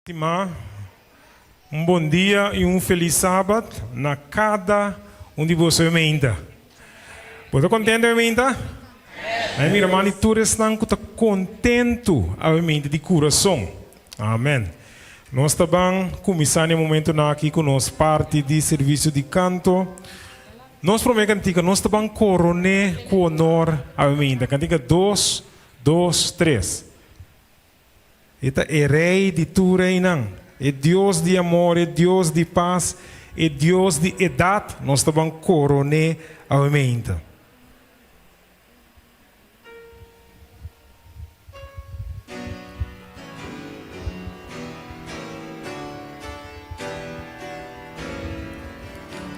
Stimá, un bon dia i un felis Sabat na kada un di boso e meinta. Bo ta kontentu e meinta? Ai mira man di tur esnan ku ta kontentu awe meinta di kurason. Amen. Nos ta ban kuminsá na e momentunan aki ku nos parti di servisio di kanto. Nos promé kantika nos ta ban koroné ku honor awe meinta. Kantika dos, dos, tres. E ta e Rei di tur reinan, e Dios di amor, e Dios di pas, e Dios di edat, nos ta ban koron'é awe meinta.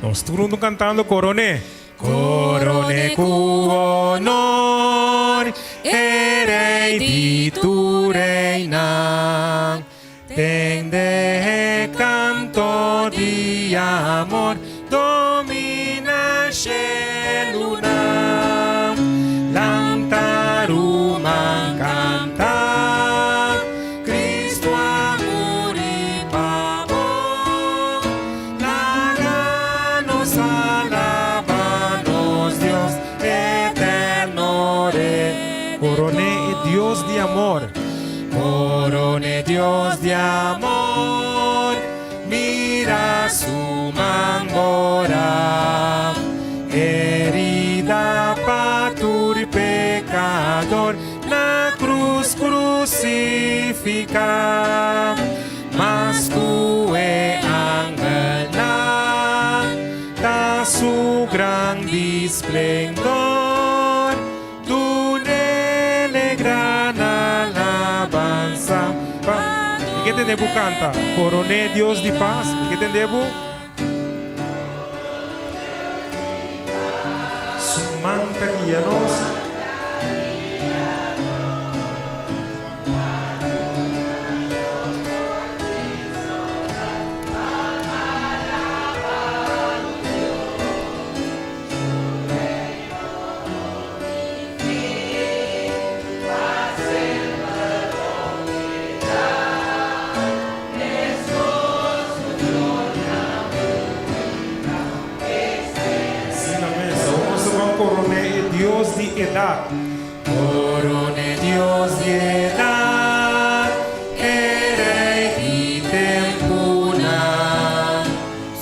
Nos tur huntu kantando koron'é. Koron'é ku honor, e Rei di tur reinan. Tende e kanto di amor, domina shelunan. Lanta ruman kanta, Cristo a muri pa bo. Laga nos alaba nos Dios eterno Redentor. Coroné e Dios di amor. Coroné Dios di amor, mira su man bora. Herida pa tur pecador na cruz crucifica. Mas ku e angelnan ta su grandi splendor, Dun'el e gran alabansa pa. Mi ke tende bo kanta, Koroné Dios di pas. Mi ke tende bo. Su man ta guia nos. Asina mes, awor nos ta ban koroné e Dios di edat. Corone Dios di edad, e Rey di tempunan,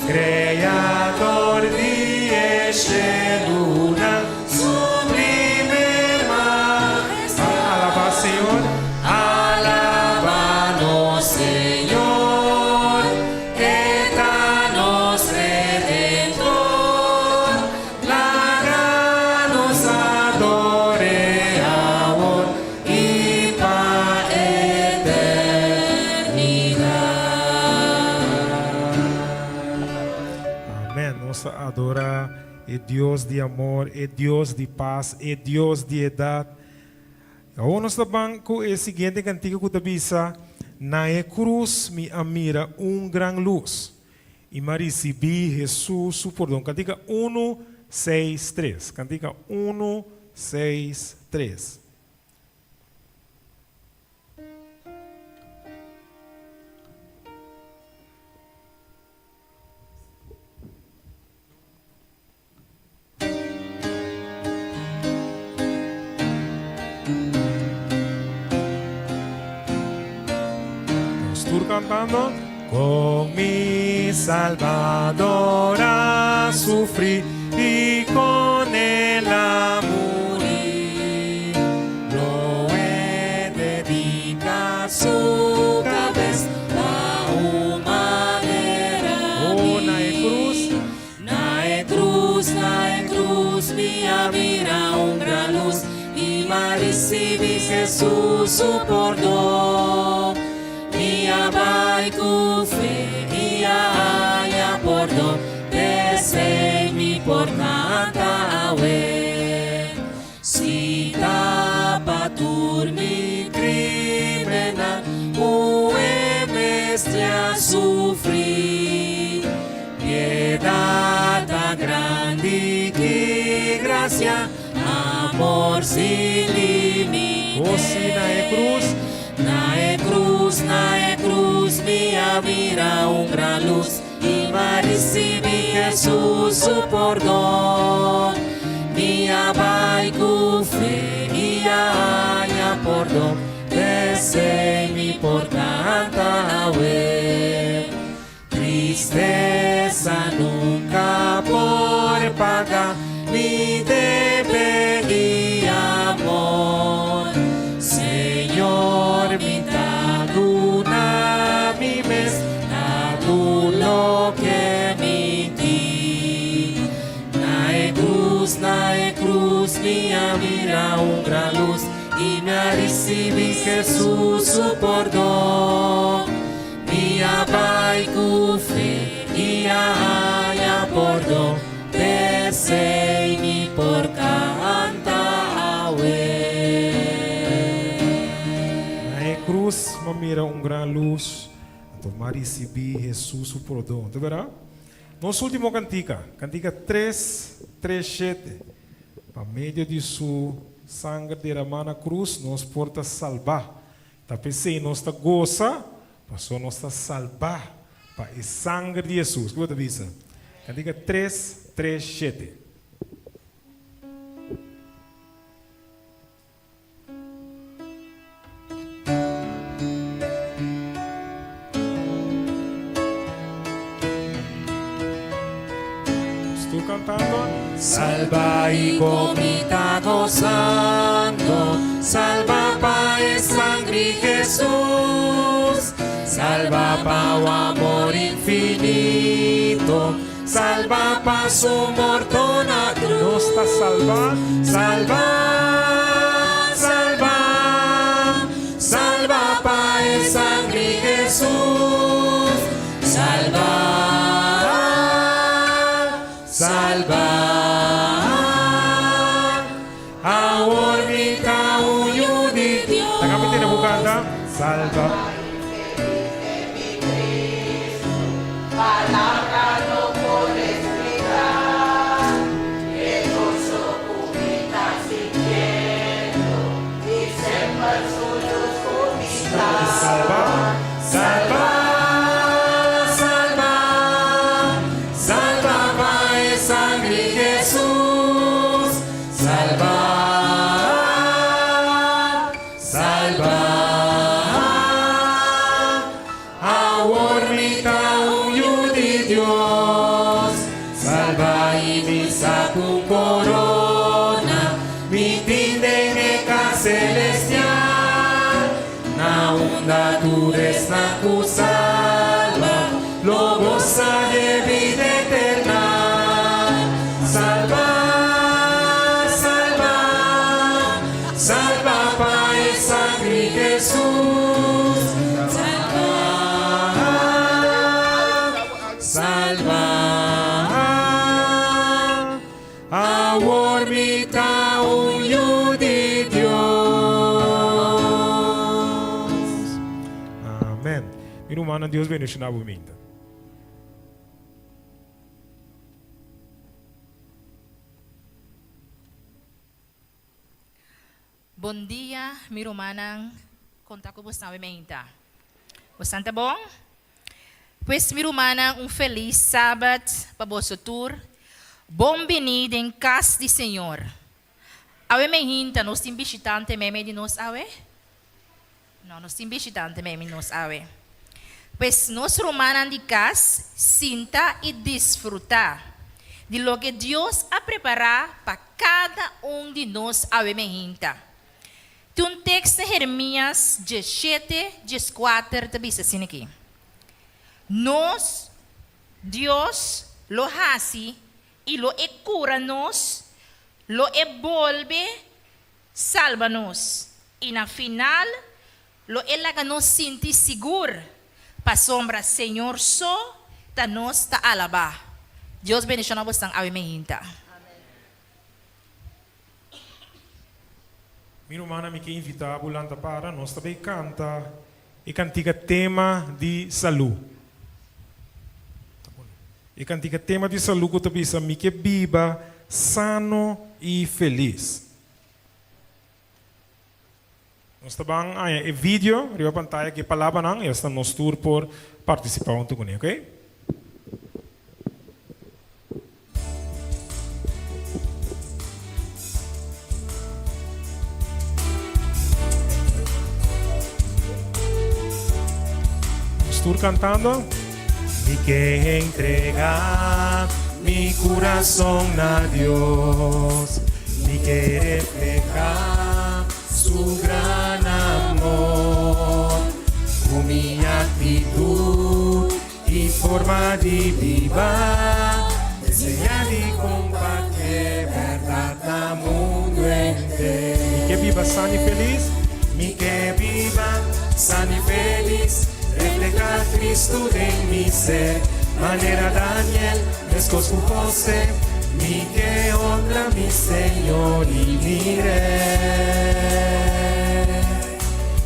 Creador di e shelunan, sublime majestad. Alaba Señor. Alaba nos Señor, e ta nos Redentor. Laga nos ador'é awor i pa eternidat. Amen. Nos ta adorá e Dios di amor, e Dios di pas, e Dios di edat. Awor nos ta ban ku e siguiente kantika ku ta bisa, Na e krus mi a mira un gran lus. I m'a risibí Hesus su pordon. Kantika unu, seis, tres. Kantika unu, seis, tres. Nos tur cantando. Con mi Salvador a sufrí y con él a muri. Lo he dedica su cabeza pa un manera Oh, na e cruz. Na e cruz, na e cruz, mi a mira un gran luz i m'a ricibi Jesus su pordon. Mi a bai cu fe i a haña pordon, p'esei mi por canta awe. Si ta pa tur mi crimennan cu e mester a sufri, piedad ta grandi, ki gracia, amor sin limite. Oh, si, na e cruz. Na e cruz, na e cruz. krus mi a mira un gran lus i m'a risibí Hesus su pordon. Mi a bai ku fe i a haña pordon, p'esei mi por kanta awe. Tristesa nunka por paga mi debe di amor. Señor, mi ta duna mi mes na tur loke mi tin. Na e krus, na e krus mi a mira un gran lus i mi a risibí Hesus su pordon. Mi a bai ku fe i a haña pordon, p'esei mi por kanta awe. Na e krus m'a mira un gran lus, anto m'a risibí Hesus su pordon. Ta bèrdat? Nos último kantika, kantika tres, tres, shete. Pa medio di su sanger deramá na krus nos por ta salbá. Ta p'esei nos ta gosa, pasobra nos ta salbá pa e sanger di Hesus. Kiko bo ta bisa? Kantika tres, tres, shete. Nos tur kantando. Salba i ku mi ta gosando, Salba pa e sangri Hesus, Salba pa u amor infinito, Salba pa su morto na cruz. Nos ta salba. Salba, salba, salba pa e sangri Hesus. Salba, salba, awor mi ta un yu di Dios. Laga mi tene bo canta. Salba. Salba. Salba, salba, salba pa e sangri Hesus. Salba, salba, awor mi ta un yu di Dios. Salba i mi sa ku korona mi tin den e kas selestial, na unda tur esnan ku salba lo gosa dje bida eternal. Salba, salba, salba pa e sangri Hesus. Salba, salba, awor mi ta un yu di Dios. Amen. Mi rumannan Dios bendiciona bo minta. Bon dia mi rumannan kon ta ku bosnan awe meinta? Bosnan ta bon? Pues mi rumannan un felis sabat pa boso tur. Bon bini den kas di Señor. Awe meinta nos tin bishitante meimei di nos awe? No, nos tin bishitante meimei nos awe. Pues nos rumannan di kas sinta i disfrutá di loke Dios a prepará pa kada un di nos awe mehinta. Tin un tekst na Jeremias diesshete, dieskuater ta bisa asina aki, Nos Dios lo hasi i lo e kura nos, lo e bolbe Salba nos, i na final lo e laga nos sinti sigur, pasobra Señor so ta nos ta alabá. Dios bendiciona bosnan awe mehinta. Mi rumannan mi ke invita bo lanta para nos ta bay canta e cantica tema di salu. E cantica tema di salu cu ta bisa mi ke biba sano y feliz. Nos ta ban haña e video riba pantaya ku e palabranan i asina nos tur por partisipá huntu kuné, oke? Nos tur kantando. Mi ke entregá mi kurason na Dios, mi ke reflehá su gran amor. Ku mi aktitut i forma di biba, enseñá di kompartí e bèrdat na mundu henter. Mi ke biba san i felis. Mi ke biba san i felis. Reflehá Cristo den mi ser, manera Daniel, meskos ku José, mi ke honra mi Señor i mi Rey.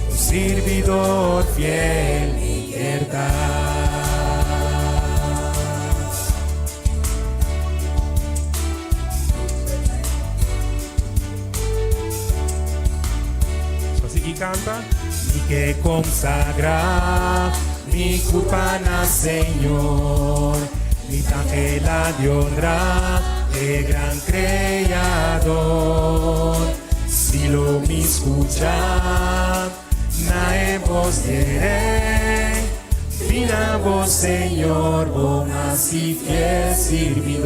Un sirbidor fiel mi kier ta. Sa sigui kanta. Mi ke konsagrá mi kurpa na Señor, mi ta anhelá di honrá e gran Kreador. Si lo mi skuchá na e bos di e Rei, bin na bo Señor, bo mas i fiel sirbidor.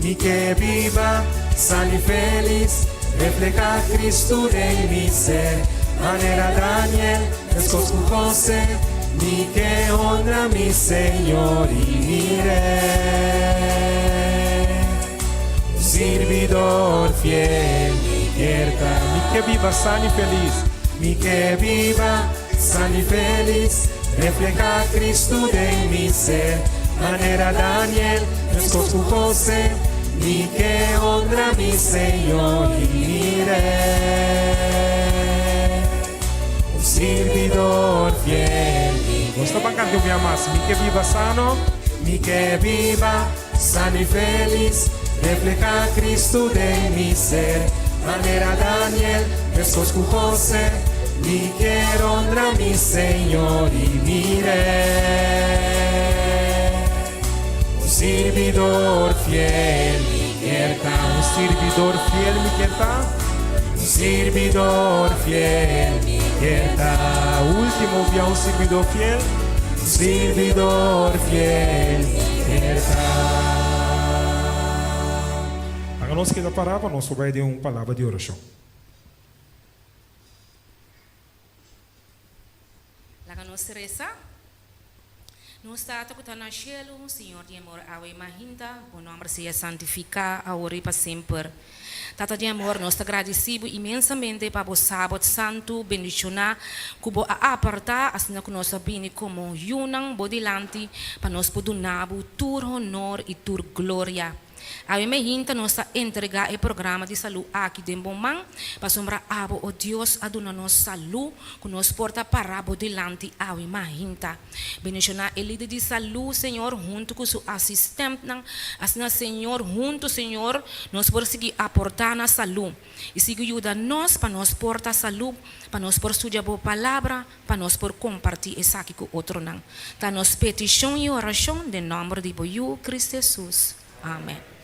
Mi ke biba san i felis, reflehá Cristo den mi ser, manera Daniel, meskos ku José, mi ke honra mi Señor i mi Rey. Un sirbidor fiel mi kier ta. Mi ke biba san i felis, mi ke biba san i felis, reflehá Cristo den mi ser, manera Daniel, meskos ku José, mi ke honra mi Señor i mi Rey. Un sirbidor fiel mi Nos ta ban kanta un bia mas, Mi ke biba sano, mi ke biba San i felis, reflehá Cristo den mi ser, manera Daniel, meskos ku José, mi kier honra mi Señor i mi Rey. Un sirbidor fiel mi kier ta, un sirbidor fiel mi kier ta, un sirbidor fiel mi kier ta. Último bia, un sirbidor fiel. Sirbidor fiel mi ta. Laga nos keda pará pa nos por bai den un palabra di orashon. Laga nos resa. Nos Tata ku ta na shelu, Señor di amor, awe mahinta, bo nòmber sea santifiká awor i pa semper. Tata di amor, nos ta gradisí bo inmensamente pa bo Sabat santu bendishoná ku bo a apartá asina ku nos a bini komo yunan bo dilanti pa nos por duna bo tur honor i tur gloria. Awe mehinta nos ta entregá e programa di salú aki den bo man, pasobra abo, o Dios, a duna nos salú ku nos por ta pará bo dilanti awe mahinta. Bendishoná e lider di salú, Señor, huntu ku su asistentnan. Asina, Señor, huntu, Señor, nos por sigui aportá na salú. I sigui yuda nos pa nos por ta salú, pa nos por studia Bo Palabra, pa nos por kompartí esaki ku otronan. Ta nos petishon i orashon den nòmber di Bo Yu, Cristo Hesus. Amèn.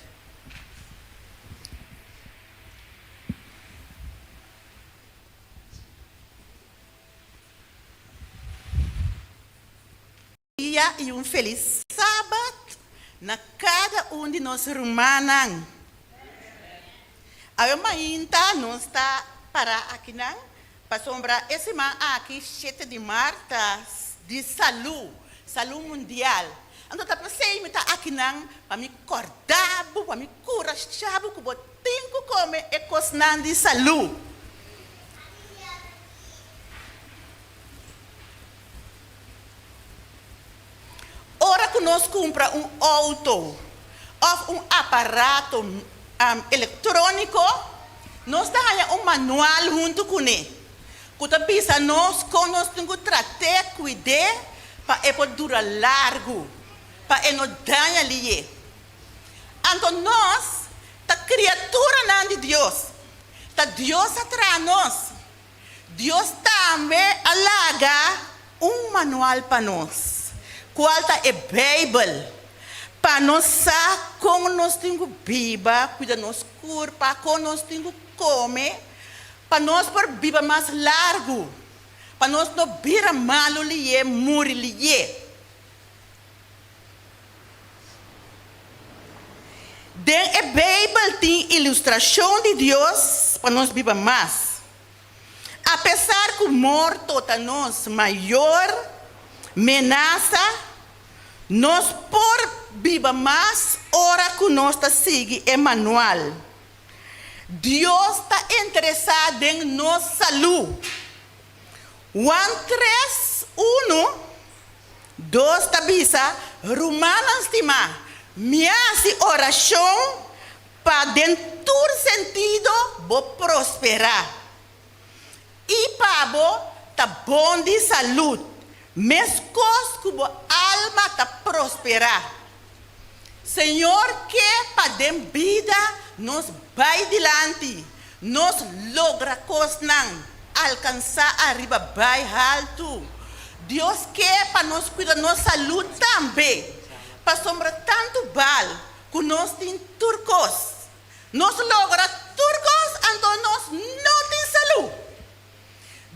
Dia i un felis Sabat na kada un di nos rumannan. Awe mainta nos ta para akinan pasobra e siman aki shete di mart ta di salu, salu mundial. Anto ta p'esei mi ta akinan pa mi kòrda bo, pa mi kurashá bo ku bo tin ku kome e kosnan di salu. Ora ku nos kumpra un outo òf un aparato elektróniko, nos ta haña un manual huntu kuné ku ta bisa nos kon nos tin ku trat'é, kuid'é pa e por dura largu, pa e no daña lié. Anto nos ta kriaturanan di Dios. Ta Dios a traha nos. Dios tambe a laga un manual pa nos, cual ta e Bijbel, pa nos sa con nos tin cu biba, cuida nos curpa, con nos tin cu come, pa nos por biba mas largu, pa nos no bira malu liye, muri liye. Den e Bijbel tin ilustracion di Dios pa nos biba mas. Apesar ku morto ta nos mayor menasa, nos por biba mas ora ku nos ta sigui e manual. Dios ta interesá den nos salú. Juan tres, unu, dos ta bisa, Rumannan stimá, mi a hasi orashon Pa den tur sentido bo prosperá i pa bo ta bon di salud, meskos ku bo alma ta prosperá. Señor ke pa den bida nos bai dilanti, nos logra kosnan, alkansá ariba bai haltu. Dios ke pa nos kuida nos salud tambe, pasobra tantu bal Ku nos tin tur kos. Nos logra tur kos, anto nos no tin salú.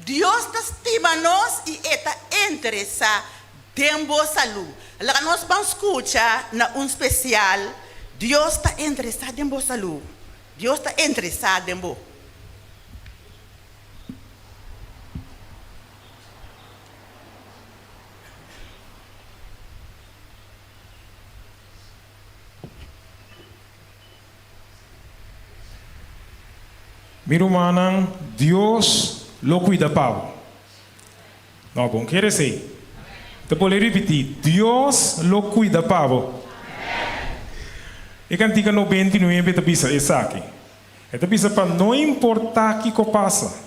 Dios ta stima nos i e ta interesá den bo salú. Laga nos ban skucha na un spesial, Dios ta interesá den bo salú. Dios ta interesá den bo. Mi rumannan, Dios lo cuida pa bo. No, bon kere esey. Ta bolbe ripiti, Dios lo cuida pa bo. E cantica 99 ta bisa esaki. E ta bisa pa no importa kico pasa.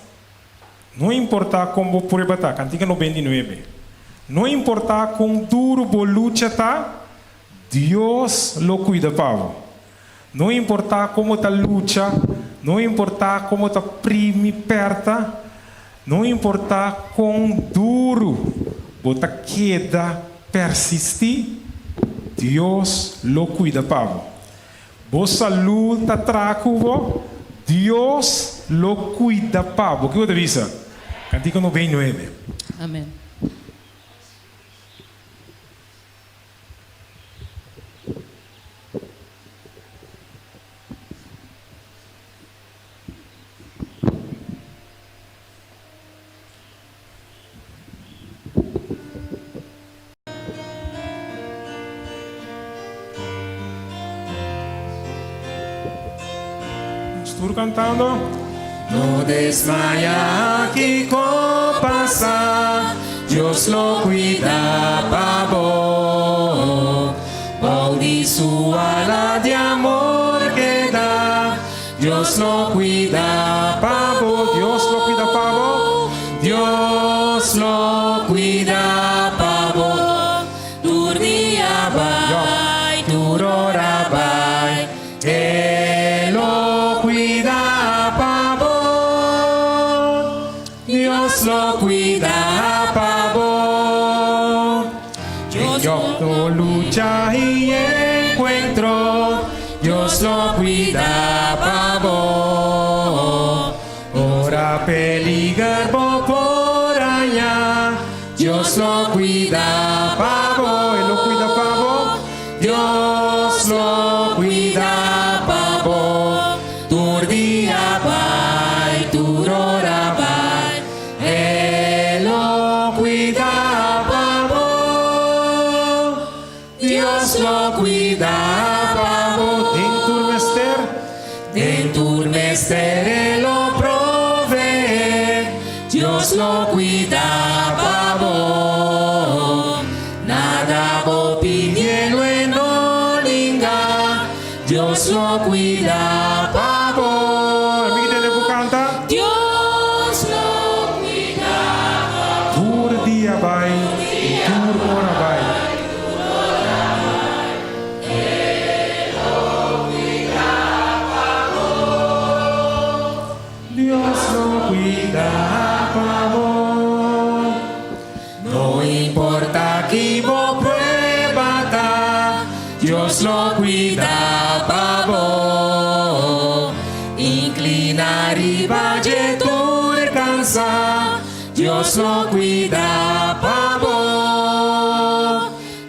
No importá kon bo prueba ta, Kantika 99. No importá kon duru bo lucha ta, Dios lo kuida pa bo. No importá kon bo ta lucha, no importá kon bo ta primi pèrta, no importá kon duru bo ta keda persistí, Dios lo kuida pa bo. Bo salú ta traha ku bo, Dios lo kuida pa bo. Kiko bo ta bisa? Kantika 99. Amen. Nos tur cantando. No desmaya kiko pasa, Dios lo cuida pa bo. Bou di su ala di amor keda, Dios lo cuida pa bo. Dios lo cuida pa bo. Dios lo cuida pa bo. Tur dia bai, tur ora bai, E lo cuida pa bo. Dios lo cuida pa bo. Den yòkto, lucha i enkuentro, Dios lo cuida pa bo. Ora peliger bo por haña, Dios lo cuida pa bo. E lo cuida pa bo. Dios lo cuida pa bo. Tur dia bai, tur ora bai, E lo cuida pa bo. Dios lo cuida pa bo. Den tur mester. Den tur mester E lo proveé. Dios lo cuida pa bo. Nada bo pidié lo E no ninga. Dios lo cuida pa bo. Mi ke tende bo canta. Dios lo cuida pa bo. Tur dia bai y tur ora bai. Dios lo cuida pa bo. Inclina riba dje tur cansa, Dios lo cuida pa bo.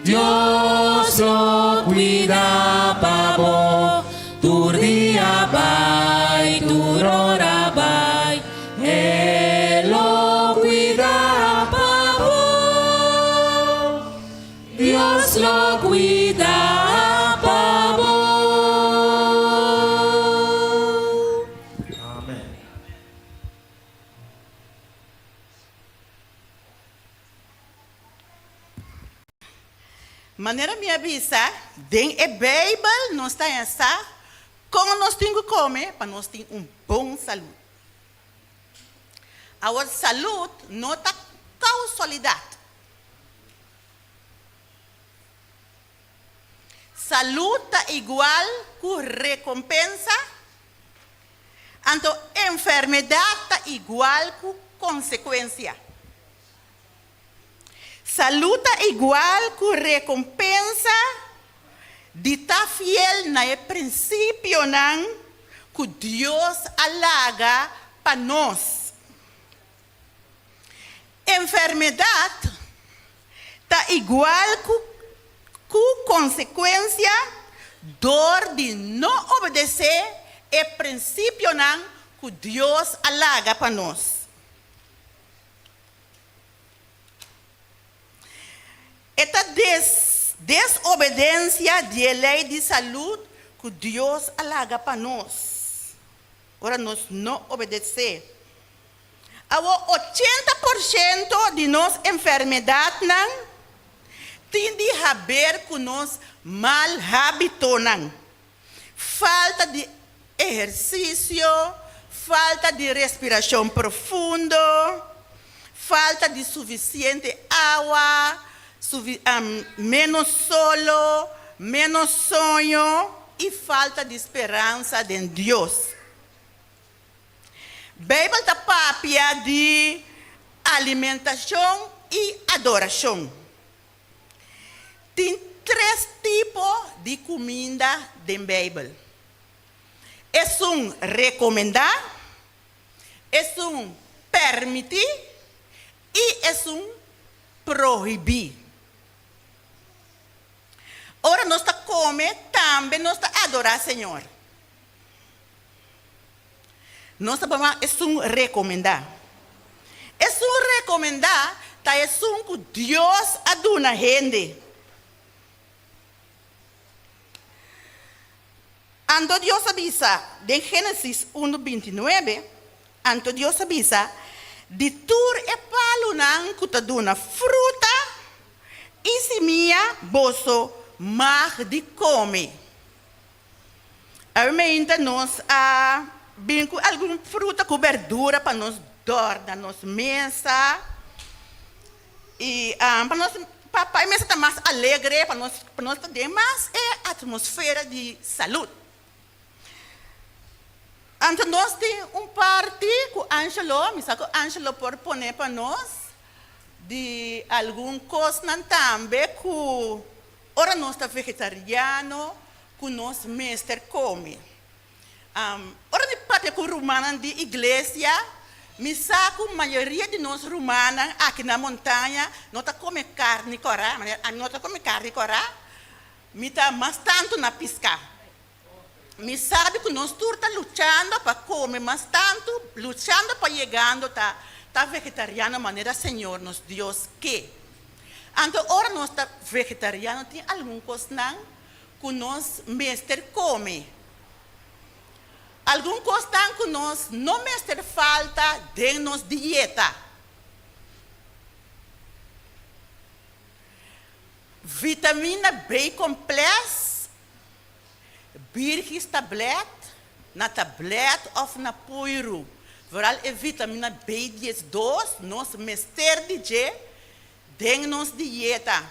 Dios lo cuida pa bo. Tur dia bai, tur ora bai, E lo cuida pa bo. Dios lo cuida pa bo. Amen. Manera mi a bisa, den e Beibel nos ta haña sa kon nos tin ku kome pa nos tin un bon salud. Awor salud no ta kausualidat. Salud ta igual ku rekompensa, anto enfermedat ta igual ku konsekuensia. Salú ta igual ku rekompensa di ta fiel na e prinsipionan ku Dios a laga pa nos. Enfermedat ta igual ku ku konsekuensia dor di no obedesé e prinsipionan ku Dios a laga pa nos. E ta desobedensia di e lei di salud ku Dios a laga pa nos ora nos no obedesé. Awor 80% di nos enfermedatnan tin di haber ku nos mal hábitonan. Falta di ehersisio, falta di respirashon profundo, falta di sufisiente awa, ménos solo, ménos soño i falta di speransa den Dios. Beibel ta papia di alimentashon i adorashon. Tin tres tipo di kuminda den Beibel, esun rekomendá, esun pèrmití i esun prohibí. Ora nos ta kome, tambe nos ta adorá Señor. Nos ta por esun rekomendá. Esun rekomendá ta esun ku Dios a duna hende. Anto Dios a bisa den Génesis unu 29, Anto Dios a bisa, Di tur e palunan ku ta duna fruta i simia boso mag di kome. Awe meinta nos a bin ku algun fruta ku berdura pa nos dòrna nos mesa i pa nos pa e mesa ta mas alegre, pa nos pa nos ta den mas e atmosfera di salud. Anto nos tin un parti ku Angelo, mi sa ku Angelo por pone pa nos di algun kosnan tambe ku Ora nos ta vegetariano ku nos mester kome. Ora mi papia ku rumannan di iglesia, mi sa ku mayoria di nos rumannan aki na Montaña no ta kome karni kòrá. Manera ami no ta kome karni kòrá, mi ta mas tantu na piská. Mi sabi ku nos tur ta luchando pa kome mas tantu, luchando pa yegando ta ta vegetariano manera Señor nos Dios ke. Anto ora nos ta vegetariano tin algun kosnan ku nos mester kome. Algun kosnan ku nos no mester falta den nos dieta. Vitamina B komplès, Birgis tablet, na tablet òf na puiru. Vooral e vitamina B 12 nos mester di dje den nos dieta.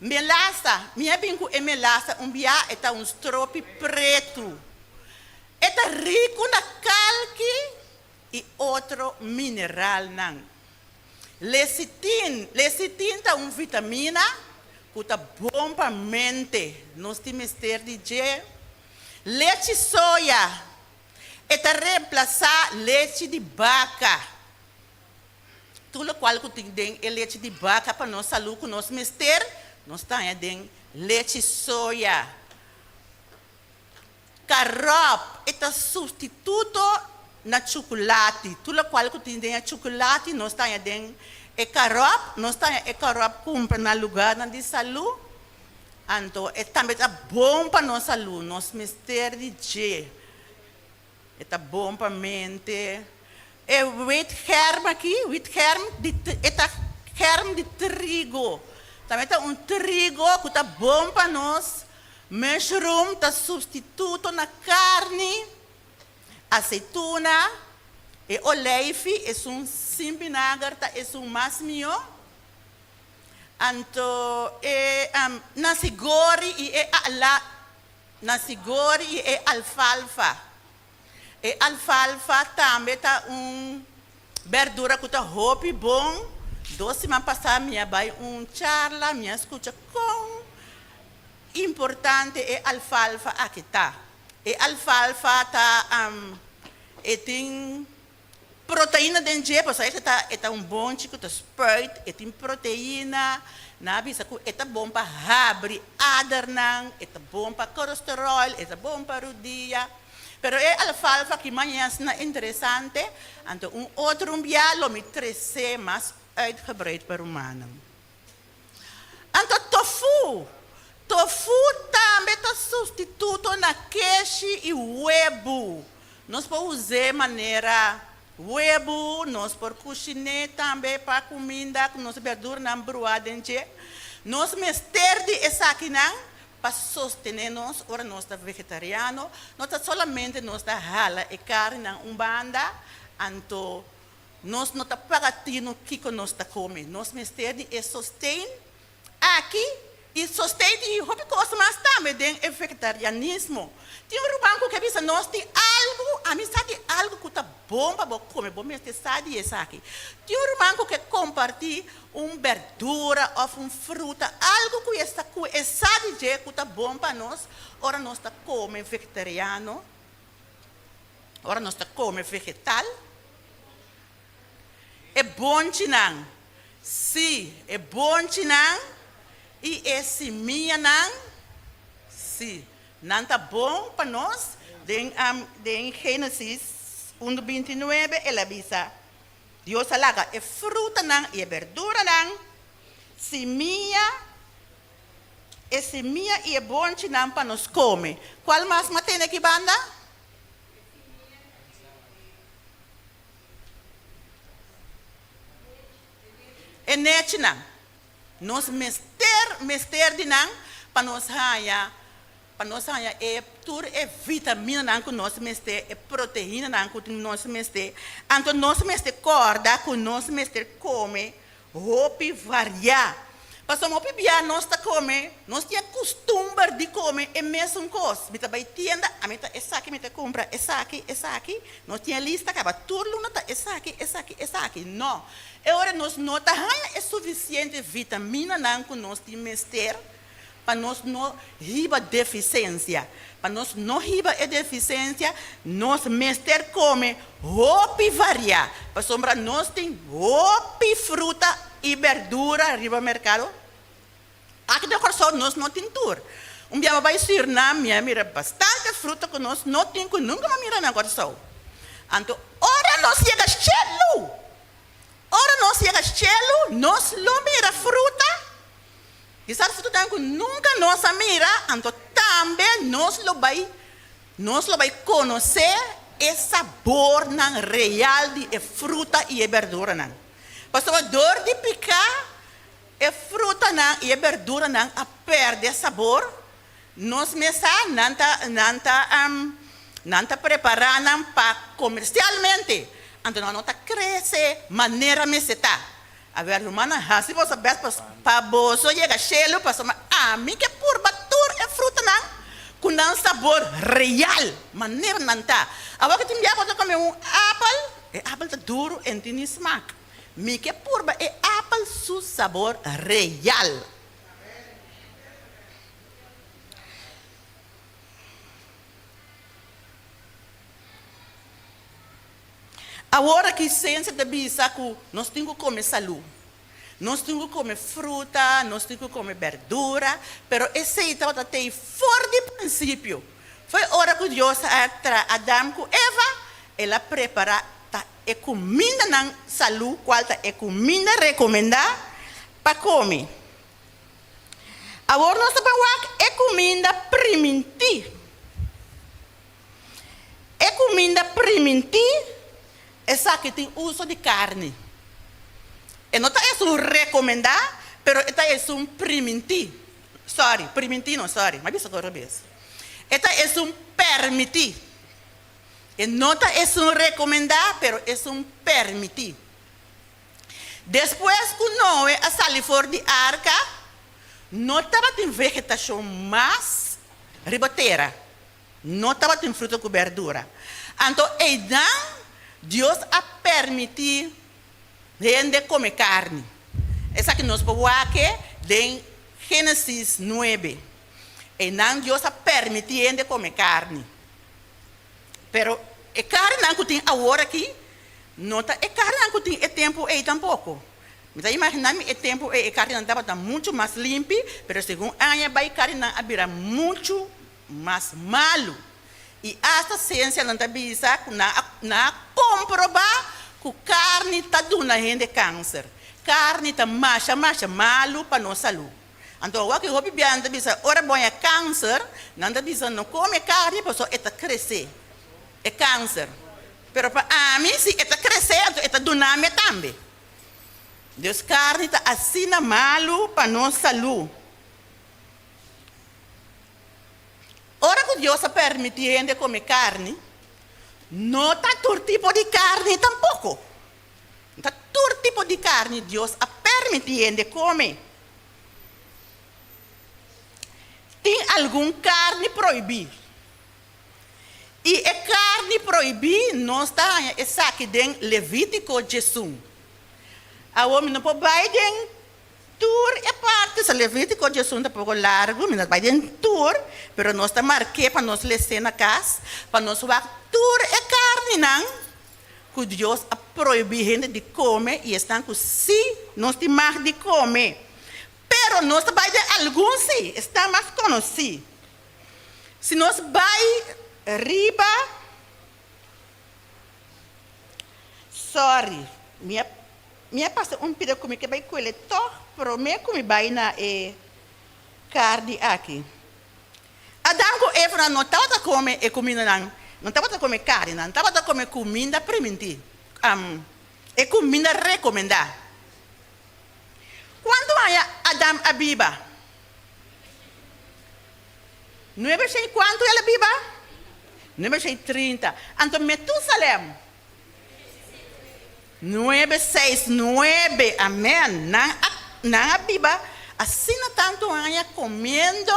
Melasa, mi a bin ku e melasa un bia e ta un stropi pretu. E ta riku na kalki i otro mineralnan. Lecitin, lecitin ta un vitamina. ku ta bon pa mente, nos tin mester di dje. Lechi soya, e ta remplasá lechi di baka. Tur lokual ku tin den e lechi di baka pa nos salú ku nos mester, nos ta haña den lechi soya. Karòp, e ta sustituto na chukulati. Tur lokual ku tin den e chukulati nos ta haña den e karòp. Nos ta haña e karòp kumpra na lugarnan di salú. Anto e tambe ta bon pa nos salú. Nos mester di dje. E ta bon pa mente. E witgerm aki, witgerm di, e ta germ di trigo. Tambe ta un trigo ku ta bon pa nos. Mushroom ta sustituto na karni. Aseituna, e oleifi, esun sin binager ta esun mas mihó. Anto e nasigori i e ala. Nasigor i e alfalfa. E alfalfa tambe ta un berdura ku ta hopi bon. Dos siman pasá mi a bai un charla, mi a skucha kon importante e alfalfa aki ta. E alfalfa ta e tin Proteina den dje, pasobra e ta e ta un bonchi ku ta spuit, e tin proteina, nan a bisa ku e ta bon pa habri adernan, e ta bon pa kolesterol, e ta bon pa rudia. Pero e alfalfa ki maña asina interesante, anto un otro un bia lo mi tres'é mas uitgebreid pa rumannan. Anto tofu, tofu tambe ta sustituto na keshi i webu. Nos por us'é manera webu, nos por kushin'é tambe pa kuminda ku nos berduranan bruá den dje. Nos mester di esakinan pa sostené nos ora nos ta vegetariano. No ta solamente nos ta hala e karninan un banda, anto Nos no ta paga tinu kiko nos ta kome. Nos mester di e sosten aki i sosten di hopi kos mas tambe den e vegetarianismo. Tin un ruman ku ke bisa nos tin algu, ami sa di algu ku ta bon pa bo kome, bo mester sa di esaki. Tin un ruman ku ke kompartí un berdura òf un fruta, algu ku e sa ku e sa di dje ku ta bon pa nos ora nos ta kome vegetariano. Ora nos ta kome vegetal, e bonchinan, sí, e bonchinan i e simianan, sí, nan ta bon pa nos. Den, den Génesis unu bintinuebe el a bisa, Dios a laga e frutanan i e berduranan, simia, E simia i e bonchinan pa nos kome. Kual mas m'a tene aki banda? E nechinan. Nos mester mester di nan pa nos haña pa nos haña e tur e vitaminanan ku nos mester, e proteinanan ku nos mester. Anto nos mester kòrda ku nos mester kome Hopi variá. Pasobra hopi bia nos ta kome, nos tin e kustumber di kome e mesun kos. Mi ta bai tienda, ami ta esaki mi ta kumpra, esaki, esaki. Nos tin e lista kaba, tur luna ta esaki, esaki, esaki. No. E ora nos no ta haña e sufisiente vitaminanan ku nos tin mester pa nos no hiba defisensia. Pa nos no hiba e defisensia, nos mester kome hopi variá, pasobra nos tin hopi fruta i berdura riba merkado. Aki den Kòrsou nos no tin tur. Un bia bo bai Sürnam, mi a mira bastante fruta ku nos no tin ku nunka bo a mira na Kòrsou. Anto ora nos yega shelu, ora nos yega shelu, nos lo mira fruta. Kisas frutonan ku nunka nos a mira, anto tambe nos lo bai nos lo bai konosé e sabornan real di e fruta i e berduranan. Pasobra dor di piká e frutanan i e berduranan a pèrdè sabor, nos mes sa nan ta nan ta nan ta prepará nan pa komersialmente, anto nan no ta krese manera mester ta. Awel, rumannan, hasi boso bes pa boso yega shelu, pasobra ami ke purba tur e frutanan ku nan sabor real, manera nan ta. Awor ku tin bia bo ta kome un apel, e apel ta duru en tin ni smak. Mi ke purba e apel su sabor real. Awor aki siensia ta bisa ku nos tin ku kome salú. Nos tin ku kome fruta, nos tin ku kome berdura, pero esei tabata tei for di prinsipio. Foi ora ku Dios a traha Adam ku Eva, el a prepará ta e kumindanan salú, kual ta e kuminda rekomendá pa kome. Awor nos ta ban wak e kuminda primintí. E kuminda primintí esaki tin uso di karni. E no ta esun rekomendá, pero e ta esun primintí. Sorry, primintí no, sorry, mi a bisa otro bes. E ta esun permití. E no ta esun rekomendá, pero esun permití. Despues ku Noe a sali for di arka, no tabatin vegetashon mas riba tera. No tabatin fruta ku berdura. Anto einan Dios a permití hende kome karni. Esaki nos por wak den Génesis nuebe. Einan Dios a permití hende kome karni. Pero e karninan ku tin awor aki no ta e karninan ku tin e tempu ei tampoko. Mi ta imaginá mi e tempu ei e karninan tabata muchu mas limpi, pero segun aña bai karninan a bira muchu mas malu. I asta siensianan ta bisa ku nan a nan a komprobá ku karni ta duna hende kanser. Karni ta masha masha malu pa nos salú. Anto awor ki hopi bia nan ta bisa ora bo haña kanser, nan ta bisa no kome karni pasobra e ta krese e kanser. Pero pa ami si e ta krese anto e ta duna mi tambe. Dus karni ta asina malu pa nos salú. Ora ku Dios a permití hende kome karni, no ta tur tipo di karni tampoko. No ta tur tipo di karni Dios a permití hende kome. Tin algun karni prohibí. I e karni prohibí nos ta haña esaki den Levítiko diesun. Awor mi no por bai den Tur e parti sa Levítico djesun ta poko largu, mi no ta bai den tur, pero nos ta mark'é pa nos les'é na kas, pa nos wak tur e karninan ku Dios a prohibí hende di kome i esnan ku sí nos tin mag di kome. Pero nos ta bai den algun sí, esnan mas konosí. Si nos bai riba. Sorry, mi a mi a pasa un pida ku mi ke bai kuele tòg promé ku mi bai na e kardi aki. Adam ku Eva nan no tabata kome e kumindanan, nan tabata kome karni, nan tabata kome kuminda primintí, e kuminda rekomendá. Kuantu aña Adam a biba? Nuebe shei kuantu el a biba? Nuebe shei trinta. Anto Metusalem? Nuebe seis nuebe. Amen. Nan a, nan a biba asina tantu aña komiendo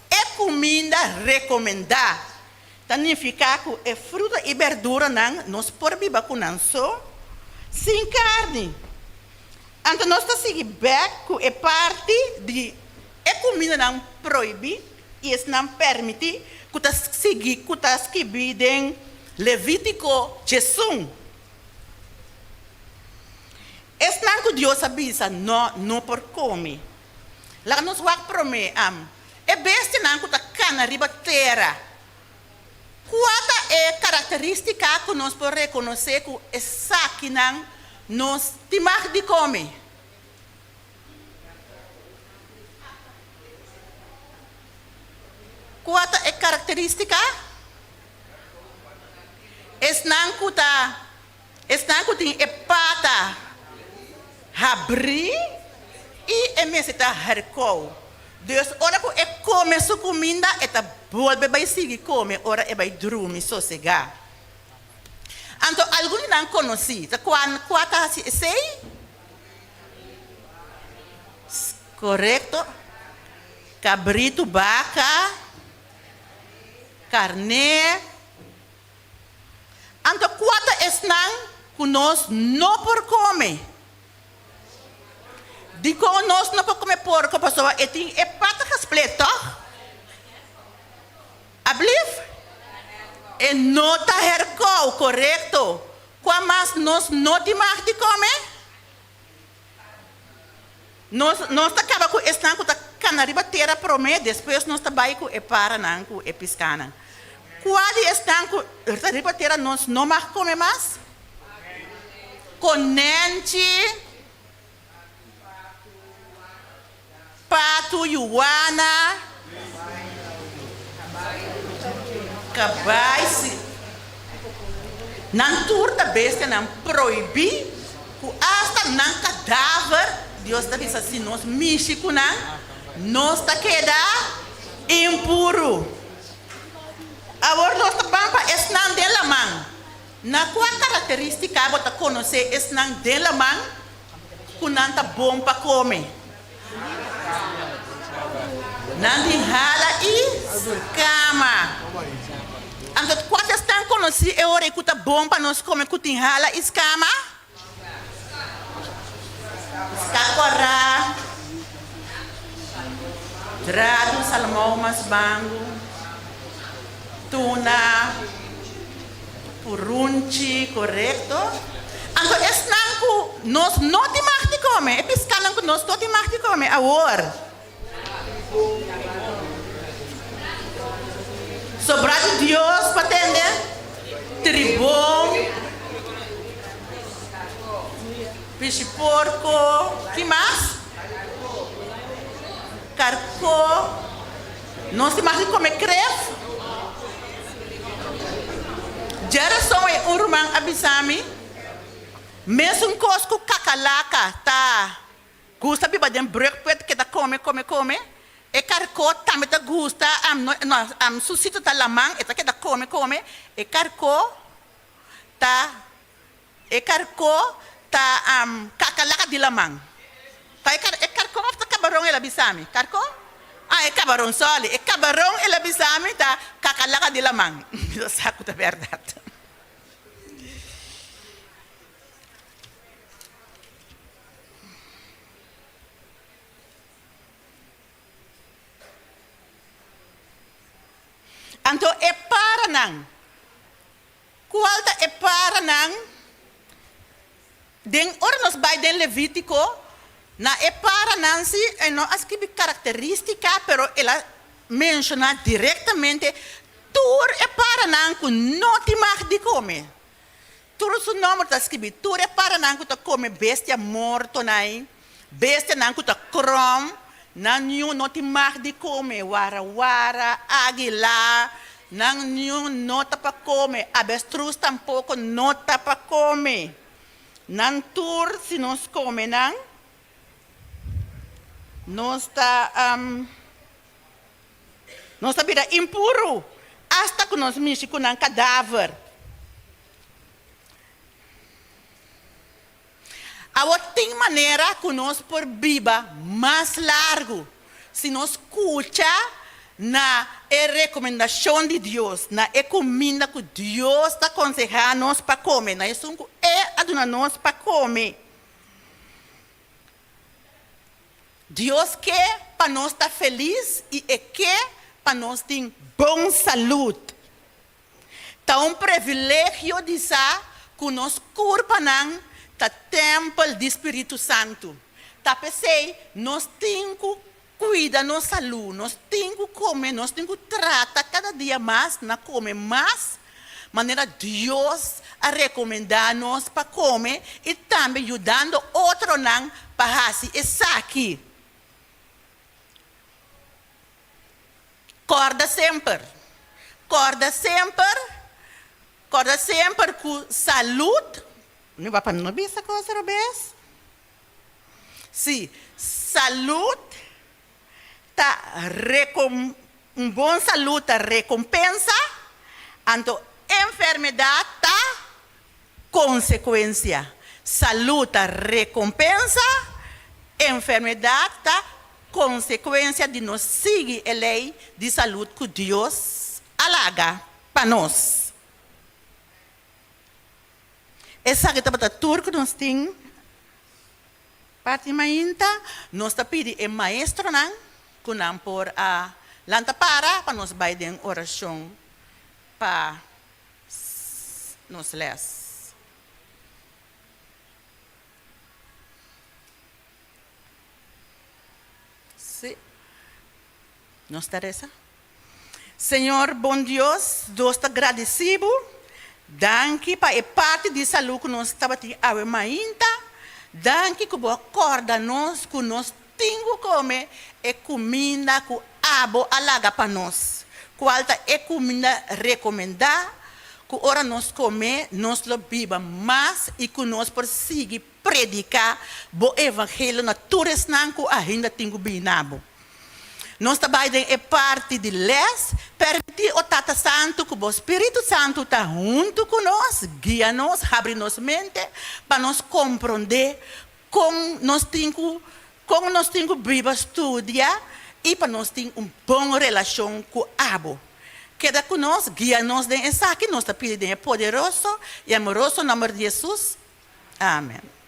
e kuminda rekomendá. Ta nifiká ku e fruta i berduranan nos por biba ku nan so, sin karni. Anto nos ta sigui bèk ku e parti di e kumindanan prohibí i esnan permití ku ta sigui ku ta skibí den Levítiko djesun. Esnan ku Dios a bisa no no por kome. Laga nos wak promé am e bestianan ku ta kana riba tera. Kua ta e karakterístika ku nos por rekonosé ku esakinan nos tin mag di kome? Kua ta e karakterístika? Esnan ku ta esnan ku tin e pata habrí i e mester ta herkou. Dus ora ku e kome su kuminda e ta bolbe bai sigui kome ora e bai drumi sosegá. Anto algun di nan konosí ta kua kua ta hasi esei? Korekto. Kabritu, baka, karné. Anto kua ta esnan ku nos no por kome? Dikon nos no por kome porko? Pasobra e tin e pata gesplet, tòg? Ablief? E no ta herkou, korekto. Kua mas nos no tin mag di kome? Nos nos ta kaba ku esnan ku ta kana riba tera promé, despues nos ta bai ku e paranan ku e piskanan. Kua di esnan ku ta riba tera nos no mag kome mas? Konenchi, patu, yuwana, kabai, si. Nan tur ta bestianan prohibí ku asta nan kadaver, Dios ta bisa si nos mishi ku nan, nos ta keda impuru. Awor nos ta ban pa esnan den laman. Na kua karakterístika bo ta konosé esnan den laman ku nan ta bon pa kome? Nan tin hala i skama. Anto kua ta esnan konosí e ora ei ku ta bon pa nos kome ku tin hala i skama? Ska kòrá, dradu, salmou mas bangu, tuna, purunchi, korekto. Anto esnan ku nos no tin mag di kome, e piskanan ku nos no tin mag di kome awor. Sobra di Dios pa tende tribon, pishi porko, ki mas? Karko. Nos tin mas di kome kref. Djarason e un ruman a bisa mi, mesun kos ku kakalaka ta Gusta biba den brugput ke ta kome kome kome. E karkó tambe ta gusta no su sitio ta laman e ta keda kome kome. E karkó ta e karkó ta kakalaka di laman. Ta e e karkó of ta kabaron el a bisa mi? Karkó? Ah e kabaron sòli. E kabaron el a bisa mi ta kakalaka di laman. Mi ta sa ku ta bèrdat. Anto e paranan, kual ta e paranan? Den ora nos bai den Levítiko, na e paranan si e no a skibi karakterístika, pero el a menshoná direktamente tur e paranan ku no tin mag di kome. Tur su nomber ta skibi. Tur e paranan ku ta kome bestia mortonan, bestianan ku ta krom, nan niun no tin mag di kome, warawara, águila, nan niun no ta pa kome, abestrus tampoko no ta pa kome. Nan tur si nos kome nan, nos ta Nos ta bira impuru asta ku nos mishi ku nan kadaver. Awor tin manera ku nos por biba mas largu si nos skucha na e rekomendashon di Dios, na e kuminda ku Dios ta konsehá nos pa kome, na esun ku e a duna nos pa kome. Dios ke pa nos ta felis i e ke pa nos tin bon salud. Ta un privilegio di sa ku nos kurpanan ta tèmpel di spiritu santu. Ta p'esei nos tin ku kuida nos salú, nos tin ku kome, nos tin ku trata kada dia mas na kome mas manera Dios a rekomendá nos pa kome i tambe yudando otronan pa hasi esaki. Kòrda semper, kòrda semper, kòrda semper ku salud, mi wak pa mi no bisa kos robes, sí, salud ta rekom. Un bon salú ta rekompensa, anto enfermedat ta konsekuensia. Salú ta rekompensa, enfermedat ta konsekuensia di no sigui e lei di salud ku Dios a laga pa nos. Esaki tabata tur ku nos tin Parti mainta nos ta pidi e maestronan ku nan por a lanta para pa nos bai den orashon pa nos les. Nos ta resa. Señor bon Dios, nos ta gradisí bo. Danki pa e parti di salú ku nos tabatin awe mainta. Danki ku bo a kòrda nos ku nos tin ku kome e kuminda ku abo a laga pa nos, kual ta e kuminda rekomendá ku ora nos kome nos lo biba mas i ku nos por sigui prediká bo evangelio na tur esnan ku ainda tin ku bini na bo. Nos ta bai den e parti di les, permití o Tata Santu ku bo Spiritu Santu ta huntu ku nos, guia nos, habri nos mente pa nos komprondé kon nos tin ku kon nos tin ku biba, studia i pa nos tin un bon relashon ku abo. Keda ku nos, guia nos den esaki, nos ta pidi den e poderoso i amoroso nòmber di Hesus. Amen.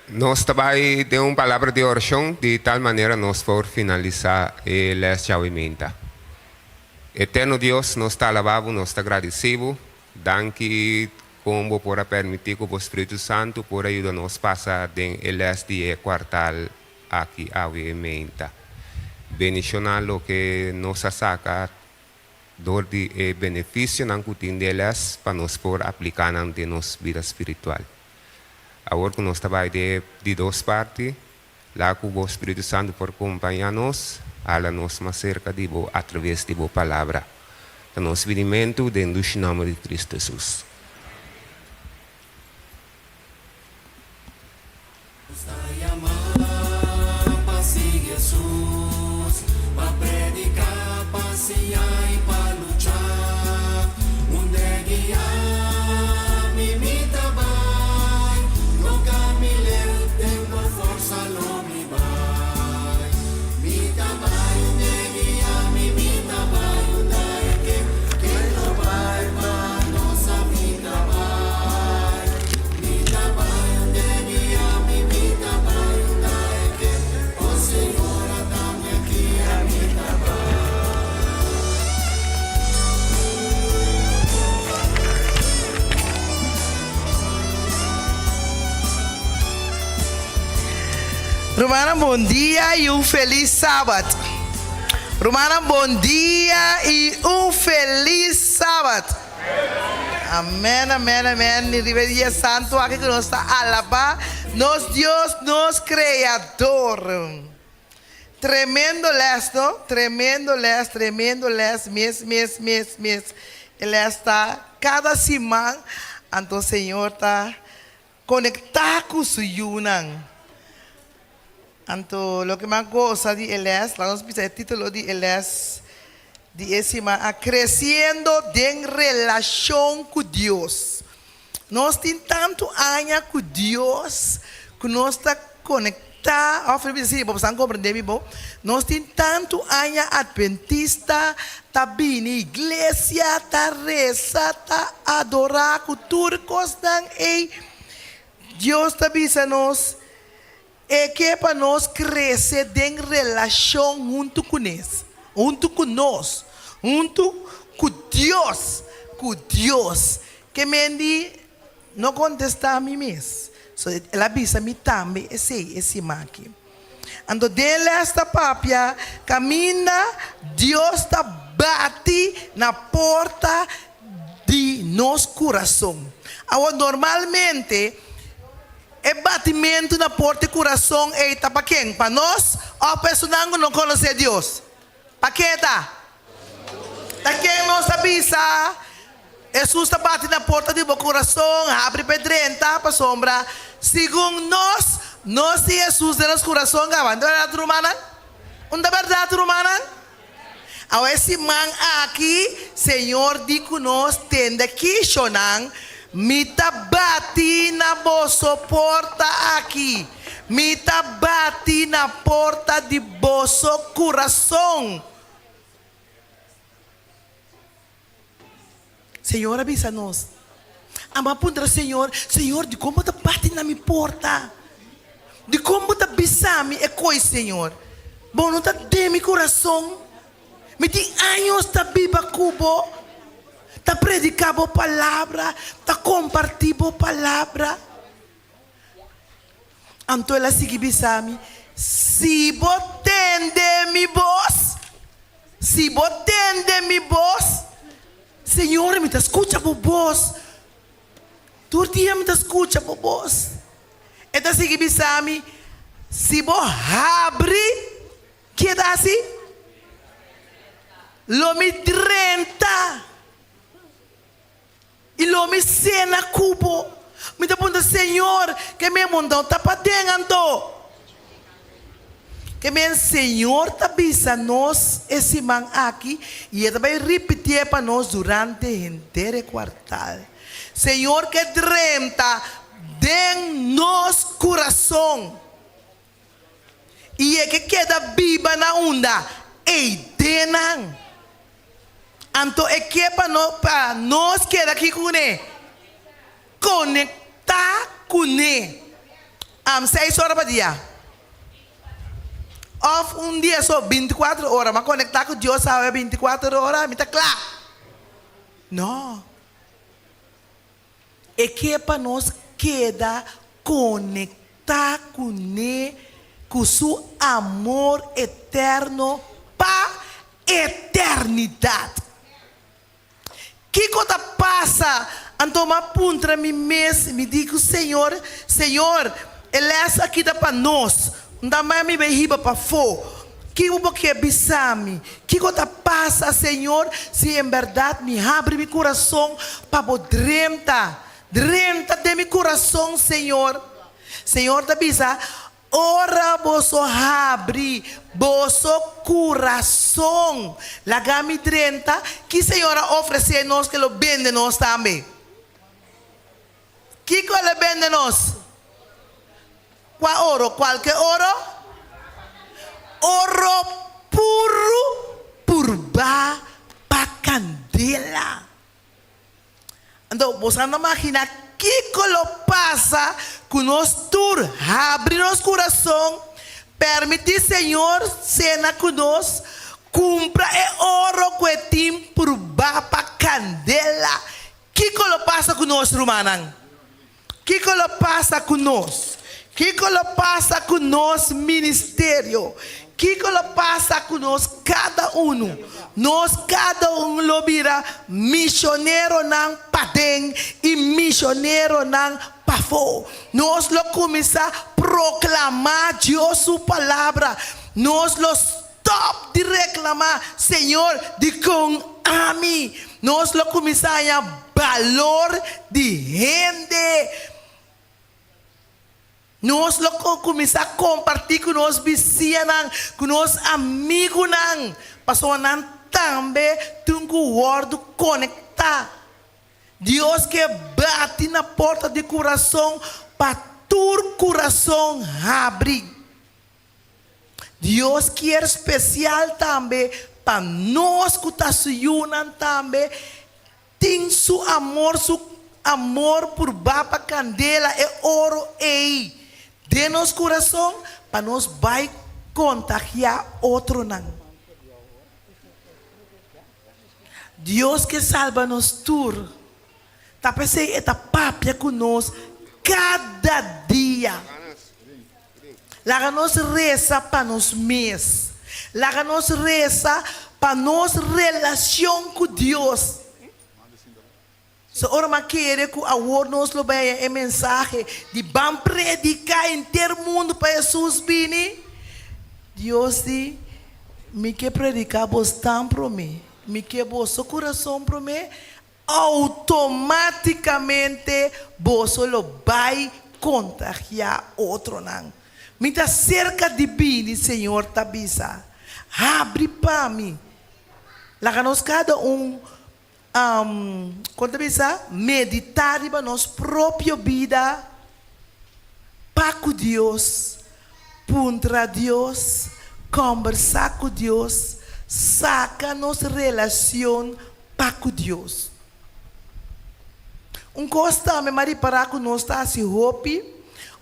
Nos ta bai den un palabra di orashon, di tal manera nos por finalisá e lès djaweminta. Eterno Dios, nos ta alabá bo, nos ta gradisí bo. Danki kon bo por a permití ku bo Spiritu Santu por a yuda nos pasa den e lès di e kuartal aki awe meinta. Bendishoná loke nos a saka dor di e benefisionan ku tin di e lès pa nos por apliká nan den nos bida spiritual. Awor ku nos ta bai den e di dos parti, laga ku bo Spiritu Santu por kompañá nos, hala nos mas serka di bo atraves di bo Palabra. Ta nos pidimentu den dushi nòmber di Kristu Hesus. Rumannan bon dia y un feliz sabat. Rumannan bon dia y un feliz sabat. Amen amen amen riba e dia santu aki ku nos ta alabá nos Dios nos Kreador. Tremendo les no tremendo les tremendo les mes mes mes mes e les ta kada siman anto Señor ta konektá ku su yunan anto loke mi a gosa di e les laga nos bisa e titulo di e les di e siman a kresiendo den relashon ku Dios Nos tin tantu aña ku Dios ku nos ta konektá, òf mi bisa si bo esnan komprendé mi bo, nos tin tantu aña adventista ta bini iglesia, ta resa, ta adorá ku tur kosnan ei, Dios ta bisa nos e ke pa nos krese den relashon huntu kunes, huntu ku nos, huntu ku Dios, ku Dios. Ke men di no kontestá mi mes. So el a bisa mi tambe esei e siman aki. Anto den les ta papia kaminda Dios ta bati na porta di nos kurason. Awor normalmente e batimentu na porta di kurason ei ta pa ken? Pa nos òf pa esunnan ku no konosé Dios? Pa ke ta? Ta ken nos ta bisa, Hesus ta bati na porta di bo kurason, habri p'e drenta, pasobra segun nos, Nos tin Hesus den nos kurason kaba. Ta bèrdat rumannan? Un ta bèrdat rumannan? Awe e siman aki Señor di ku nos tende kishonan, Mi ta bati na boso porta aki. Mi ta bati na porta di boso kurason. Señor a bisa nos. Amo a puntra Señor, Señor, dikon bo ta bati na mi porta? Dikon bo ta bisa mi e koi, Señor? Bo no ta den mi kurason? Mi tin años ta biba ku bo, ta prediká bo palabra, ta kompartí bo palabra. Anto el a sigui bisa mi, Si bo tende mi bos, si bo tende mi bos, Señor, mi ta skucha bo bos, tur dia mi ta skucha bo bos. E ta sigui bisa mi, Si bo habri, ke ta hasi? Lo mi drenta. I lo mi sena ku bo. Mi ta puntra, Señor, ke mi e montao ta paden anto? Ke men Señor ta bisa nos e siman aki i e ta bai ripitié pa nos durante henter e kuartal. Señor ke drenta den nos kurason i e ke keda biba na unda ei den nan. Anto e ke pa no pa nos keda aki kuné, konektá kuné. Am seis ora pa dia òf un dia so bintikuater ora, ma konektá ku Dios awe bintikuater ora mi ta kla. No. E ke pa nos keda konektá kuné ku su amor eterno pa eternidat. Kiko ta pasa? Anto m'a puntra mi mes, mi di ku Señor, Señor, e lès aki ta pa nos, N ta manda mi bai hiba pafó. Kiko bo ke bisa mi? Kiko ta pasa, Señor, si en bèrdat mi habri mi kurason pa bo drenta? Drenta den mi kurason, Señor. Señor ta bisa, Ora boso habri boso kurason, laga mi drenta. Ki Señor a ofresé nos ke lo bende nos tambe? Kiko el a bende nos? Kua oro? Kualke oro? Oro puru purbá pa kandela. Anto boso a no maginá kiko lo pasa ku nos tur habri nos kurason, permití Señor sena ku nos, kumpra e oro ku e tin purbá pa kandela. Kiko lo pasa ku nos, rumannan? Kiko lo pasa ku nos? Kiko lo pasa ku nos ministerio? Kiko lo pasa ku nos kada unu? Nos kada un lo bira misioneronan paden i misioneronan pafó. Nos lo kuminsá proklamá Dios su Palabra. Nos lo stòp di reklamá, Señor, dikon ami? Nos lo kuminsá haña balor di hende. Nos lo kuminsá kompartí ku nos bisiñanan, ku nos amigunan, pasobra nan tambe tin ku wòrdu konektá. Dios ke bati na porta di kurason pa tur kurason habri. Dios kier spesial tambe pa nos ku ta su yunan tambe tin su amor, su amor purbá pa kandela e oro ei den nos kurason pa nos bai kontagiá otronan. Dios ke salba nos tur, ta p'esei e ta papia ku nos kada dia. Laga nos resa pa nos mes. Laga nos resa pa nos relacion cu Dios. So ora m'a kere cu awor nos lo bai haña e mensahe di ban predica henter mundo pa Jesus bini, Dios di, Mi ke predica bos tan prome, mi ke boso curason prome, Outomátikamente boso lo bai kontagiá otronan. Mi ta serka di bini, Señor ta bisa. Habri pa mi. Laga nos kada un, kon ta bisa, meditá riba nos propio bida pa ku Dios, puntra Dios, kòmbersá ku Dios, saka nos relashon pa ku Dios. Un kos tambe m'a ripará ku nos ta hasi hopi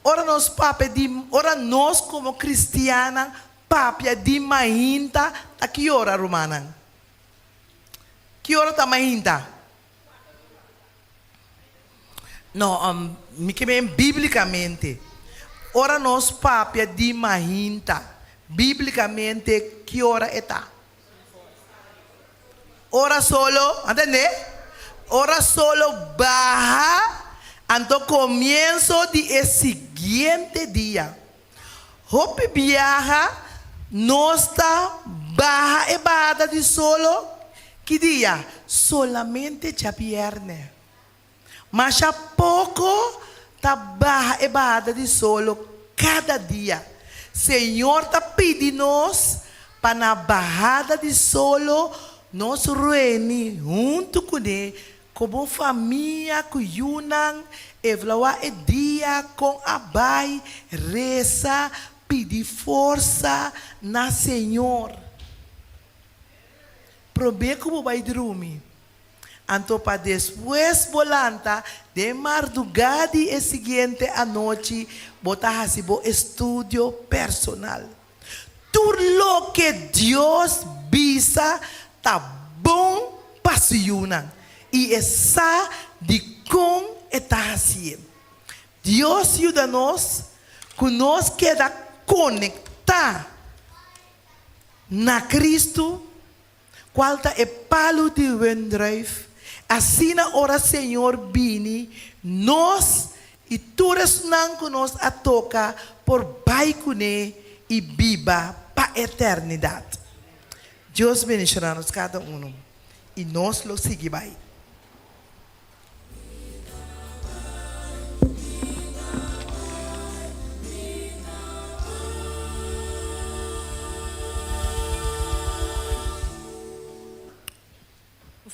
ora nos papia di ora nos komo kristiannan papia di mainta ta ki ora rumannan? Ki ora ta mainta? No, mi ke men bíblikamente. Ora nos papia di mainta bíblikamente ki ora e ta? Ora solo, antendé? Ora solo baha, anto komienso di e siguiente dia. Hopi biaha nos ta baha e bahada di solo ki dia? Solamente djabièrnè. Masha poko ta baha e bahada di solo kada dia. Señor ta pidi nos pa na bahada di solo nos reuní huntu kuné komo famia ku yunan, evaluá e dia kon a bai, resa, pidi forsa na Señor. Promé ku bo bai drumi, Anto pa despues bo lanta den mardugá di e siguiente anochi bo ta hasi bo estudio personal. Tur loke Dios bisa ta bon pa su yunan i e sa dikon e ta hasié. Dios yuda nos ku nos keda konektá na Kristu Cual ta e palu di wendruif, asina ora Señor bini, nos i tur esnan cu nos a toca por bai cune i biba pa eternidad. Dios bendiciona nos cada uno i nos lo sigui bai.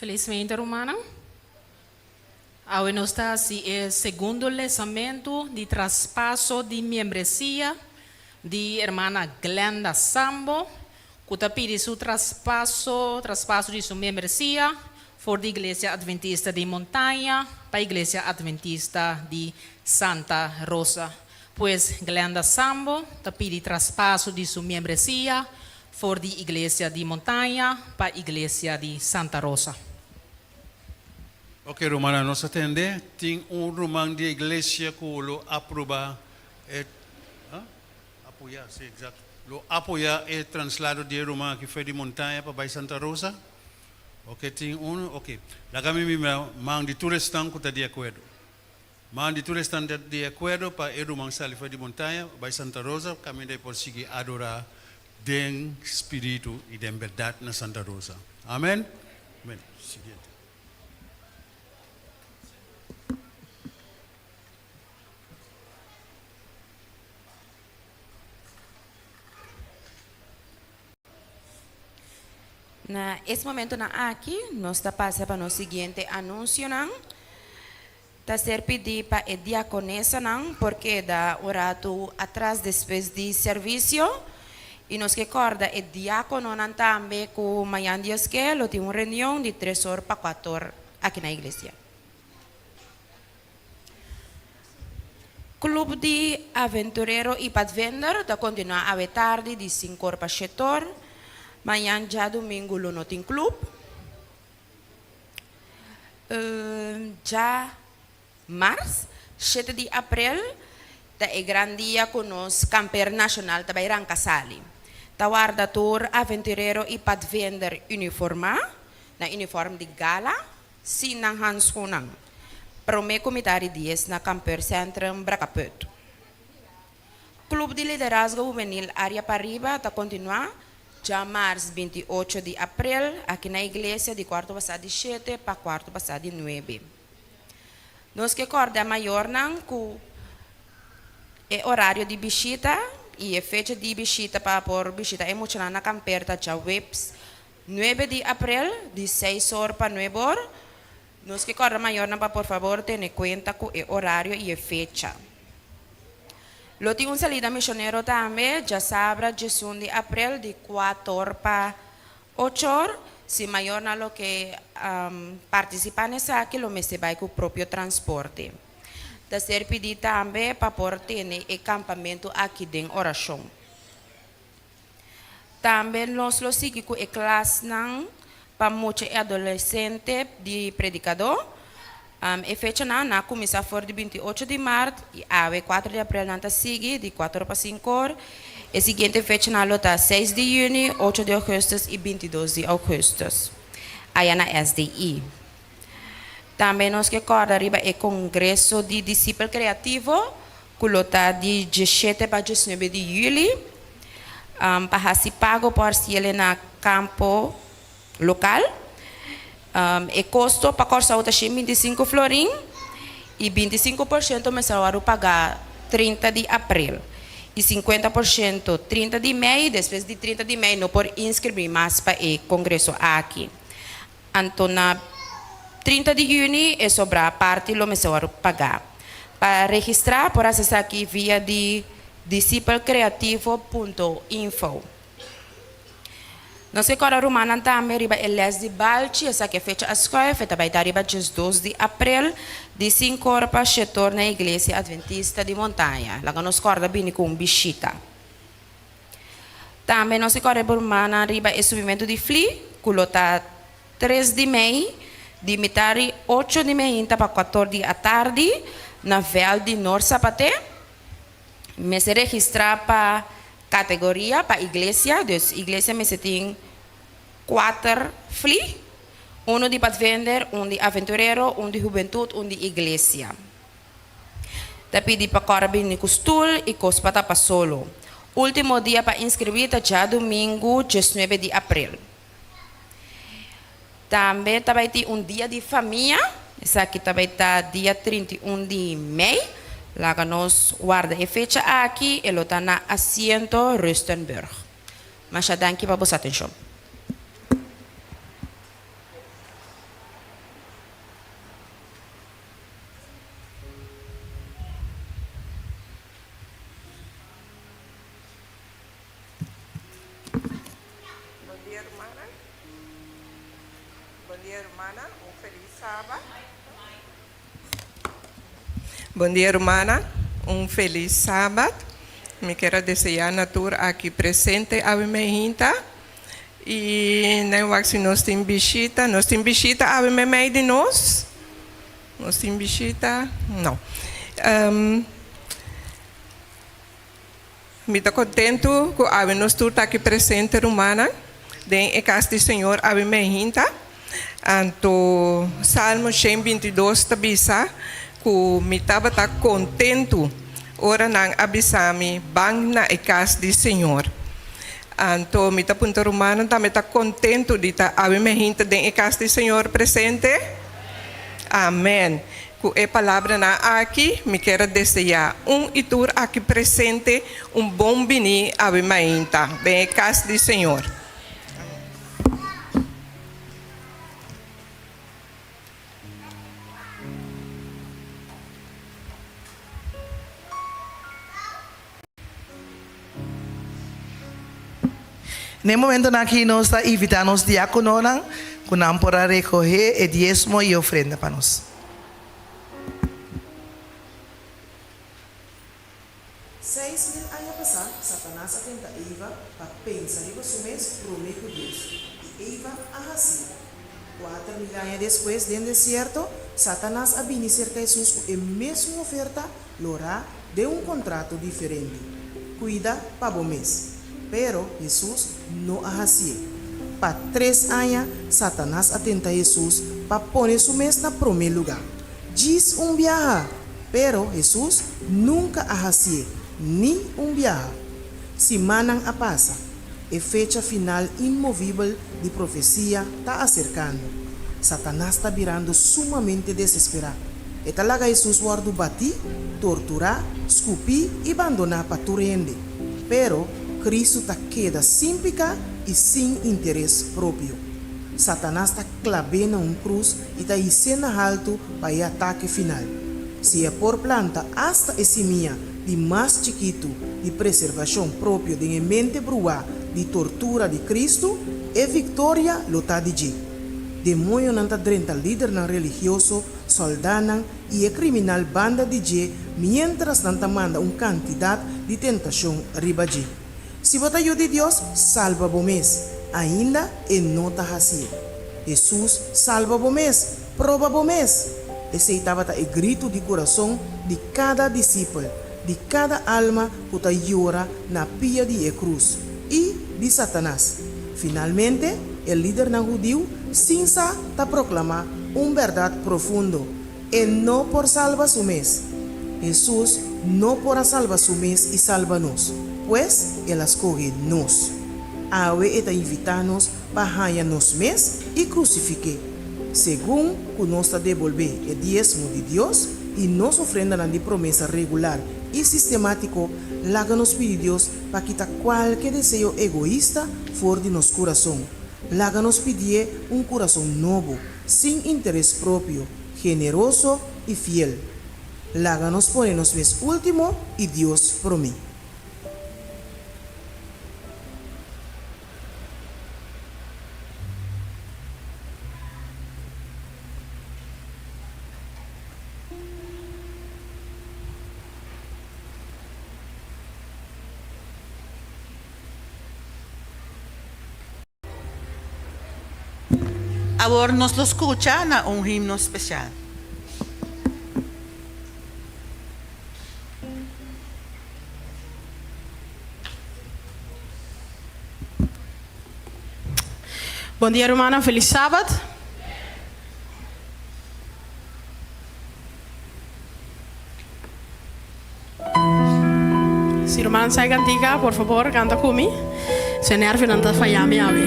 Felizmente rumannan. Awe nos ta hasi e segundo lesamentu di traspaso di miembresia di hermana Glenda Sambo ku ta pidi su traspaso traspaso di su miembresia For di Iglesia Adventista di Montaña pa Iglesia Adventista di Santa Rosa. Pues Glenda Sambo ta pidi traspaso di su miembresia for di Iglesia di Montaña pa Iglesia di Santa Rosa. Ok rumannan nos a tende tin un ruman di iglesia ku lo aproba e apoya si exacto lo apoya e translado di e ruman aki for di Montaña pa bai Santa Rosa. Ok tin unu ok laga mi mira man di tur esnan ku ta di akuerdo man di tur esnan ta di akuerdo pa e ruman sali for di montaña bai Santa Rosa kaminda e por sigui adora den spiritu i den bèrdat na Santa Rosa amen amen siguiente. Na es momentonan aki nos ta pasa pa nos siguiente anuncionan. Ta ser pidi pa e diaconesanan por keda un ratu atras despues di servicio y nos ke corda e diacononan tambe cu mañan Dios ke lo tin un reunion di tres or pa cuator aki na iglesia. Club di Aventurero y Padvinder ta continua awe tardi di sinkor pa shetor. Mañan djadumingu lo no tin club. Dja mars, shete di aprel, ta e gran dia cu nos camper nacional ta bay ranca sali. Ta warda tur aventurero y padvinder uniforma, na uniform di gala, Sin nan handschoennan. Prome ku mitar di dies na Kampeurcentrum Brakkaput. Club di Liderazgo Hubenil Area Pariba ta kontinuá djamars 28 di aprel aki na iglesia di kuarto pasá di shete pa kuarto pasá di nuebe. Nos ke kòrda mayornan ku e orario di bishita. I e fecha di bishita pa por bishita e muchanan na kamper ta djaweps nuebe di aprel di seis or pa nuebe or. Nos ke kòrda mayornan pa por fabor tene kuenta ku e orario i e fecha. Lo tin un salida mishonero tambe djasabra diesun di aprel di kuator pa Ochor, si mayornan lo ke partisipá na esaki lo mester bai ku propio transporte. Ta ser pidí tambe pa por tene e kampamentu aki den orashon. Tambe nos lo sigui ku e klasnan pa mucha i adolesente di predikadó. E fechanan nan a kuminsá for di 28 di mart i awe 4 di aprel nan ta sigui di 4 or pa 5 or. E siguiente fechanan lo ta 6 di yüni, 8 di ougùstùs i 22 di ougùstùs aya na SDI. Tambe nos ke kòrda riba e kongreso di Disipel Kreativo ku lo ta di 17 pa 19 di yüli. Pa hasi pago por hasiel na kampo lokal. E kosto pa Kòrsou ta 125 florin i 25 porshento mester wòrdu pagá 30 di aprel i 50% 30 di mei. Despues di 30 di mei no por inskribí mas pa e kongreso aki. Anto na 30 di yüni e sobrá parti lo mester wòrdu pagá. Pa registrá por hasi esaki via di disipelcreativo.info. Nos ke kòrda rumannan tambe riba e lès di balchi, esaki e fecha a skùif, e ta bai ta riba 12 di aprel di sinku ora pa shete or na Iglesia Adventista di Montaña. Laga nos kòrda bini ku un bishita. Tambe nos ke kòrda e rumannan riba e subimentu di fli ku lo ta 3 di mei di mitari ocho di meinta pa kuator di atardi na vèlt di Noord Sapaté. Mester registrá pa kategoria pa iglesia, dus iglesia mester tin kuater fli, unu di padvender, un di aventurero, un di hubentut, un di iglesia. Ta pidi pa kòrda bini ku stul i kos pa tapa solo. Último dia pa inskribí ta djadumingu 19 di aprel. Tambe ta bai tin un dia di famia, esaki ta bai ta dia 31 di mei. Laga nos warda e fecha aki, e lo ta na Asiento Rustenburg. Masha danki pa boso atenshon. Bon dia rumannan. Bon dia rumannan, un felis sabat. Bon dia rumannan, un felis sabat. Mi kier a desea na tur aki presente awe meinta. I nan wak si nos tin bishita. Nos tin bishita awe meimei di nos? Nos tin bishita? No. Mi ta kontentu ku awe nos tur ta aki presente rumannan den e kas di Señor awe meinta. Anto Salmo 122 ta bisa ku mi tabata kontentu ora nan a bisa mi ban na e kas di Señor. Anto mi ta puntra rumannan tambe ta kontentu di ta awe meinta den e kas di Señor presente? Amen. Ku e palabranan aki mi kier a deseá un i tur aki presente un bon biní awe mainta den e kas di Señor. Na e momentonan aki nos ta invitá nos diákononan ku nan por a rekohé e diesmo i ofrenda pa nos. 6000 aña pasá, Satanas a tenta Eva pa pensa riba su mes promé ku Dios, i Eva a hasié. 4000 aña despues, den desierto, Satanas a bini serka Hesus ku e mesun oferta lorá den un kontrato diferente, Kuida pa bo mes. Pero, Hesus no a hasié. Pa tres aña, Satanas a tenta Hesus pa pone su mes na promé lugá. Djis un biaha! Pero, Hesus nunka a hasié, ni un biaha. Simannan a pasa. E fecha final inmovibel di profesia ta aserkando. Satanas ta birando sumamente desesperá. E ta laga Hesus wòrdu batí, torturá, skupí i bandoná pa tur hende. Pero, Kristu ta keda sin piká i sin interes propio. Satanas ta klab'é na un krus i ta his'é na haltu pa e atake final. Si e por planta asta e simia di mas chikitu di preservashon propio den e mente bruá di tortura di Kristu, e viktoria lo ta di dje. Demoñonan ta drenta lidernan religioso, sòldánan i e kriminal banda di dje miéntras nan ta manda un kantidat di tentashon riba dje. Si bo ta yu di Dios, salba bo mes. Ainda e no ta hasié. Hesus, salba bo mes! Proba bo mes! Esei tabata e gritu di kurason di kada disipel, di kada alma ku ta yora na pia di e krus, i di Satanas. Finalmente, e lidernan hudiu sin sa ta proklamá un bèrdat profundo, E no por salba su mes. Hesus no por a salba su mes i salba nos, pues el a skohe nos. Awe e ta invitá nos pa haña nos mes i krusifik'é. Segun ku nos ta debolbé e diesmo di Dios i nos ofrendanan di promesa regular i sistemátiko, laga nos pidi Dios pa kita kualke deseo egoista for di nos kurason. Laga nos pidié un kurason nobo, sin interes propio, generoso i fiel. Laga nos pone nos mes último i Dios promé. Awor nos lo skucha na un himno spesial. Bon dia rumannan, felis sabat. Si ruman sa e kantika, por fabor kanta ku mi. Se nervionan ta faya mi awe.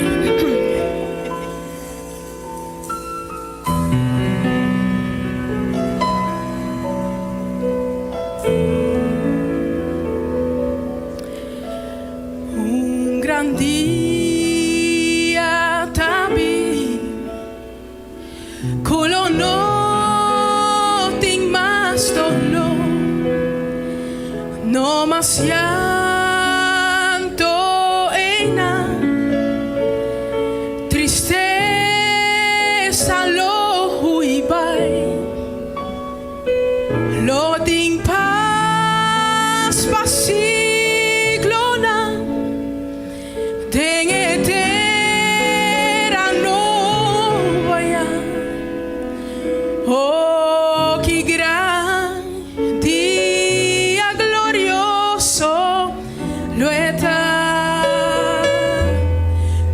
Un gran dia ta bin. Ku lo no tin mas doló, no mas llanto einan, tristesa lo hui bai, lo tin pas pa siglonan. Den e tera nobo ya. Oh, ki gran dia glorioso lo e ta!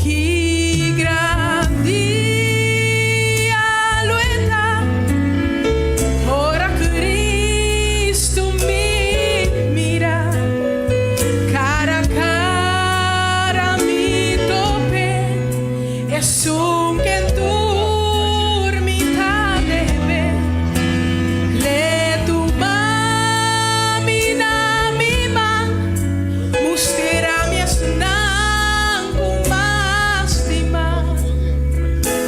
Ki gran dia lo e ta, ora Cristo mi mira. Cara cara mi tope esun ken tur mi ta debe Le tuma mi na mi man Mustera mi esnan ku mas stima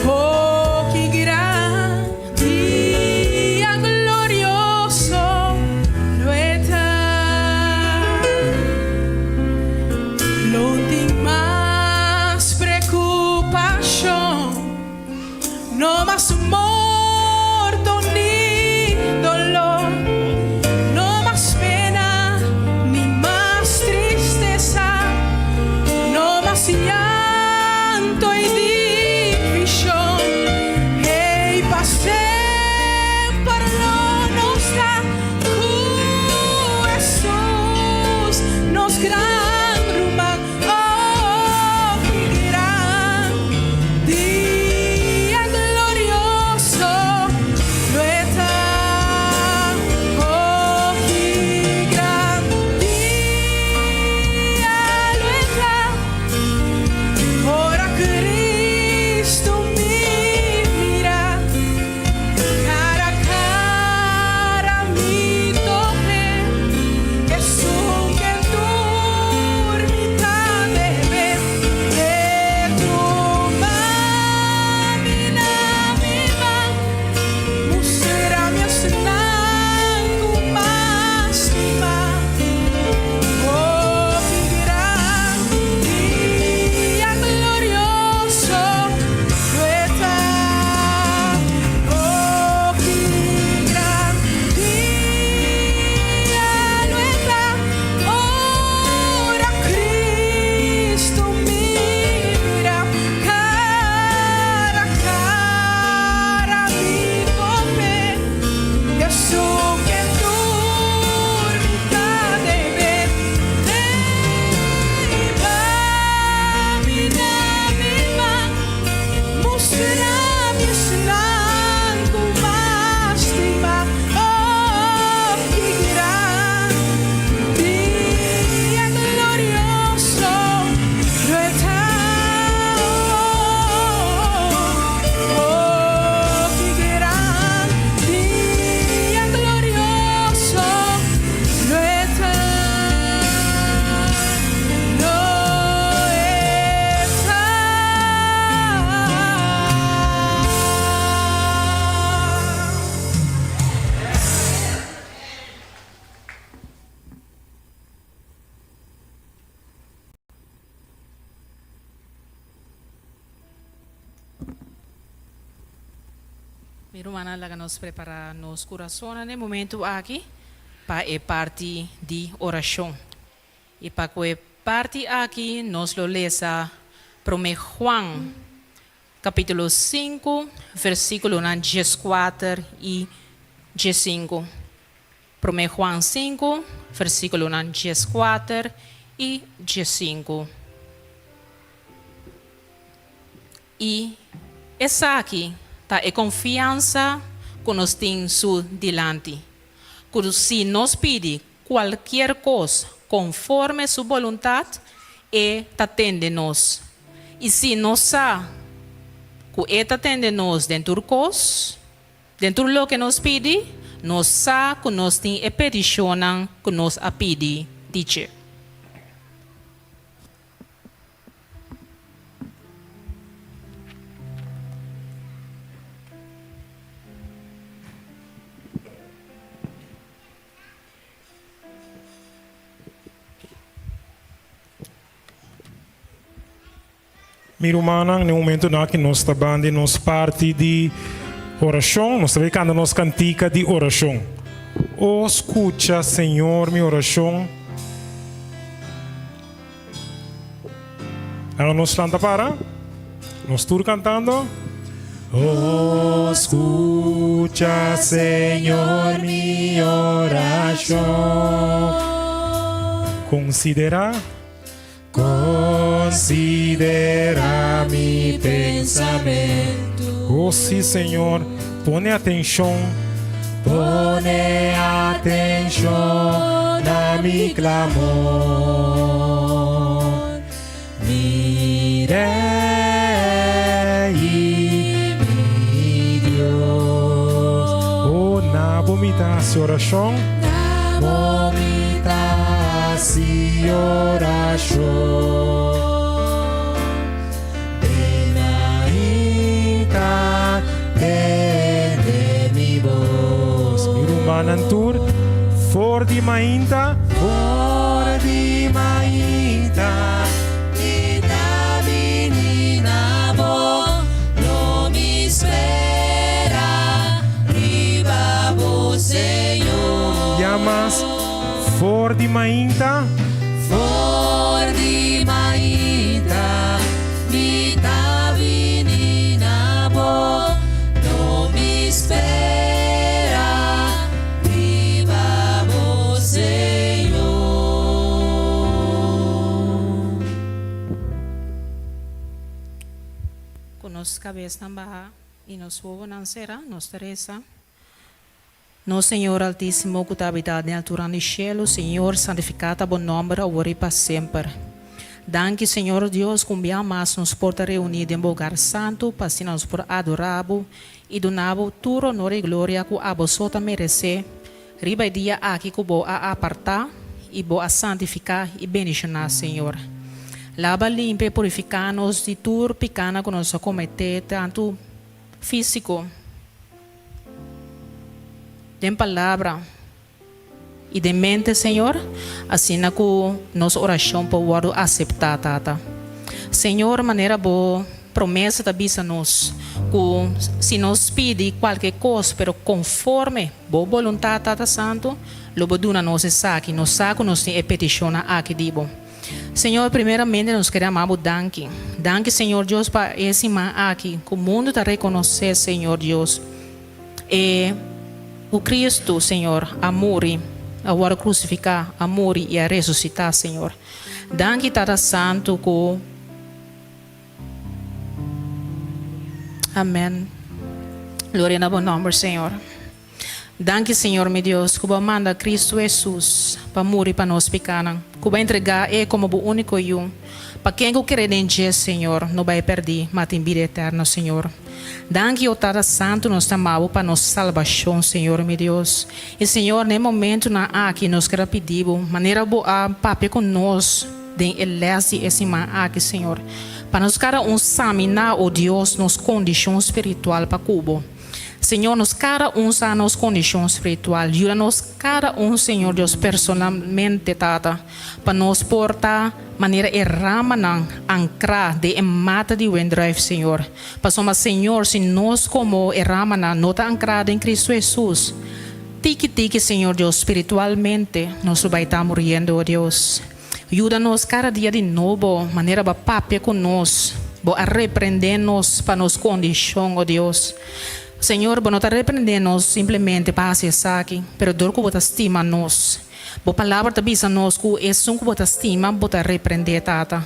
Oh ki gran Dia glorioso lo e ta. Lo tin mas preocupacion. Mi rumannan laga nos prepará nos kurasonnan na e momentu aki pa e parti di orashon. I pa ku e parti aki nos lo lesa Promé Juan kapítulo sinku versíkulonan dieskuater i diesinku. Promé Juan sinku versíkulonan dieskuater i diesinku. I esaki ta e konfiansa ku nos tin su dilanti, ku si nos pidi kualkier kos konforme su boluntat, e ta tende nos. I si nos sa ku e ta tende nos den tur kos, den tur loke nos pidi, nos sa ku nos tin e petishonnan ku nos a pidi di dje. Mi rumannan, na e momentonan aki nos ta ban den nos parti di orashon. Nos ta bay kanta nos kantika di orashon. O skucha, Señor, mi orashon. Ahora nos lanta para. Nos tur cantando. Oh, escucha, Señor, mi oración. Considera, considera mi pensamiento. Oh, sí, Señor, pone atención. Pone atención a mi clamor. Mi Rey y mi Dios. Oh, na bo mi ta hasi orashon. Na bo mi ta hasi orashon. Den ainta tende mi bos. Mi rumannan tur, for di mainta. For di mainta. Mi ta bini na bo, lo mi spera riba bo, Señor. Ya mas, for di mainta. For di mainta mi ta bini na bo, lo mi spera riba bo, Señor. Ku nos kabesnan baha i nos wowonan sera, nos ta resa. Nos Señor Altísimo ku ta habitá den alturan di shelu, Señor, santifiká ta bo nòmber awor i pa semper. Danki, Señor Dios, ku un bia mas nos por ta reuní den bo hogar santu pa asina nos por adorá bo i duna bo tur honor i gloria ku abo so ta meresé riba e dia aki ku bo a apartá i bo a santifiká i bendishoná, Señor. Laba, limpia i purifiká nos di tur pikánan ku nos a kometé, tantu físiko, Den palabra i den mente, Señor, asina ku nos orashon por wòrdu aseptá, Tata. Señor, manera Bo promesa ta bisa nos ku si nos pidi kualke kos pero konforme Bo boluntat, Tata Santu, lo Bo duna nos esaki. Nos sa ku nos tin e petishonnan aki di Bo. Señor, primeramente nos kere ama Bo danki. Danki, Señor Dios, pa e siman aki ku mundu ta rekonosé, Señor Dios, e ku Cristo, Señor, a muri, a wòrdu krusifiká, a muri i a resusitá, Señor. Danki, Tata Santu, ku. Amen. Gloria na Bo nòmber, Señor. Danki Señor mi Dios ku bo a manda Cristo Hesus pa muri pa nos pikanan, ku bo a entregá E komo bo úniko Yu, pa ken ku kere den dje Señor no bai pèrdí ma tin bida eterno Señor. Danki o Tata Santu nos ta ama bo pa nos salbashon Señor mi Dios. I Señor na e momentunan aki nos ker a pidi bo manera bo a papia ku nos den e lès di e siman aki Señor pa nos kada un saminá o Dios nos kondishon spiritual pa ku bo. Señor, nos kada un sa nos kondishon spiritual. Yuda nos kada un, Señor Dios, personalmente, Tata, pa nos por ta manera e ramanan ankrá den e mata di wendruif, Señor. Pasobra, Señor, si nos komo e ramanan no ta ankrá den Kristu Hesus, tiki tiki, Señor Dios, spiritualmente nos lo bai ta muriendo, o Dios. Yuda nos kada dia di nobo, manera Bo a papia ku nos. Bo a reprendé nos pa nos kondishon, o Dios. Señor, Bo no ta reprendé nos simplemente pa hasi esaki, pero dor ku Bo ta stima nos. Bo Palabra ta bisa nos ku esun ku Bo ta stima, Bo ta reprendé, Tata.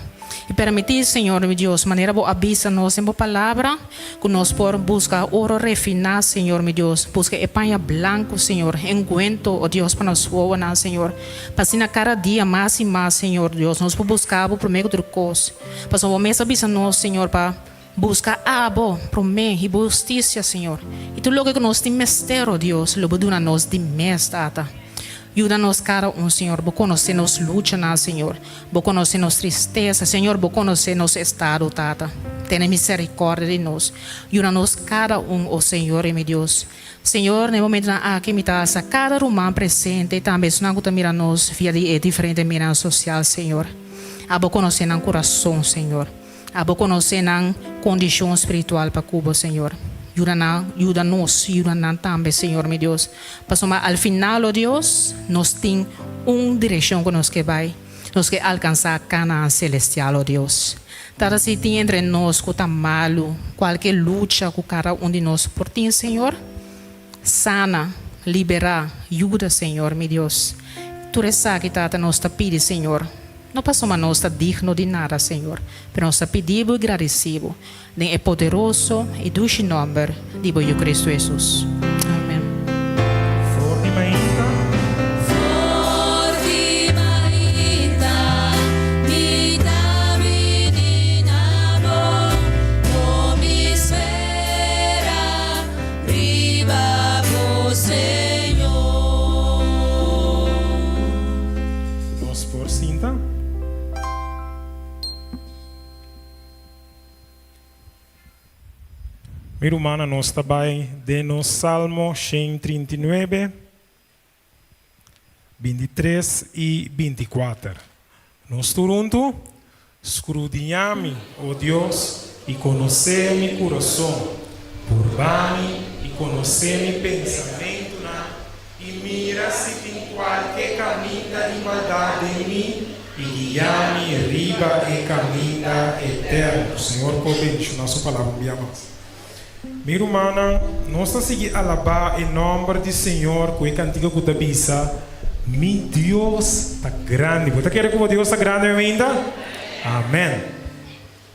I permití, Señor mi Dios, manera Bo a bisa nos den Bo Palabra, ku nos por buska oro refiná, Señor mi Dios, buska e paña blanku, Señor, enguento, o Dios, pa nos wowonan, Señor, pa asina kada dia mas i mas, Señor Dios, nos por buska Bo promé ku tur kos. Pasobra Bo mes a bisa nos, Señor, pa buska Abo promé i Bo hustisia, Señor, i tur loke ku nos tin mester, o Dios, lo Bo duna nos di mes, Tata. Yuda nos kada un, Señor. Bo konosé nos luchanan, Señor. Bo konosé nos tristesa, Señor. Bo konosé nos estado, Tata. Tene miserikòrdia di nos. Yuda nos kada un, o Señor i mi Dios. Señor, na e momentunan aki mi ta alsa kada ruman presente i tambe esnan ku ta mira nos via di e diferente medionan sosial, Señor. Abo konosé nan kurason, Señor. Abo konosé nan kondishon spiritual pa ku Bo, Señor. Yuda nan, yuda nos, yuda nan tambe, Señor mi Dios. Pasobra al final, o Dios, nos tin un direkshon ku nos ke bai. Nos ke alkansá Kanaan selestial, o Dios. Tata, si tin entre nos ku ta malu, kualke lucha ku kada un di nos por tin, Señor, sana, liberá, yuda, Señor mi Dios. Tur esaki, Tata, nos ta pidi, Señor. No pasobra nos ta digno di nada, Señor, pero nos ta pidi Bo i gradisí Bo den e poderoso i dushi nòmber di Bo Yu Cristo Hesus. Amen. For di mainta. For di mainta mi ta bini na bo, lo mi spera riba bo, Señor. Nos por sinta. Mi rumannan, nos ta bai den nos Salmo 139, 23 i 24. Nos tur huntu, Skrudiñá mi, o Dios, i konosé mi kurason. Purba mi i konosé mi pensamentunan, i mira si tin kualke kaminda di maldat den mi, i guia mi riba e kaminda eterno. Señor por bendishoná su palabra un bia mas. Mi rumannan, nos ta sigui alabá e nòmber di Señor ku e kantika ku ta bisa, Mi Dios ta grandi. Bo ta kere ku bo Dios ta grandi ainda? Amèn.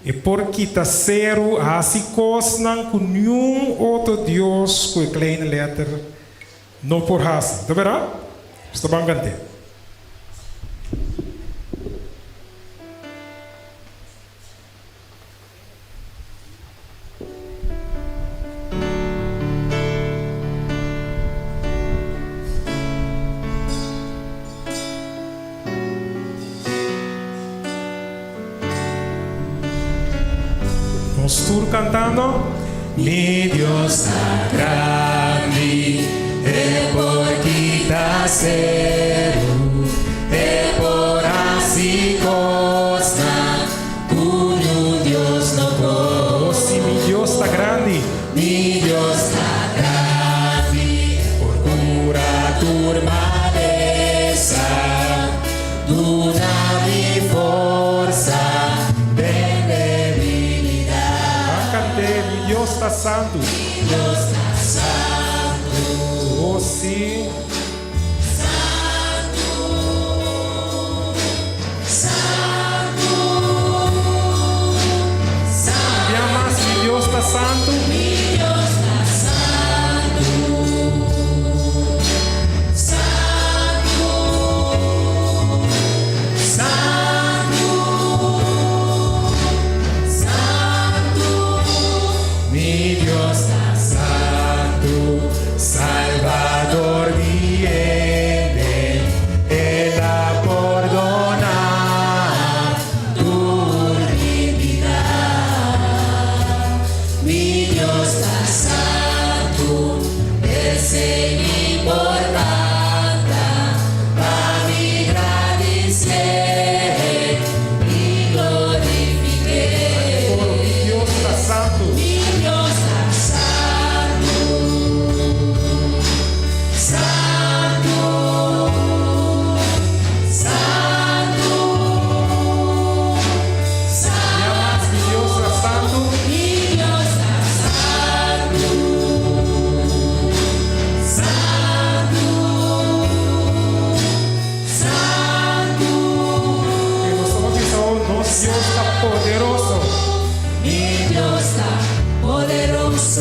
E por kita seru, hasi kosnan ku niun otro dios ku e kleine lèter no por hasi. Ta bèrdat? Nos ta ban kant'é. Nos tur cantando. Mi Dios ta grandi, e por kita seru, e por hasi kosnan Ku niun Dios no por. Oh, si mi Dios ta grandi. Mi Dios ta grandi. Por kura tur malesa. Duna mi forsa den debilidat. Ban kant'é, Mi Dios ta santu. Mi Dios ta santu. Oh, si. Santu, santu, santu. Bia mas, mi Dios ta santu. Mi Dios ta santu, santu, santu, santu. Mi Dios ta santu. Salvador di hende, El a pordoná tur mi piká. Mi Dios.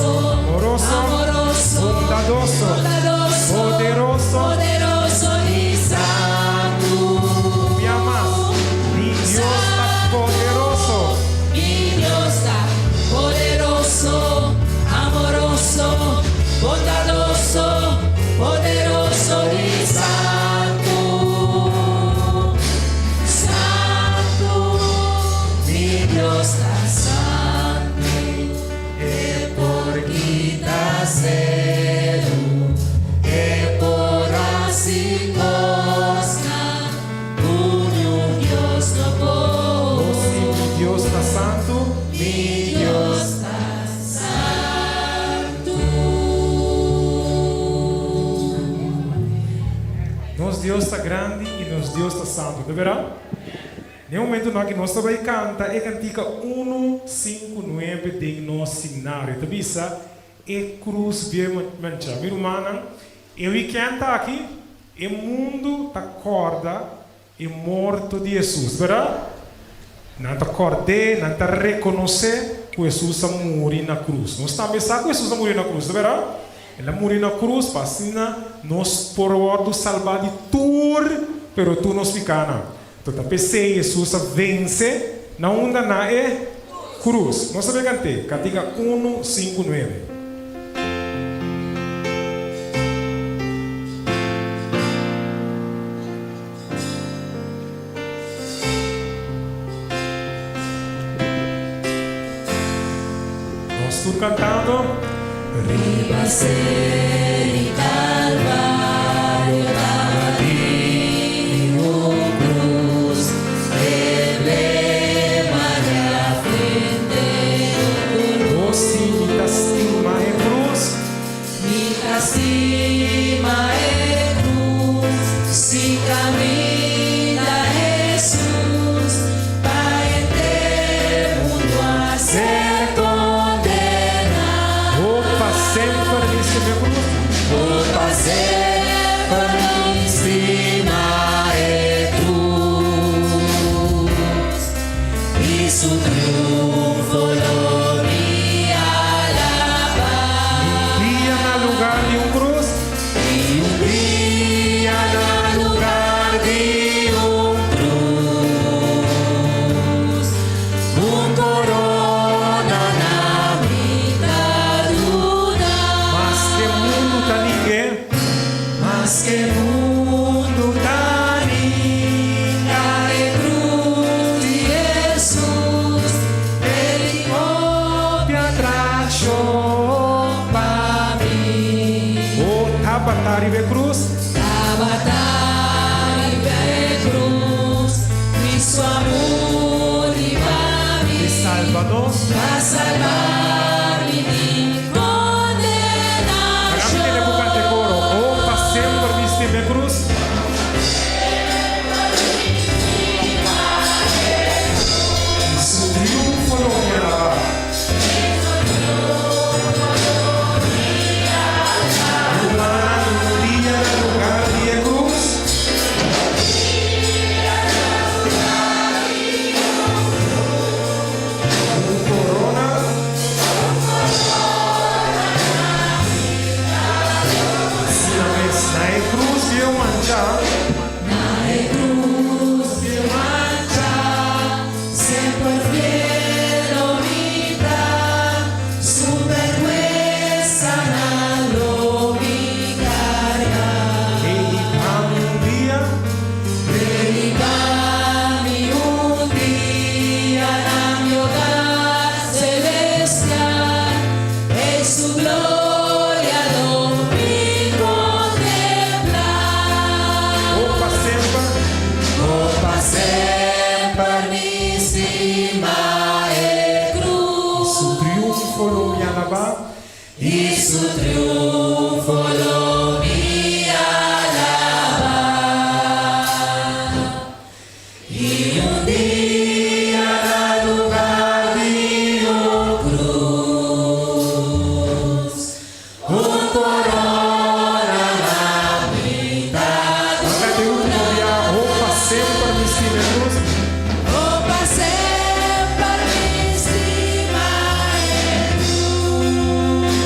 Amoroso, bondadoso, poderoso, Poderoso i santu. Un bia mas. Mi Dios ta poderoso. Mi Dios ta poderoso, amoroso, bondadoso, poderoso i santu. Santu, mi Dios ta santu. E por kita seru, e por hasi kosnan, ku Dios no por. Oh, sí, mi Dios ta santu. Mi Dios ta santu. Nos Dios ta grandi i nos Dios ta santu, ta bèrdat? Na e momento nan ku nos ta bai kanta e kantika 159 den nos himnario, ta bisa E Krus Bieu Manchá. Mi rumannan, e wikènt aki e mundu ta kòrda e morto di Hesus, bèrdat? Nan ta kòrd'é, nan ta rekonosé ku Hesus a muri na krus. Nos tambe sa ku Hesus a muri na krus, ta bèrdat? El a muri na krus pa asina nos por wòrdu salbá di tur pero tur nos pikánan. Anto ta p'esei Hesus a vense na unda? Na e krus. Nos ta bai kant'é, kantika unu, sinku, nuebe. Nos tur kantando. Riba ser'i Kalvario tabatin un krus, emblema di afrente dolor. Oh sí, mi ta stima e krus. Mi ta stima e krus, sí kaminda Hesus pa henter mundu a ser kondená. Oh, pa semper mi stima e krus. Oh, pa semper mi stima e krus. I su triunfo lo mi alabá. Dia na lugá di un krus. I un dia na lugá di un krus, un korona na mi ta duna. Maske mundu ta ning'é. Maske mundu ta ninga e krus di Hesus, e tin hopi atrakshon pa mi. Oh, tabata riba e krus. Tabata riba e krus, Kristu a muri pa mi. I salba nos. Pa salba mi di Laga mi tende bo kanta e koro. kondenashon. Oh, pa semper mi stima e krus. I su triunfo lo mi alabá. Rumannan, un dia na lugá di e krus. Un korona. Asina mes, na e krus bieu manchá. Na e krus bieu manchá, semper fiel lo mi ta, su bèrgwensanan lo mi karga. E hiba mi un dia. E hiba mi un dia na mi hogar selestial, en su gloria lo mi kontemplá. Oh, pa semper. Oh, pa semper mi stima e I su krus. triunfo lo mi alabá. I su triunfo lo mi alabá. I un dia na lugá di un krus, un korona na mi ta Nos ta último dia. Oh, pa semper mi stima e krus. Oh, pa semper mi stima e krus.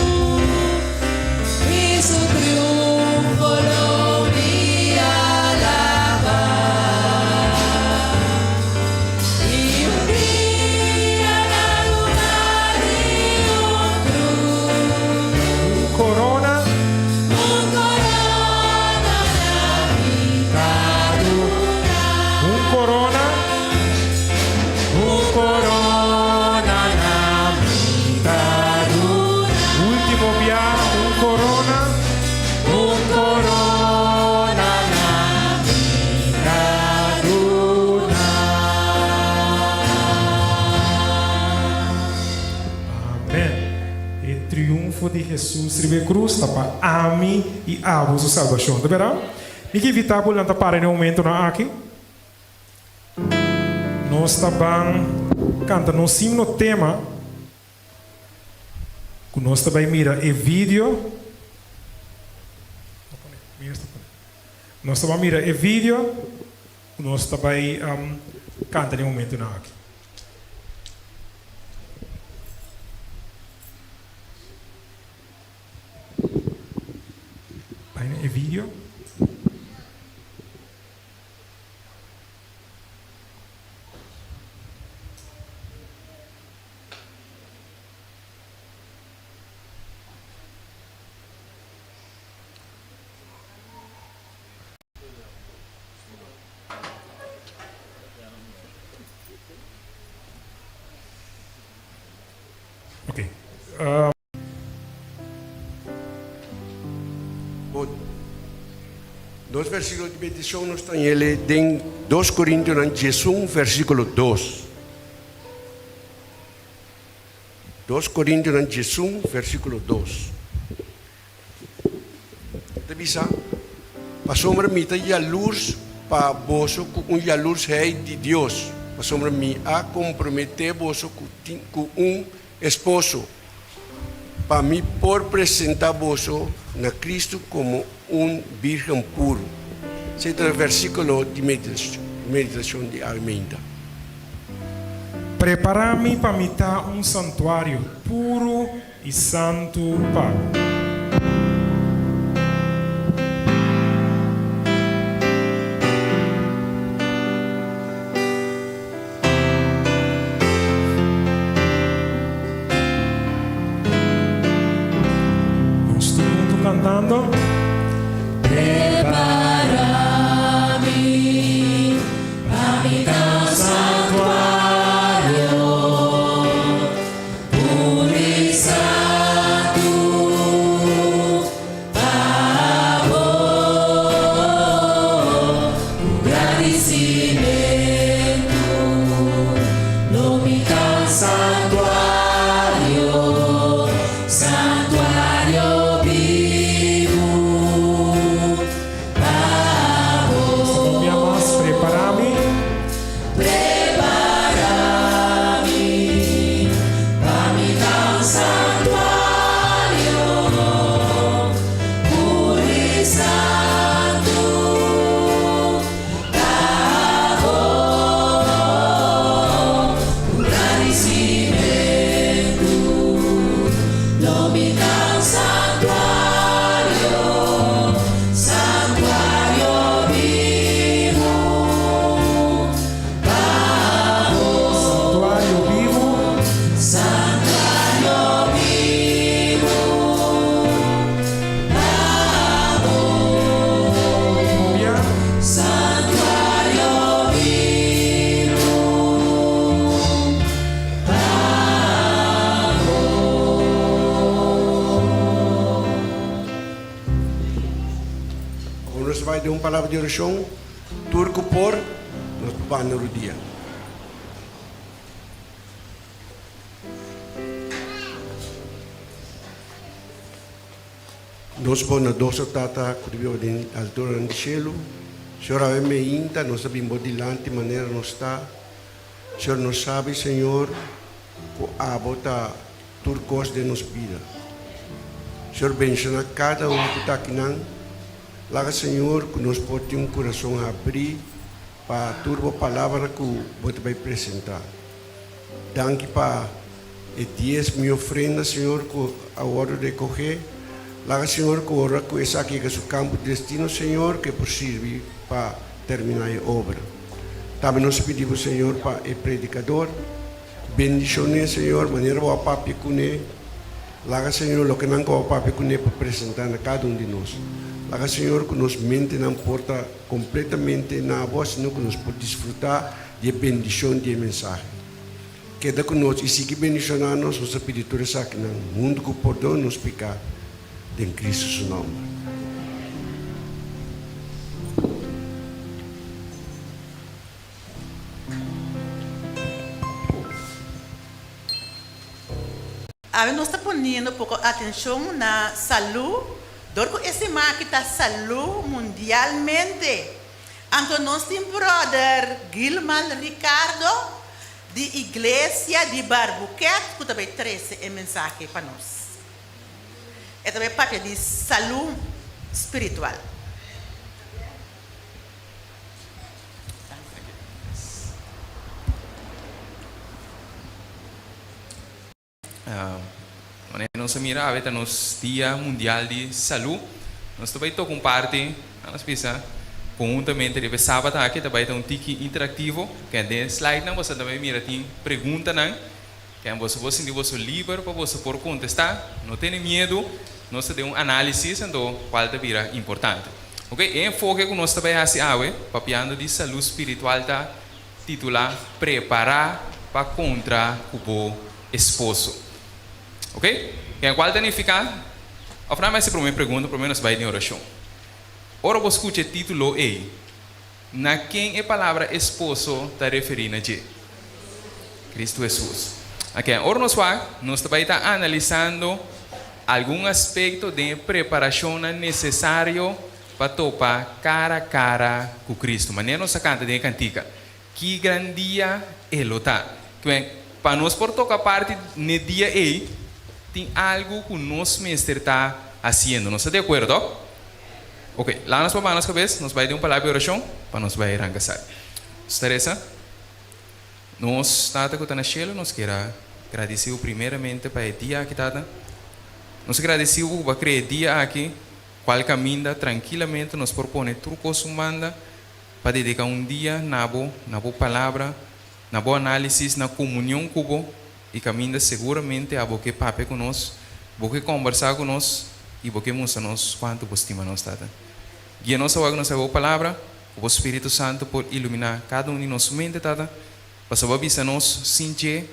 triunfo di Hesus riba e krus ta pa ami i abo su salbashon. Ta bèrdat? Mi ke invitá bo lanta para den e momentonan aki. Nos ta ban kanta nos himno tema ku nos ta bai mira e video. Nos ta ban mira e video ku nos ta bai kanta den e momentonan aki. Bai na e video. Ok. Bon, nos versíkulo di bendishon nos ta hele den Dos Korintionan 11 versíkulo 2. Dos Korintionan 11 versíkulo 2. Ta bisa, Pasobra mi ta yalurs pa boso ku un yalursheid di Dios, pasobra mi a komprometé boso ku tin ku un esposo, pa mi por presentá boso na Kristu komo un bírgen puru. Esei ta e versíkulo di meditashon di awe meinta. Prepará mi pa mi ta un santuario puru i santu pa bo. Nos tur huntu kantando. Prepara mi pa mi ta un santuario. Bia mas, prepara mi. Santuario bibu. Último bia. Awor nos ta bai den un palabra di orashon. Tur ku por, nos por banda rudia. Nos bondadoso Tata ku ta biba den alturanan di shelu, Señor awe meinta nos ta bin bo dilanti manera nos ta. Señor nos sabi Señor ku abo ta tur kos den nos bida. Señor bendiciona kada un ku ta akinan. Laga Señor ku nos por tin un kurason habrí pa tur bo palabra ku bo ta bai presentá. Danki pa e dies mi ofrenda, Señor, ku a wòrdu rekogé. Laga Señor ku ora ku esaki yega su kampo di destino, Señor, ku e por sirbi pa terminá e obra. Tambe nos ta pidi bo, Señor, pa e predikador. Bendishon'é, Señor, manera bo a papia kuné. Laga, Señor, loke nan ku bo a papia kuné por presentá na kada un di nos. Laga, Señor, ku nos mentenan por ta kompletamente na bo, asina ku nos por disfrutá di e bendishon di e mensahe. Keda ku nos i sigui bendishoná nos, nos ta pidi tur esakinan huntu ku pordon nos piká, den Cristo su nòmber. Awe nos ta poniendo poko atenshon na salú dor ku e siman aki ta salú mundialmente. Anto nos tin bròder Gilmal Ricardo di Iglesia di Barbuquet ku ta bai trese e mensahe pa nos. E ta bai papia di salú spiritual. Manera nos a mira awe ta nos dia mundial di salú. Nos ta bai toka un parti, nos bisa, konhuntamente riba e sabat aki ta bai ta un tiki interaktivo. Ken den e slidenan boso ta bai mira tin preguntanan. Ken boso por sinti boso liber pa boso por kontestá. No tene miedu, nos ta den un análisis anto kual ta bira importante. Oke, e enfoke ku nos ta bai hasi awe papiando di salú spiritual ta titulá Prepará pa Kontra ku Bo Esposo. Ok? Ken kual ta nifiká? Òf nan mester promé pregunta, promé nos bai den orashon. Ora bo skucha e título ei, na ken e palabra esposo ta referí na dje? Kristu Hesus. Oke, ora nos wak, nos ta bai ta analisando algun aspekto den e preparashonnan nesesario Pa topa kara kara ku Kristu. Manera nos a kanta den e kantika, Ki gran dia e lo ta! Kwen, pa nos por toka parti n'e dia ei, tin algu ku nos mester ta hasiendo. Nos ta di akuerdo, tòg? Oke, laga nos pa baha nos kabes, nos bai den un palabra di orashon pa nos bai ranka sai. Nos ta resa, Nos Tata ku ta na shelu, nos kier a gradisí bo primeramente pa e dia aki, Tata. Nos a gradisí bo ku bo a krea e dia aki Cual caminda trankilamente nos por pone tur cos un banda pa dedica un dia na bo, na bo palabra, na bo analisis, na comunion cu bo y caminda seguramente abo ke papia cu nos, bo ke combersa cu nos y bo ke mustra nos cuanto bo stima nos, Tata. Guia nos awor cu nos ta bo palabra, cu bo Spirito Santo por ilumina cada un di nos mente, Tata, pasobra bo a bisa nos sin dje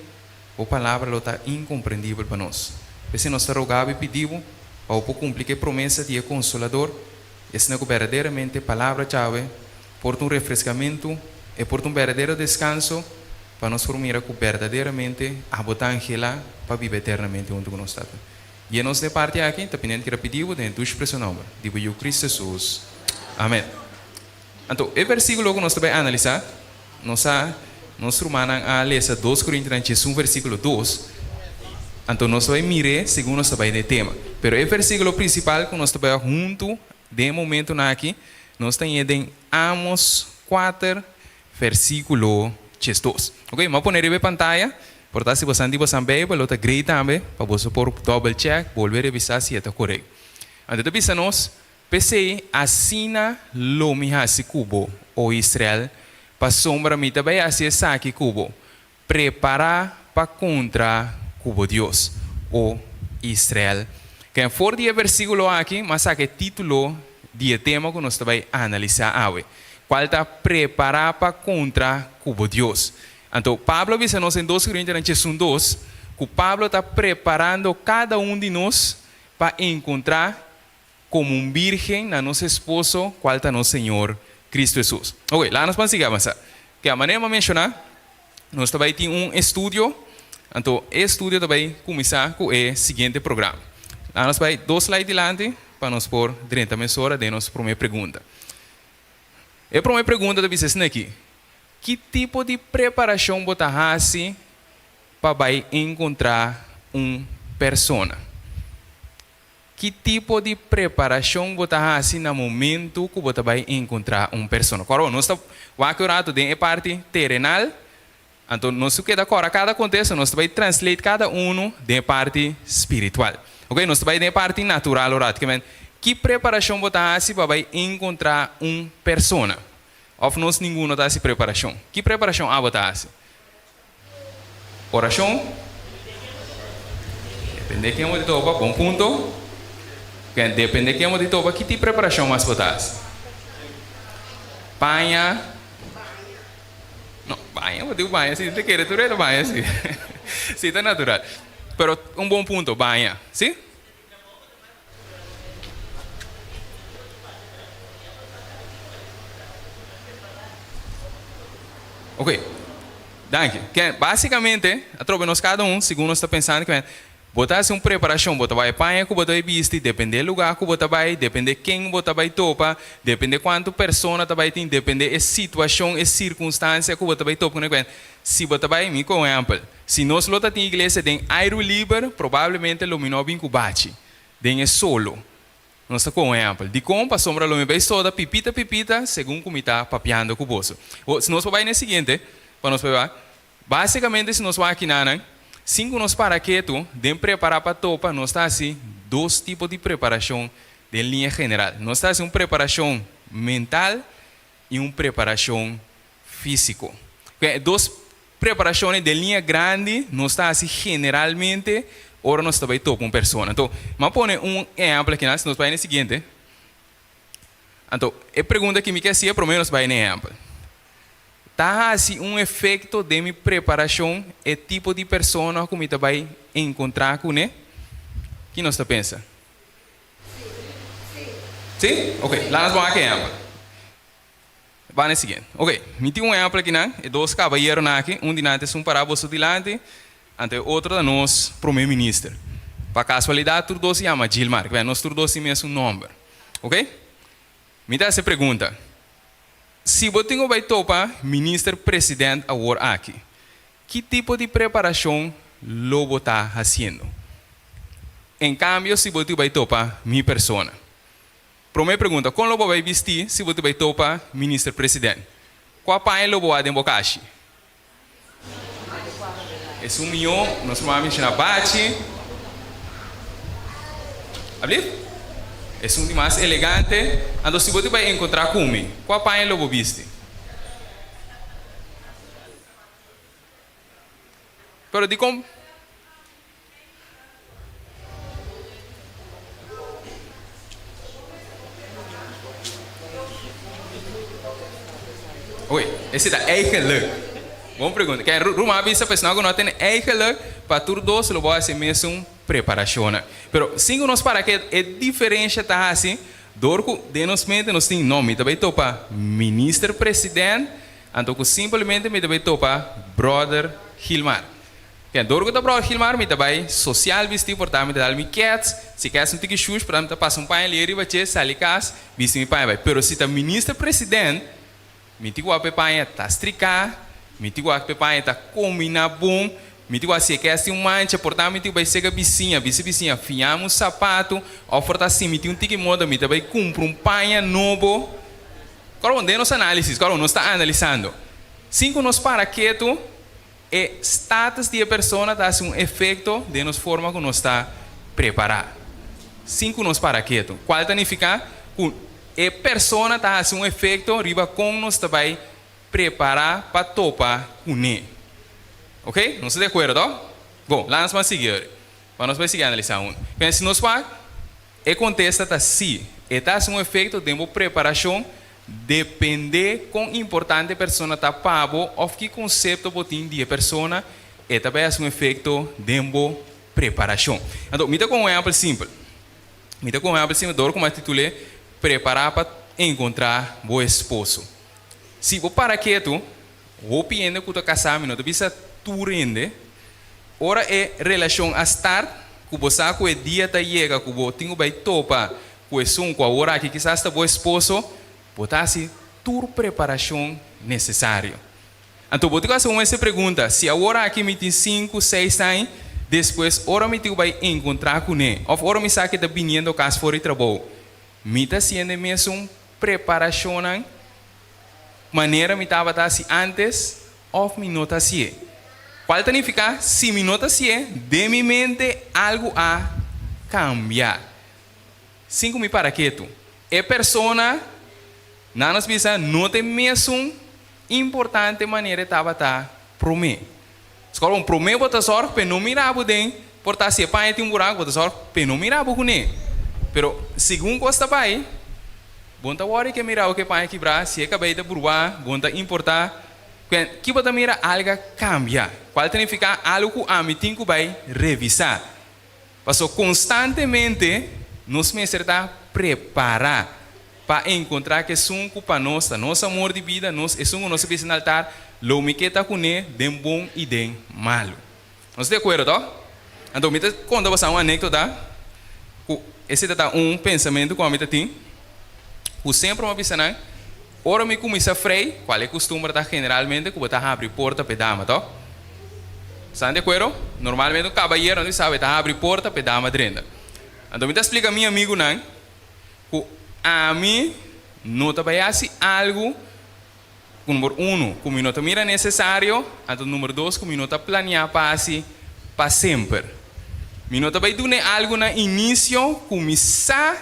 Bo palabra lo ta incomprendibel pa nos. P'esei nos ta roga bo i pidi bo pa bo por cumpli cu e promesa di e Consolador, i asina cu berdaderamente e palabra djawe por ta un refrescamentu, e por ta un berdadero descanso pa nos por mira cu berdaderamente abo ta anhela pa biba eternamente hunto cu nos Tata. Guia nos den e parti aki, ta pinent keda pidi bo den e dushi precio nomber di bo Yu Cristo Jesus. Amen. Anto, e versiculo cu nos ta bay analisa, Nos a, nos rumannan a lesa dos Korintianan 11 versíkulo dos, anto nos ta bai mir'é segun nos ta bai den e tema. Pero e versíkulo prinsipal ku nos ta bai huntu den e momentunan aki, nos ta hañ'é den Amos kuater versíkulo 12. Oke, mi a pone riba e pantaya, por ta si bosan di bosan Beibel lo ta great tambe pa boso por double check, bolbe revisá si e ta korekto. Anto e ta bisa nos, P'esei, asina lo mi hasi ku bo, o Israel, pasobra mi ta bai hasi esaki ku bo, Prepará pa kontra ku bo Dios, o Israel. Ken for di e versíkulo aki mi a saka e título di e tema ku nos ta bai analisá awe, kual ta Prepará pa kontra ku bo Dios. Anto, Pablo a bisa nos den dos Korintianan 12 ku Pablo ta preparando kada un di nos pa enkontrá komo un bírgen na nos esposo, kual ta nos Señor Kristu Hesus. Oke, laga nos pan sigui avansá. Ke manera mi a menshoná, nos ta bai tin un estudio, anto e estudio ta bai kuminsá ku e siguiente programa. Laga nos bai dos slide dilanti pa nos por drenta mesora den nos promé pregunta. E promé pregunta ta bisa esaki aki, Ki tipo di preparashon bo ta hasi pa bai enkontrá un persona? Ki tipo di preparashon bo ta hasi na momentu ku bo ta bai enkontrá un persona? Kòrda bo, nos ta wak un ratu den e parti terenal, anto nos su keda kòrda kada kontesto, nos ta bai translate kada unu den e parti spiritual. Oke, nos ta bai den e parti natural un ratu. Ke men, ki preparashon bo ta hasi pa bai enkontrá un persona? Òf nos ninguno ta hasi preparashon? Ki preparashon abo ta hasi? Orashon. Depende ken bo di topa, bon punto. Depende ken bo di topa, ki tipo preparashon mas bo ta hasi? Paña. No, baña, bo tin ku baña si, te kere tur e ta baña si. Si ta natural. Pero un bon punto, baña, si? Ok, danki. Ke, basikamente, atrobe nos kada un, segun nos ta pensando, ke men, Bo ta hasi un preparashon, bo ta bai paña ku bo ta bai bisti, depende e lugá ku bo ta bai, depende ken bo ta bai topa, depende kuantu persona ta bai tin, depende e situashon, e sirkunstansia ku bo ta bai topa ku nan. Si bo ta bai, mi ku un ehèmpel, si nos lo ta tin iglesia den airu liber, probablemente lo mi no bin ku bachi den e solo. Nos ta ku un ehèmpel. Dikon? Pasobra lo mi bai soda pipita pipita segun ku mi ta papiando ku boso. Si nos por bai na e siguiente, pa nos por bai. Básikamente si nos wak kinanan, sin ku nos para ketu den prepará pa topa, nos ta hasi dos tipo di preparashon den liña general. Nos ta hasi un preparashon mental i un preparashon físiko. Ku e dos preparashonnan den liña grandi nos ta hasi generalmente ora nos ta bai topa un persona. Anto, mi a pone un ehèmpel akinan, si nos bai na e siguiente. Anto, e pregunta ki mi ke hasi e promé nos bai na e ehèmpel. Ta hasi un efekto den mi preparashon e tipo di persona ku mi ta bai enkontrá kuné? Ki nos ta pensa? Sí? Ok, laga nos bon aki ehèmpel. Ban e siguiente. Ok, mi tin un ehèmpel akinan, e dos kabayeronan aki, un di nan ta esun pará boso dilanti, anto e otro ta nos prome minister. Pa kasualidat tur dos yama Gilmar, kibè nos tur dos tin mesun nòmber. Ok? Mi ta hasi e pregunta. Si bo tin ku bai topa Minister President awor aki, ki tipo di preparashon lo bo ta hasiendo? En kambio si bo tin bai topa mi persona. Promé pregunta, kon lo bo bai bisti si bo tin bai topa Minister President? Kua paña lo bo a den bo kashi? Esun mihó nos por a menshoná bachi. Ablief? Esun di mas elegante. Anto si bo ta bai enkontrá ku mi, kua paña lo bo bisti? Pero dikon? Oei, esei ta eigenlijk. Bon pregunta. Kijk, Ruma a bisa pesnan ku no a tene eigenlijk pa tur dos lo bo hasi mesun preparashonnan. Pero sin ku nos para ke e diferensha ta hasi dor ku den nos mente nos tin, no, mi ta bai topa minister president, anto ku simplemente mi ta bai topa brother Gilmar. Ken dor ku ta brou Gilmar mi ta bai sosial bisti por ta mi ta dal mi kets, si kets un tiki shush por ta mi ta pasa un paña lier riba dje sali kas bisti mi paña bai pero si ta minister president mi tin ku wak pa e paña ta strika mi tin ku wak pa e paña ta kombina bon mi tin ku wak si e kets tin un mancha por ta mi tin ku bai sega bisiña bisi bisiña fiña mi un sapatu of por ta si mi tin un tiki moda mi ta bai kumpra un paña nobo kòrda bon den nos analisis kòrda bon nos ta analisando sin ku nos para ketu. E status di e persona ta hasi un efekto den nos forma ku nos ta prepará, sin ku nos para ketu, kual ta nifiká ku e persona ta hasi un efekto riba kon nos ta bai prepará pa topa kuné. Oke? Nos ta di akuerdo? Bon, laga nos ban sigui ori, pa nos bai sigui analisá huntu. P'esei si nos wak, e kontesta ta sí, e ta hasi un efekto den bo preparashon Depende kon importante e persona ta pa bo òf ki konsepto bo tin di e persona, e ta bai hasi un efekto den bo preparashon. Anto, mi ta kon un ehèmpel simpel. Mi ta kon un ehèmpel simpel dor ku mi a titul'é Prepará pa enkontrá bo esposo. Si bo para ketu, hopi hende ku ta kasá, mi no ta bisa tur hende, ora e relashon a start, ku bo sa ku e dia ta yega ku bo tin ku bai topa Ku esun ku awor aki kisas ta bo esposo, bo ta hasi tur preparashon nesesario. Anto bo tin ku hasi un ese pregunta, Si awor aki mi tin sinku, seis aña, despues ora mi tin ku bai enkontrá kuné òf ora mi sa ku e ta biniendo kas for di trabou, mi ta hasiendo e mesun preparashonnan manera mi tabata hasi ántes òf mi no ta hasié? Kual ta nifiká, si mi no ta hasié, den mi mente algu a kambia. Sin ku mi para ketu. E persona, nan nos bisa, no ta e mesun importante manera e tabata promé. Skor bon, promé bo ta sòrg p'e no mira bo den, por ta si e paña tin un buraku, bo ta sòrg p'e no mira bo kuné. Pero segun kos ta bai, bo no ta wòri ke mira bo ku e paña kibrá, si e kabei ta bruá, bo no ta importá. Kuen, ki bo ta mira alga kambia, kual ta nifiká algu ku ami tin ku bai revisá. Paso konstantemente nos mester ta prepará pa enkontrá ku esun ku pa nos ta nos amor di bida, nos esun ku nos a bisa na altar, lo mi ke ta kuné den bon i den malu. Nos ta di akuerdo, tò? Anto mi ta konta boso un anékdota ku esei ta ta un pensamentu ku ami ta tin ku semper mi a bisa nan, ora mi kuminsá frei, kual e kustumber ta generalmente ku bo ta habri porta pa e dama, tòg? Stan di akuerdo? Normalmente un kabayero no sabe ta habri porta pa e dama drenta. Anto mi ta splika mi amigunan ku ami no ta bai hasi algu ku number uno ku mi no ta mira nesesario, anto number dos ku mi no ta planiá pa hasi pa semper. Mi no ta bai dun'é algu na inisio ku mi sa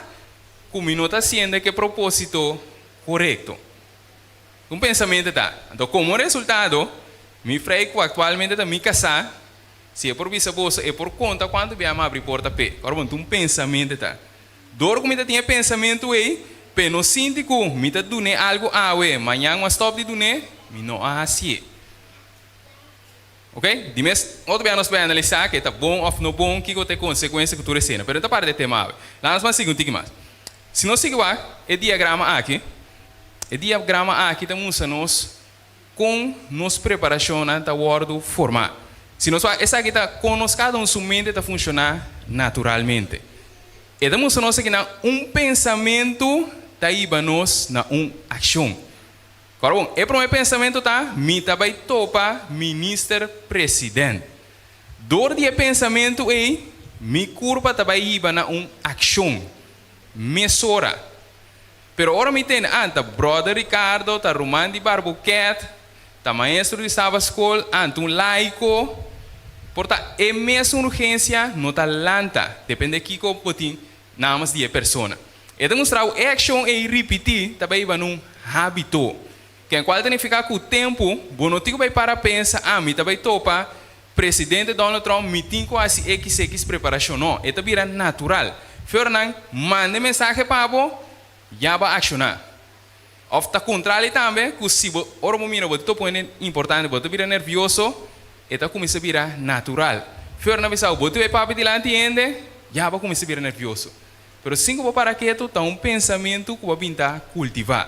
ku mi no ta hasiendo ku e propósito korekto. Un pensamentu ta, anto komo resultado, mi frei ku aktualmente ta mi kasá, si e por bisa boso, e por konta kuantu biaha mi a abri porta p'e. Ora bon, un pensamentu ta. Dor ku mi ta tin e pensamentu ei, p'e no sinti ku mi ta dun'é algu awe, mañan mi a stòp di dun'é, mi no a hasié. Ok? Di mes, otro biaha nos por analisá ke ta bon òf no bon, kiko ta e konsekuensia ku tur esena. Pero no ta parti di e tema awe. Laga nos ban sigui un tiki mas. Si nos sigui wak e diagrama aki, e diagrama aki ta mustra nos kon nos preparashonnan ta wòrdu formá. Si nos wak, esaki ta kon nos kada un su mente ta funshoná naturalmente. E ta mustra nos aki na un pensamentu ta hiba nos na un akshon. Kòrda bon, e promé pensamentu ta, Mi ta bai topa Minister President. Dor di e pensamentu ei, mi kurpa ta bai hiba na un akshon mesora. Pero ora mi tende, ah, ta Brother Ricardo, ta ruman di Barbuquet, ta maestro di Saba Skol, ah, ta un laiko, por ta e mesun urgensia no ta lanta, depende kiko bo tin namens di e persona. E ta mustra ku e akshon ei ripití ta bai hiba na un hábito. Ken kual ta nifiká ku tempu bo no tin ku bai para pensa, ah, mi ta bai topa Presidente Donald Trump, mi tin ku hasi XX preparashon. No, e ta bira natural. Fernand, manda e mensahe pa bo, ya bo a akshoná. Òf ta kontrali tambe ku si bo ora bo mira bo ta topa un hende importante bo ta bira nervioso, e ta kuminsá bira natural. Fernand a bisa bo, bo ta bai papia dilanti hende, ya bo a kuminsá bira nervioso. Pero sin ku bo para ketu ta un pensamentu ku bo a bin ta kultivá.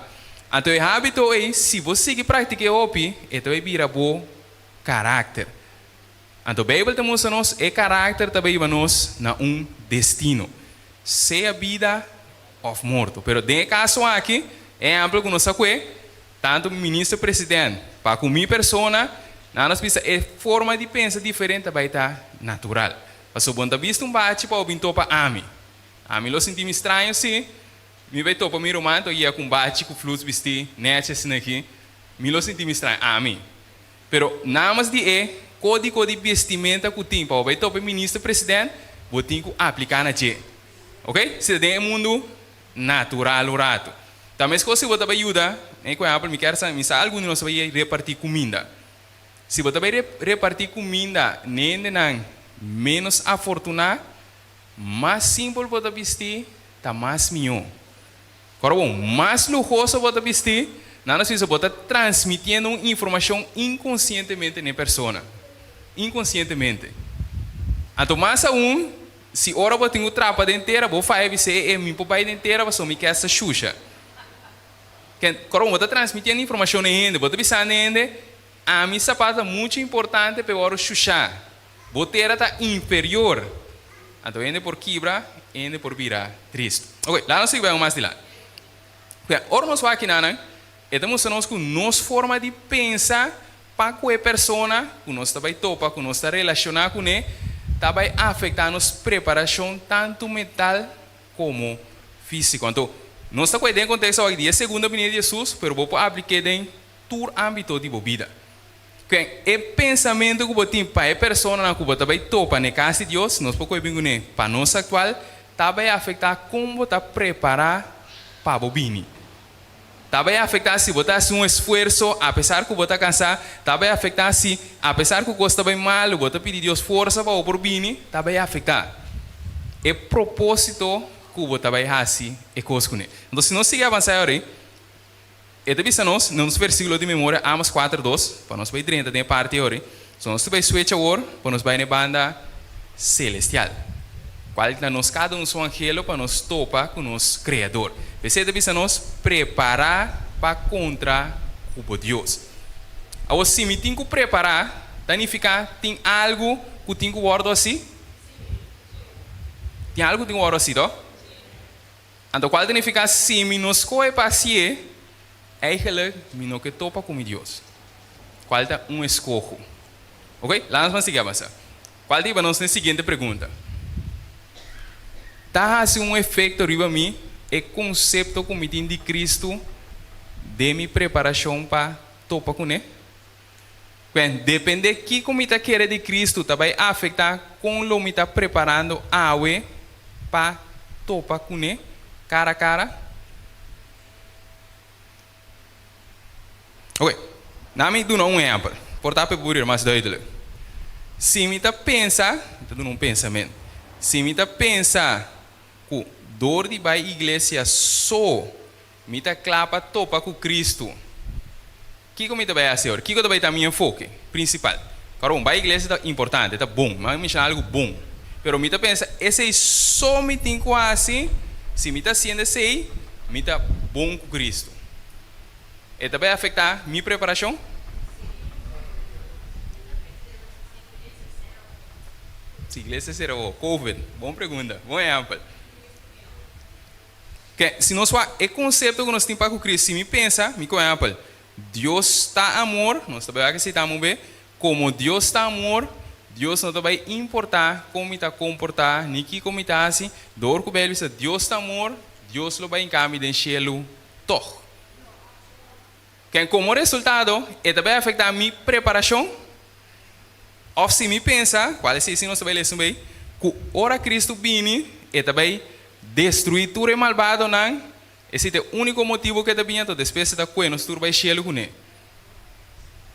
Anto e hábito ei, si bo sigui praktik'é hopi, e ta bai bira bo karakter. Anto Beibel ta mustra nos e karakter ta bai hiba nos na un destino, sea bida òf morto. Pero den e kaso aki, e ehèmpel ku nos a kue, tantu minister president pa ku mi persona, nan nos bisa e forma di pensa diferente ta bai ta natural. Pasobra bo no ta bisti un bachi pa bo bin topa ami. Ami lo sinti mi straño si mi bai topa mi ruman to yega ku un bachi ku fluts bistí nèchi asina aki. Mi lo sinti mi straño, ami. Pero namas di e kódigo di bestimenta ku tin pa bo bai topa e minister president, bo tin ku apliká na dje. Ok? Si ta den e mundu natural un ratu. Ta meskos si bo ta bai yuda, e ku ehèmpel mi kier sa, mi sa algun di nos ta bai repartí kuminda. Si bo ta bai repartí kuminda n'e hendenan ménos afortuná, mas simpel bo ta bistí, ta mas mihó. Ora bon, mas luhoso bo ta bistí, nan a bisa bo ta transmitiendo un informashon inkonsientemente n'e persona. Inkonsientemente. Anto mas aun, si ora bo tin ku trapa den tera, bo faya bis'é, E, mi por bai den tera pasobra mi kesta shusha. Ken, ora bon, bo ta transmitiendo informashon n'e hende, bo ta bisa n'e hende, Ami sapat ta muchu importante p'e wòrdu shushá. Bo tera ta inferior. Anto hende por kibra, hende por bira tristu. Ok, laga nos sigui bai un mas dilanti. Oke, ora nos wak kinanan, e ta mustra nos ku nos forma di pensa pa ku e persona ku nos ta bai topa, ku nos ta relashoná kuné, ta bai afektá nos preparashon tantu mental komo físiko. Anto, nos ta kohe den konteksto awor di e segunda binida di Hesus, pero bo por aplik'é den tur ámbito di bo bida. Ken e pensamentu ku bo tin pa e personanan ku bo ta bai topa na e kas di Dios, nos por kohe bin kuné pa nos aktual, ta bai afektá kon bo ta prepará pa bo bini. Ta bai afektá si bo ta hasi un esfuerso apesar ku bo ta kansá, ta bai afektá si apesar ku kos ta bai malu bo ta pidi Dios forsa pa bo por bini, ta bai afektá e propósito ku bo ta bai hasi e kos kuné. Entonces si nos sigui avansá e ora ei, E ta bisa nos na nos versíkulo di memoria Amos kuater dos, pa nos bai drenta den e parti awor. So nos ta bai switch awor pa nos bai na e banda selestial, kual ta nos kada un su angelo pa nos topa ku nos Kreador. P'esei e ta bisa nos, Prepará pa kontra ku bo Dios. Awor si mi tin ku prepará, ta nifiká tin algu ku tin ku wòrdu hasi? Tin algu tin wòrdu hasi, tò? Anto kual ta nifiká si mi no skohe pa hasié, eigenlijk mi no ke topa ku mi Dios. Kual ta un eskoho. Oké, laat nos ban sigui avansa. Kual ta hiba nos na e siguiente pregunta? Ta hasi un efekto riba mi e konsepto ku mi tin di Kristu den mi preparashon pa topa kuné? Kwen, dependé kiko mi ta kere di Kristu ta bai afektá kon lo mi ta preparando awe pa topa kuné kara kara. Oke, na mi duna un ehèmpel, por ta pa e por mas duidelik. Si mi ta pensa, mi ta duna un pensamentu, si mi ta pensa ku dor di bai iglesia so mi ta kla pa topa ku Kristu, Kiko mi ta bai hasi awor? Kiko ta bai ta mi enfoke prinsipal? Karo, bai iglesia ta importante, ta bon, mi a menshoná algu bon. Pero mi ta pensa, esei so mi tin ku hasi, si mi ta hasiendo esei, mi ta bon ku Kristu. E ta bai afektá mi preparashon? Si iglesia sera awor, Covid, bon pregunta, bon ehèmpel. Ke, si nos wak e konsepto ku nos tin pa ku Kristu, si mi pensa, mi ku ehèmpel, Dios ta amor, nos ta bai wak esei ta amo be, komo Dios ta amor, Dios no ta bai importá kon mi ta komportá ni kiko mi ta hasi, dor ku Beibel bisa Dios ta amor, Dios lo bai hinká mi den shelu tòg. Ken komo resultado, e ta bai afektá mi preparashon? Òf si mi pensa, kual esei si nos ta bai lesa un bei, ku ora Kristu bini, e ta bai destruí tur e malbadonan, esei ta e úniko motibu ku e ta bini, anto despues e ta kue nos tur bai shelu kuné.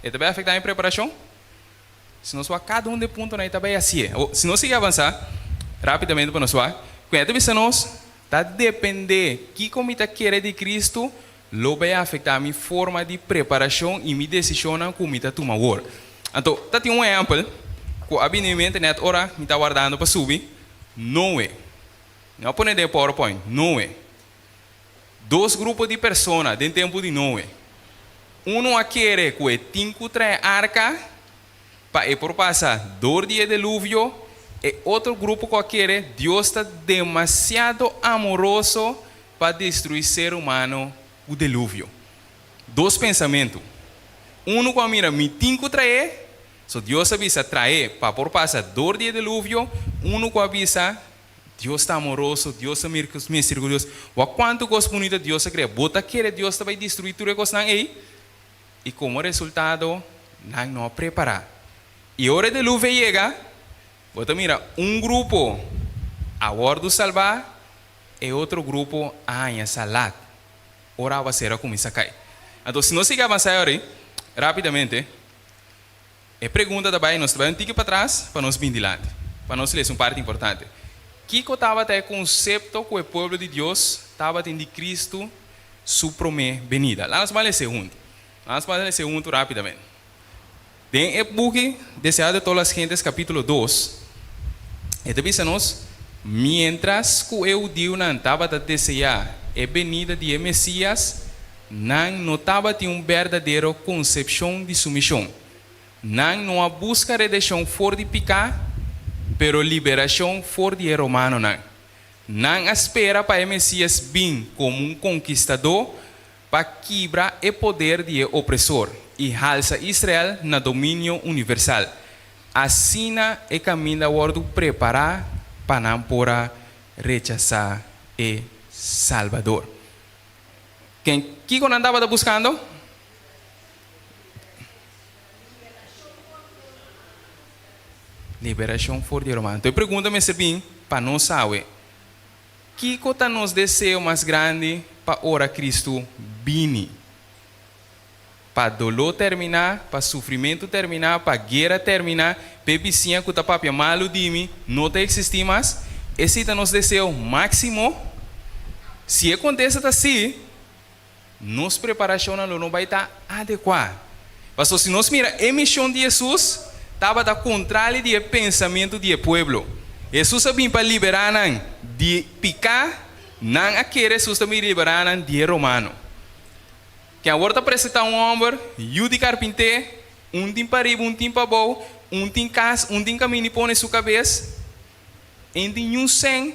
E ta bai afektá mi preparashon? Si nos wak kada un di e puntonan e ta bai hasié. Awor, si nos sigui avansá rápidamente pa nos wak, ku e ta bisa nos, Ta dependé kiko mi ta kere di Kristu lo bai afektá mi forma di preparashon i mi desishonnan ku mi ta tuma awor. Anto, ta tin un ehèmpel ku a bini mi mente nèt ora mi ta wardando pa subi, Noe. Mi a pone den e PowerPoint, Noe. Dos grupo di persona den tempu di Noe. Unu a kere ku e tin ku trae arka pa e por pasa dor di e deluvio, e otro grupo ku a kere Dios ta demasiado amoroso pa destruí ser humano ku deluvio. Dos pensamentu. Unu ku a mira mi tin ku traé, so Dios a bisa traé pa por pasa dor di e deluvio, unu ku a bisa Dios ta amoroso, Dios ta misericordioso. Wak kuantu kos bunita Dios a krea. Bo ta kere Dios ta bai destruí tur e kosnan ei? I komo resultado, nan no a prepará. I ora e deluvio a yega, bo ta mira un grupo a wòrdu salbá, e otro grupo a haña salat ora awaseru a kuminsá kai. Anto, si nos sigui avansá e ora ei, rápidamente, e pregunta ta bai, nos ta bai un tiki patras pa nos bin dilanti, pa nos lesa un parti importante. Kiko tabata e konsepto ku e pueblo di Dios tabatin di Kristu su promé benida? Laga nos ban lesa e huntu. Laga nos ban lesa e huntu rápidamente. Den e buki Deseado de todas las gentes capítulo dos, e ta bisa nos, Miéntras ku e hudiunan tabata deseá e benida di e Mesías, nan no tabatin un berdadero konsepshon di su mishon. Nan no a buska redeshon for di piká, pero liberashon for di e romanonan. Nan a spera pa e Mesías bin komo un konkistadó pa kibra e poder di e opresor i halsa Israel na dominio universal. Asina e kaminda a wòrdu prepará pa nan por a rechasá e Salbador. Ken kiko nan tabata buskando? Liberashon for di e romano. Anto e pregunta mester bin pa nos awe, Kiko ta nos deseo mas grandi pa ora Kristu bini? Pa doló terminá, pa sufrimentu terminá, pa guera terminá, p'e bisiña ku ta papia malu di mi no ta eksistí mas? Esei ta nos deseo máksimo? Si e kontesta ta sí, nos preparashonnan lo no bai ta adekuá. Pasobra si nos mira e mishon di Hesus tabata kontrali di e pensamentu di e pueblo. Hesus a bin pa liberá nan di piká, nan a kere Hesus ta bin liberá nan di e romano. Ken awor ta presentá un hòmber, yu di karpinté, un tin pariba, un tin pabou, un tin kas, un tin kaminda di pone su kabes, e no tin niun sèn.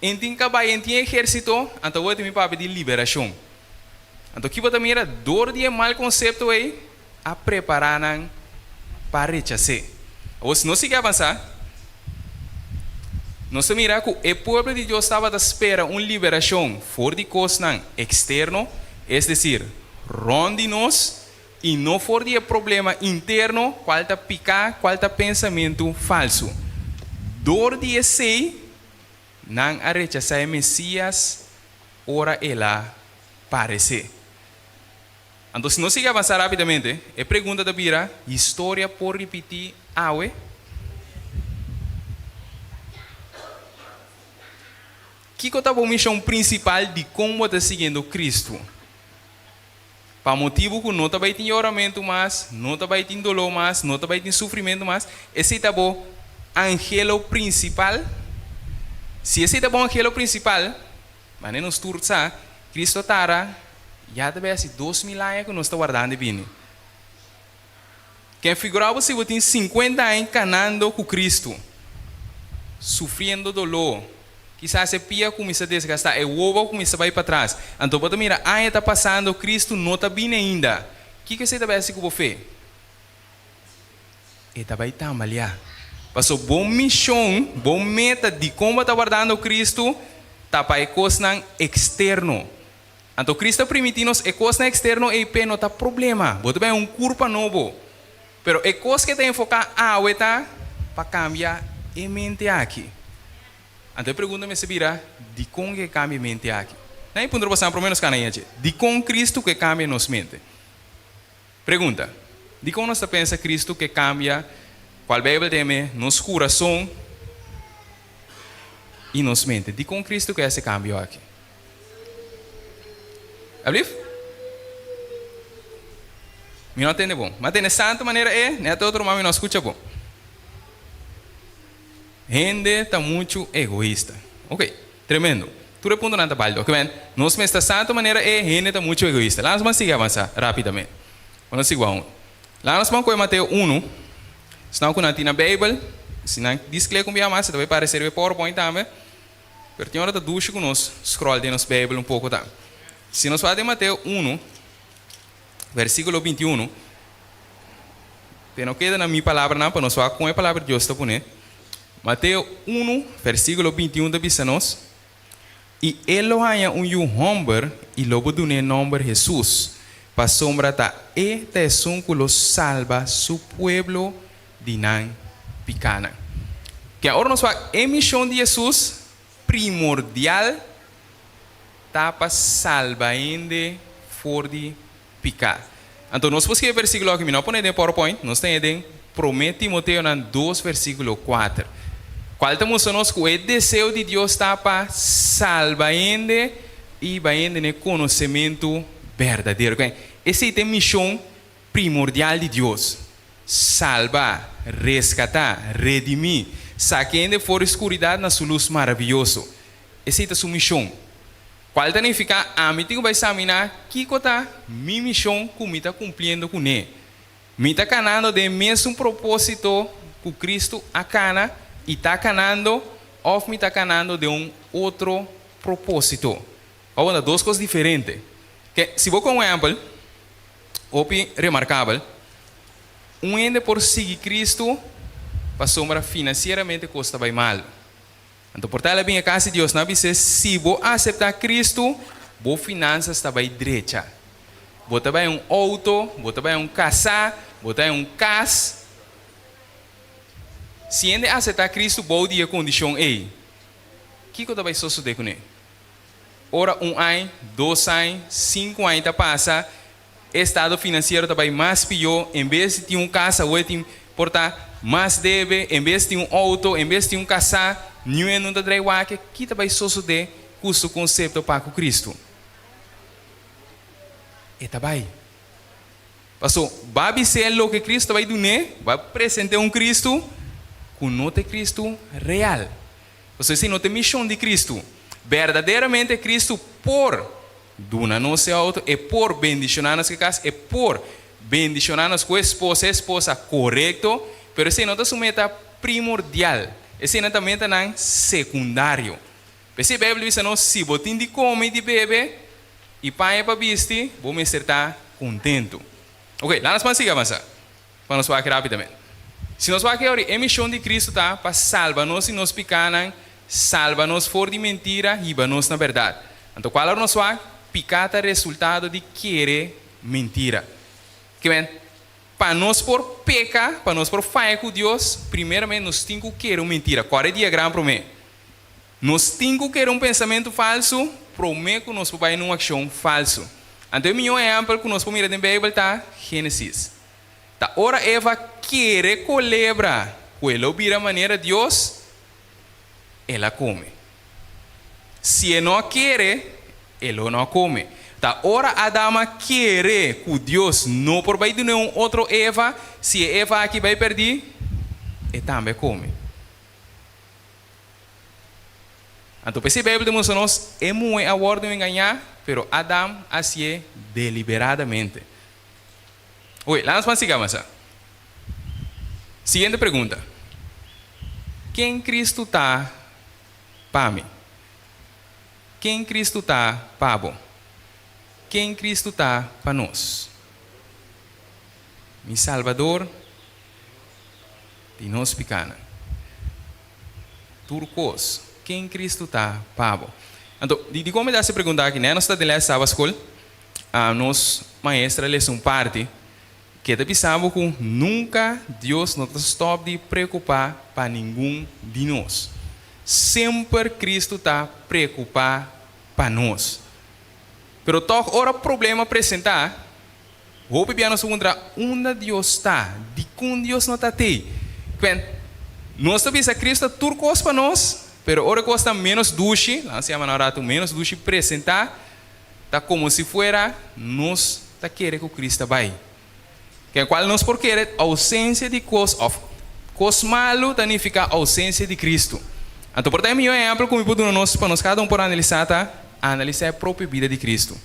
En tin kabai, en tin ehérsito, anto awor ta mi papia di liberashon. Anto ki bo ta mira? Dor di e mal konsepto ei a prepará nan pa rechas'é. Awor si nos sigui avansá, nos ta mira ku e pueblo di Dios tabata spera un liberashon for di kosnan eksterno, es desir, rònt di nos, i no for di e problema interno, kual ta piká, kual ta pensamentu falsu. Dor di esei, nan a rechasá e Mesías ora el a paresé. Anto si nos sigui avansá rápidamente, e pregunta ta bira, Historia por ripití awe? Kiko ta bo mishon prinsipal dikon bo ta siguiendo Kristu? Pa motibu ku no ta bai tin yoramentu mas, no ta bai tin doló mas, no ta bai tin sufrimentu mas, esei ta bo anhelo prinsipal? Si esei ta bo anhelo prinsipal, manera nos tur sa, Kristu a tara ya ta bai hasi 2000 aña ku nos ta wardando e bini. Ken figurá bo si bo tin sinkuenta aña kanando ku Kristu, sufriendo doló, kisas e pia a kuminsá desgastá, e wowo a kuminsá bai patras, anto bo ta mira aña ta pasando, Kristu no ta bini ainda. Kiko esei ta bai hasi ku bo fe? E ta bai tambaleá. Pasobra bo mishon, bo meta dikon bo ta wardando Kristu ta pa e kosnan eksterno. Anto Cristo a primiti nos e cosnan externo ei p'e no ta problema. Bo ta bay un curpa nobo. Pero e cos ke ta enfoca awe ta pa cambia e mente aki. Anto e pregunta mester bira, dicon ke cambia e mente aki? Nan e puntra bosan prome nos cana yece. Dicon Cristo ke cambia nos mente? Pregunta, Dicon nos ta pensa Cristo ke cambia cual Bijbel ta yam'e nos curason y nos mente? Dicon Cristo ke haci e cambio aki? Ablief? Mi no a tende bon. Mi a tende santu manera e, net otro ma mi no a scucha bon. Hende ta muchu egoista. Ok, tremendo. Tur e puntonan ta balido. Ok men, nos mester santu manera e, hende ta muchu egoista. Laat nos ban sigui avansa rapidamente. Bo no sigui aun. Laat nos ban koe Mateo unu. Esnan ku nan tin na Bijbel, si nan disklek un bia mas, e ta bai parese riba e PowerPoint tambe. Pero tin ora ta dushi ku nos scroll den nos Bijbel un poko ta. Si nos wak den Mateo unu, versikulo 21, te no keda na mi palabranan pa nos wak kon e palabra di Dios ta pone. Mateo unu, versikulo 21 ta bisa nos, I e lo haña un yu hòmber i lo bo dun'é nòmber Hesus, pasobra ta e ta esun ku lo salba su pueblo di nan pikánan. Ke ora nos wak e mishon di Hesus primordial ta pa salba hende for di piká. Anto nos por skirbi e versíkulo aki, mi no a pone den PowerPoint, nos ta den Promé Timoteonan dos versíkulo kuater, kual ta mustra nos ku e deseo di Dios ta pa salba hende i hiba hende na e konosementu berdadero. Esei ta e mishon primordial di Dios, salba, reskatá, redimí, saka hende for di skuridat na su lus maravioso. Esei ta su mishon. Kual ta nifiká ami tin ku bai saminá kiko ta mi mishon ku mi ta kumpliendo kuné. Mi ta kanando den e mesun propósito ku Kristu a kana i ta kanando òf mi ta kanando den un otro propósito? Awor ta dos kos diferente. Ke, si bo kon un ehèmpel, Hopi remarkabel, un hende por sigui Kristu pasobra finansieramente kos ta bai mal. Anto por ta el a bin e kas di Dios, nan a bis'é, Si bo aseptá Kristu, bo finansas ta bai drecha. Bo ta bai un outo, bo ta bai un kasá, bo ta bai un kas. Si hende aseptá Kristu bou di e kondishon ei, kiko ta bai sosodé kuné? Ora un añ, dos añ, sinku añ ta pasa, e estado finansiero ta bai mas pió, en bes di tin un kas awor e tin por ta mas debe, en bes tin un outo, en bes tin un kasá, niun hende no ta drai wak, ki ta bai sosodé ku su konsepto pa ku Kristu? E ta bai. Paso, ba bis'é loke Kristu ta bai dun'é, ba present'é un Kristu ku no ta e Kristu real. Pasobra esei no ta e mishon di Kristu. Berdaderamente Kristu por duna nos e outo, e por bendishoná nos ku e kas, e por bendishoná nos ku e esposa, e esposa korekto, pero esei no ta su meta primordial. Eseinan ta metanan sekundario. P'esei Beibel bisa nos, si bo tin di kome i di bebe i paña pa bisti, bo mester ta kontentu. Oke, laat nos ban sigui avansá pa nos wak rápidamente. Si nos wak e ora, e mishon di Kristu ta pa salba nos di nos pikánan, salba nos for di mentira, hiba nos na bèrdat. Anto kual ora nos wak, piká ta resultado di kere mentira. Ke men, pa nos por peka, pa nos por faya ku Dios, primeramente nos tin ku kere un mentira. Kòrda e diagram promé. Nos tin ku kere un pensamentu falsu promé ku nos por bai na un akshon falsu. Anto e mihó ehèmpel ku nos por mira den Beibel ta Génesis. Ta ora Eva kere kolebra ku e lo bira manera Dios, el a kome. Si e no a kere, e lo no a kome. Ta ora Adam a kere ku Dios no por bai dun'é un otro Eva, si e Eva aki bai pèrdí, e tambe a kome. Anto p'esei Beibel ta mustra nos, e muhé a wòrdu engañá, pero Adam a hasié deliberadamente. Oe, laat nos ban sigui avansa. Siguiente pregunta, Ken Kristu ta pa mi? Ken Kristu ta pa bo? Ken Kristu ta pa nos? Mi Salbador di nos pikánan. Tur kos, ken Kristu ta pa bo? Anto, di dikon mi ta hasi e pregunta aki? Nè nos ta den lès Saba Skol, nos maestra lesa un parti ke ta bisa bo ku nunka Dios no ta stòp di preokupá pa ningun di nos. Semper Kristu ta preokupá pa nos. Pero tòg ora problema presentá, Hopi bia nos ta puntra, Unda Dios ta? Dikon Dios no ta tei? Kwen, nos ta bisa Cristo ta tur kos pa nos, pero ora e kos ta ménos dushi, laga nos yama na un ratu ménos dushi, presentá, ta komo si fuera nos ta kere ku Cristo a bai. Ken kual nos por kere ousensia di kos òf kos malu ta nifiká ousensia di Cristo. Anto por ta e mihó ehèmpel ku mi por duna nos pa nos kada un por analisá ta analisá e propio bida di Cristo.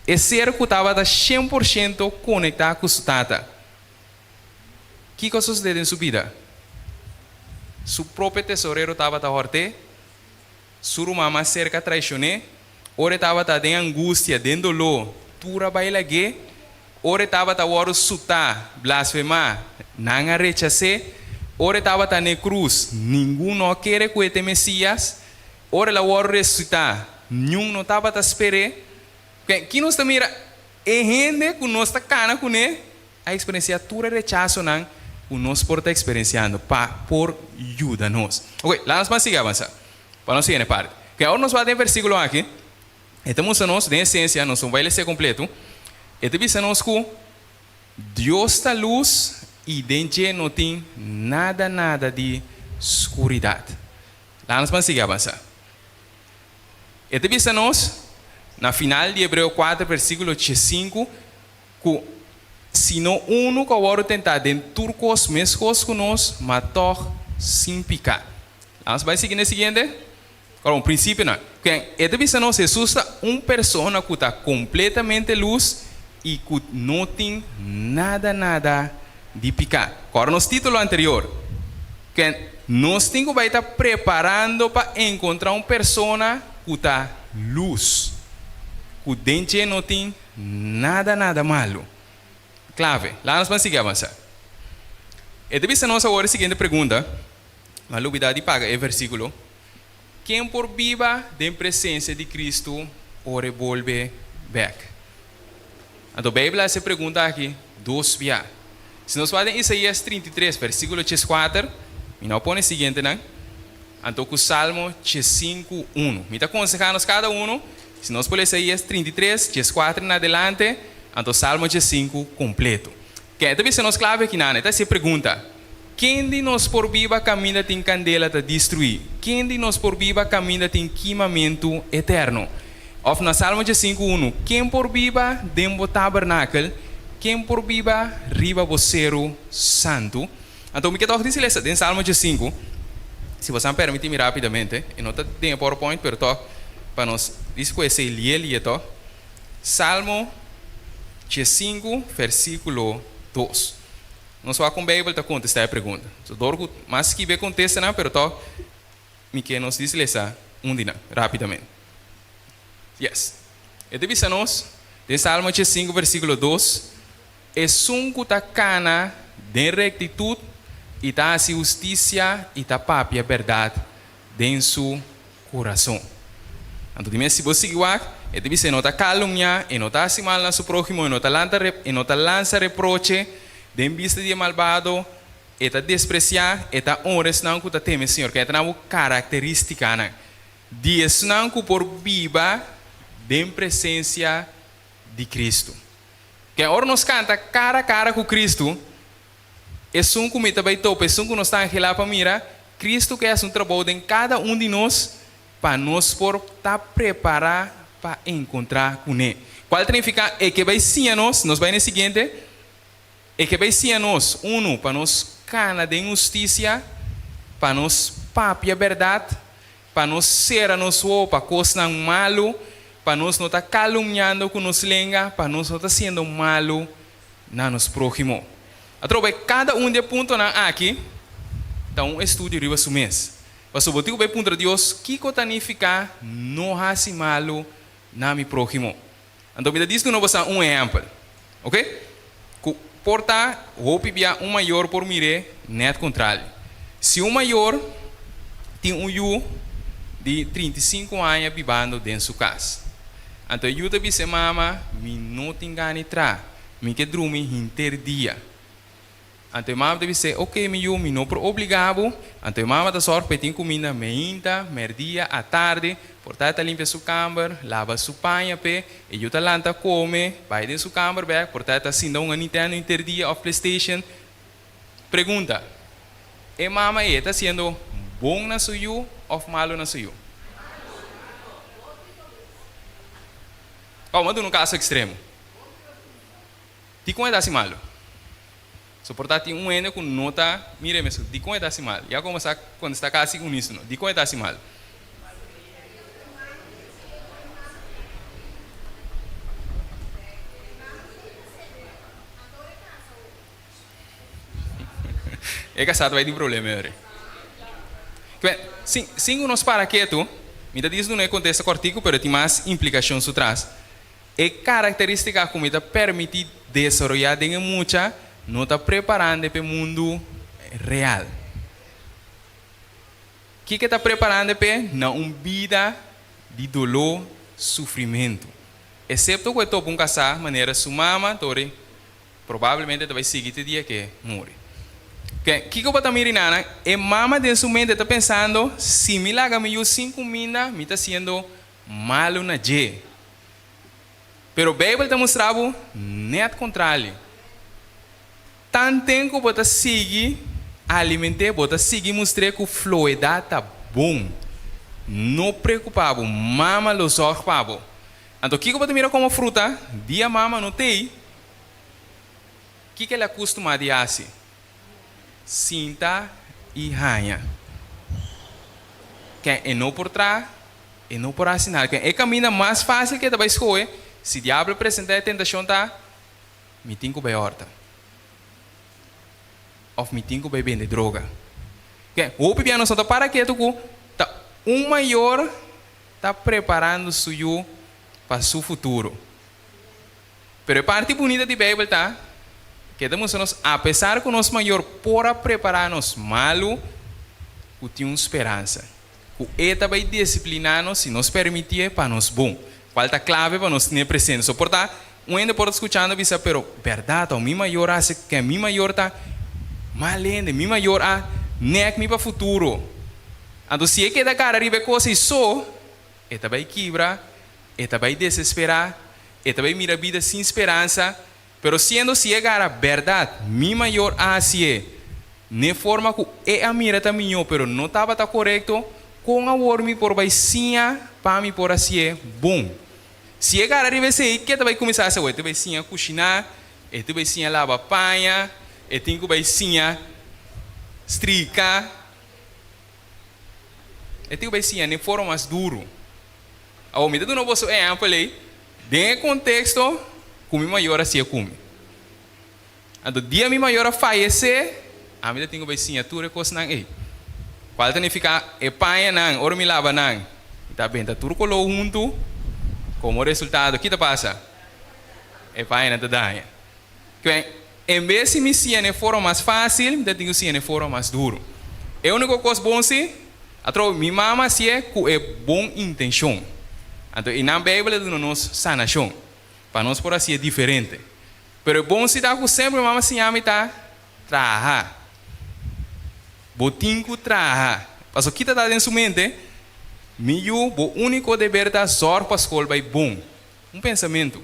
E ser ku tabata 100% konektá ku su Tata. Kiko a sosodé den su bida? Su propio tesorero tabata hòrt'é, su ruman mas serka a traishon'é, ora e tabata den angustia, den doló, tur a bai lag'é, ora e tabata wòrdu sutá, blasfemá, nan a rechas'é, ora e tabata n'e krus, ningun no a kere ku e ta e Mesías, ora el a wòrdu resusitá, niun no tabata sper'é. Ken ki nos ta mira? E hende ku nos ta kana kuné a eksperensiá tur e rechasonan ku nos por ta eksperensiando pa por yuda nos. Oke, laga nos ban sigui avansá pa nos siguiente parti. Oke, awor nos wak den e versíkulo aki, e ta mustra nos, den esensia, nos no bai les'é kompletu, e ta bisa nos ku Dios ta lus i den dje no tin nada nada di skuridat. Laga nos ban sigui avansá. E ta bisa nos, na final di Hebreo kuater versíkulo diesinku, ku si no unu ku a wòrdu tentá den tur kos meskos ku nos, ma tòg sin piká. Laga nos bai sigui na e siguiente. Ora, un prinsipionan. Ken e ta bisa nos, Hesus ta un persona ku ta kompletamente lus i ku no tin nada nada di piká. Kòrda nos título anterior. Ken nos tin ku bai ta preparando pa enkontrá un persona ku ta lus, ku den dje no tin nada nada malu. Klave. Laga nos ban sigui avansá. E ta bisa nos awor e siguiente pregunta. Mi a lubidá di paga e versíkulo. Ken por biba den presensia di Kristu ora e bolbe bèk? Anto Beibel a hasi e pregunta aki dos bia. Si nos wak den Isaías 33, versíkulo 14, mi no a pone e siguientenan, anto ku Salmo 15, unu. Mi ta konsehá nos kada unu, si nos por lesa Isaías 33, 14 en adelante, anto Salmo 15 kompleto. Ken ta bisa nos klave akinan? E ta hasi e pregunta, Ken di nos por biba kaminda tin kandela ta destruí? Ken di nos por biba kaminda tin kimamentu eterno? Òf na Salmo 15 unu, Ken por biba den bo tabernakel? Ken por biba riba bo seru santu? Anto mi ke tòg disi lesa den Salmo 15, si boso a permití mi rápidamente, e no ta den e PowerPoint, pero tòg pa nos disi ku esei lie lie tòg. Salmo 15 versíkulo 2. Nos wak kon Beibel ta kontestá e pregunta. So dor ku mas skibi e kontestanan, pero tòg mi ke nos disi lesa. Un di nan, rápidamente. Yes. E ta bisa nos, den Salmo 85 versíkulo 2, Esun ku ta kana den rektitut i ta hasi hustisia i ta papia bèrdat den su kurason. Anto di mes si bo sigui wak, e ta bisa e no ta kalumniá, e no ta hasi mal na su próhimo, e no ta lanta e no ta lansa reproche den bista di e malbado, e ta despresiá, e ta honra esnan ku ta teme Señor. Kei ta nan bo karakterístikanan di esnan ku por biba den presensia di Kristu. Ke ora nos kanta kara kara ku Kristu, esun ku mi ta bai topa, esun ku nos ta anhelá pa mira, Kristu ke hasi un trabou den kada un di nos pa nos por ta prepará pa enkontrá kuné. Kual ta nifiká e ke bai siña nos? Nos bai na e siguiente. E ke bai siña nos, unu, pa nos kana den hustisia, pa nos papia bèrdat, pa nos sera nos wowo pa kosnan malu, pa nos no ta kalumniando ku nos lenga, pa nos no ta siendo malu na nos próhimo. Atrobe, kada un di e puntonan aki ta un estudio riba su mes. Pasobra bo tin ku bai puntra Dios, Kiko ta nifiká no hasi malu na mi próhimo? Anto mi ta dis duna boso un ehèmpel, oke? Ku por ta hopi bia un mayor por mir'é nèt kontrali. Si un mayor tin un yu di 35 aña bibando den su kas, anto e yu ta bisa e mama, Mi no tin gana di traha, mi ke drumi henter dia. Anto e mama ta bis'é, Oké, mi yu, mi no por obligá bo. Anto e mama ta sòrg pa e tin kuminda meinta, mèrdia, atardi. Por ta e ta limpia su kamber, laba su paña p'e. E yu ta lanta kome, bai den su kamber bèk. Por ta e ta sinta hunga Nintendo henter dia òf PlayStation. Pregunta, E mama ei, e ta hasiendo bon na su yu òf malu na su yu? Kòm, a duna un kaso ekstremo. Dikon e ta hasi malu? Soportá tin un hende ku no ta mira e mesun. Dikon e ta hasi malu? Ya komo sa kontestá kasi unísono. Dikon e ta hasi malu? E kasá ta bai tin problema e ora. Sin sin ku nos para ketu, mi ta disi duna e kontesta kòrtiku pero tin mas implikashon su tras. E karakterístika ku mi ta permití desaroyá den e mucha no ta preparand'e p'e mundu real. Kiko e ta preparand'e p'e? Na un bida di doló, sufrimentu. Esepto ku e topa un kasá manera su mama, tori probablemente ta bai sigui te dia ku e muri. Ke, kiko bo ta mira inana? E mama den su mente ta pensando, Si mi laga mi yu sin kuminda, mi ta siendo Malu na dje. Pero Bijbel ta mustra bo net contrali. Tanten cu bo ta sigui aliment'é, bo ta sigui mustr'é cu floedad ta bon. No preocupa bo, mama lo zorg pa bo. Anto kico bo ta mira como fruta? Dia mama no t'ei, kico el a custuma di haci? Sinta i haña. Ken e no por traha, e no por hasi nada. Ken e kaminda mas fásil ku e ta bai skohe, si diablo presentá e tentashon ta, Mi tin ku bai hòrta. Òf mi tin ku bai bende droga. Ken hopi bia nos no ta para ketu ku ta un mayor ta preparando su yu pa su futuro. Pero e parti bunita di Bijbel ta ke ta mustra nos apesar ku nos mayor por a prepará nos malu, ku tin un speransa, ku e ta bai disipliná nos si nos permitié pa nos bon, kual ta klave pa nos tene presente. So por ta un hende por ta skuchando bisa, pero bèrdat aw mi mayor a hasi ke mi mayor ta mal hende, mi mayor a nèk mi pa futuro. Anto si e keda kara riba e kos ei so, e ta bai kibra, e ta bai desesperá, E ta bay mira bida sin speransa, pero siendo si e gara berdad, mi mayor a hacié n'e forma cu e a mira ta miñó pero no tabata corecto, con awor mi por bay siña pa mi por hacié bon? Si e gara riba esey, ke ta bay cuminsa haci awor? E ta bay siña cushiná, e ta bay siña laba paña, e tin cu bay siña strika, e tin cu bay siña n'e forma mas duro. Awor mi ta duna boso ehèmpel ei den e konteksto ku mi mayor a siña ku mi. Anto dia mi mayor a fayesé, ami ta tin ku bai siña tur e kosnan ei. Kual ta nifiká e pañanan ora mi laba nan. Mi ta benta tur koló huntu. Komo resultado, ki ta pasa? E pañanan ta daña. Kwen, en bes di mi siña na e forma mas fásil, mi ta tin ku siña na e forma mas duru. E úniko kos bon si, atrobe mi mama hasié ku e bon intenshon. Anto einan Beibel ta duna nos sanashon, pa nos por hasié diferente. Pero e bon si ta ku semper mi mama siña mi ta traha. Bo tin ku traha. Pasobra kita ta den su mente, Mi yu, bo úniko deber ta zòrg pa skol bai bon. Un pensamentu.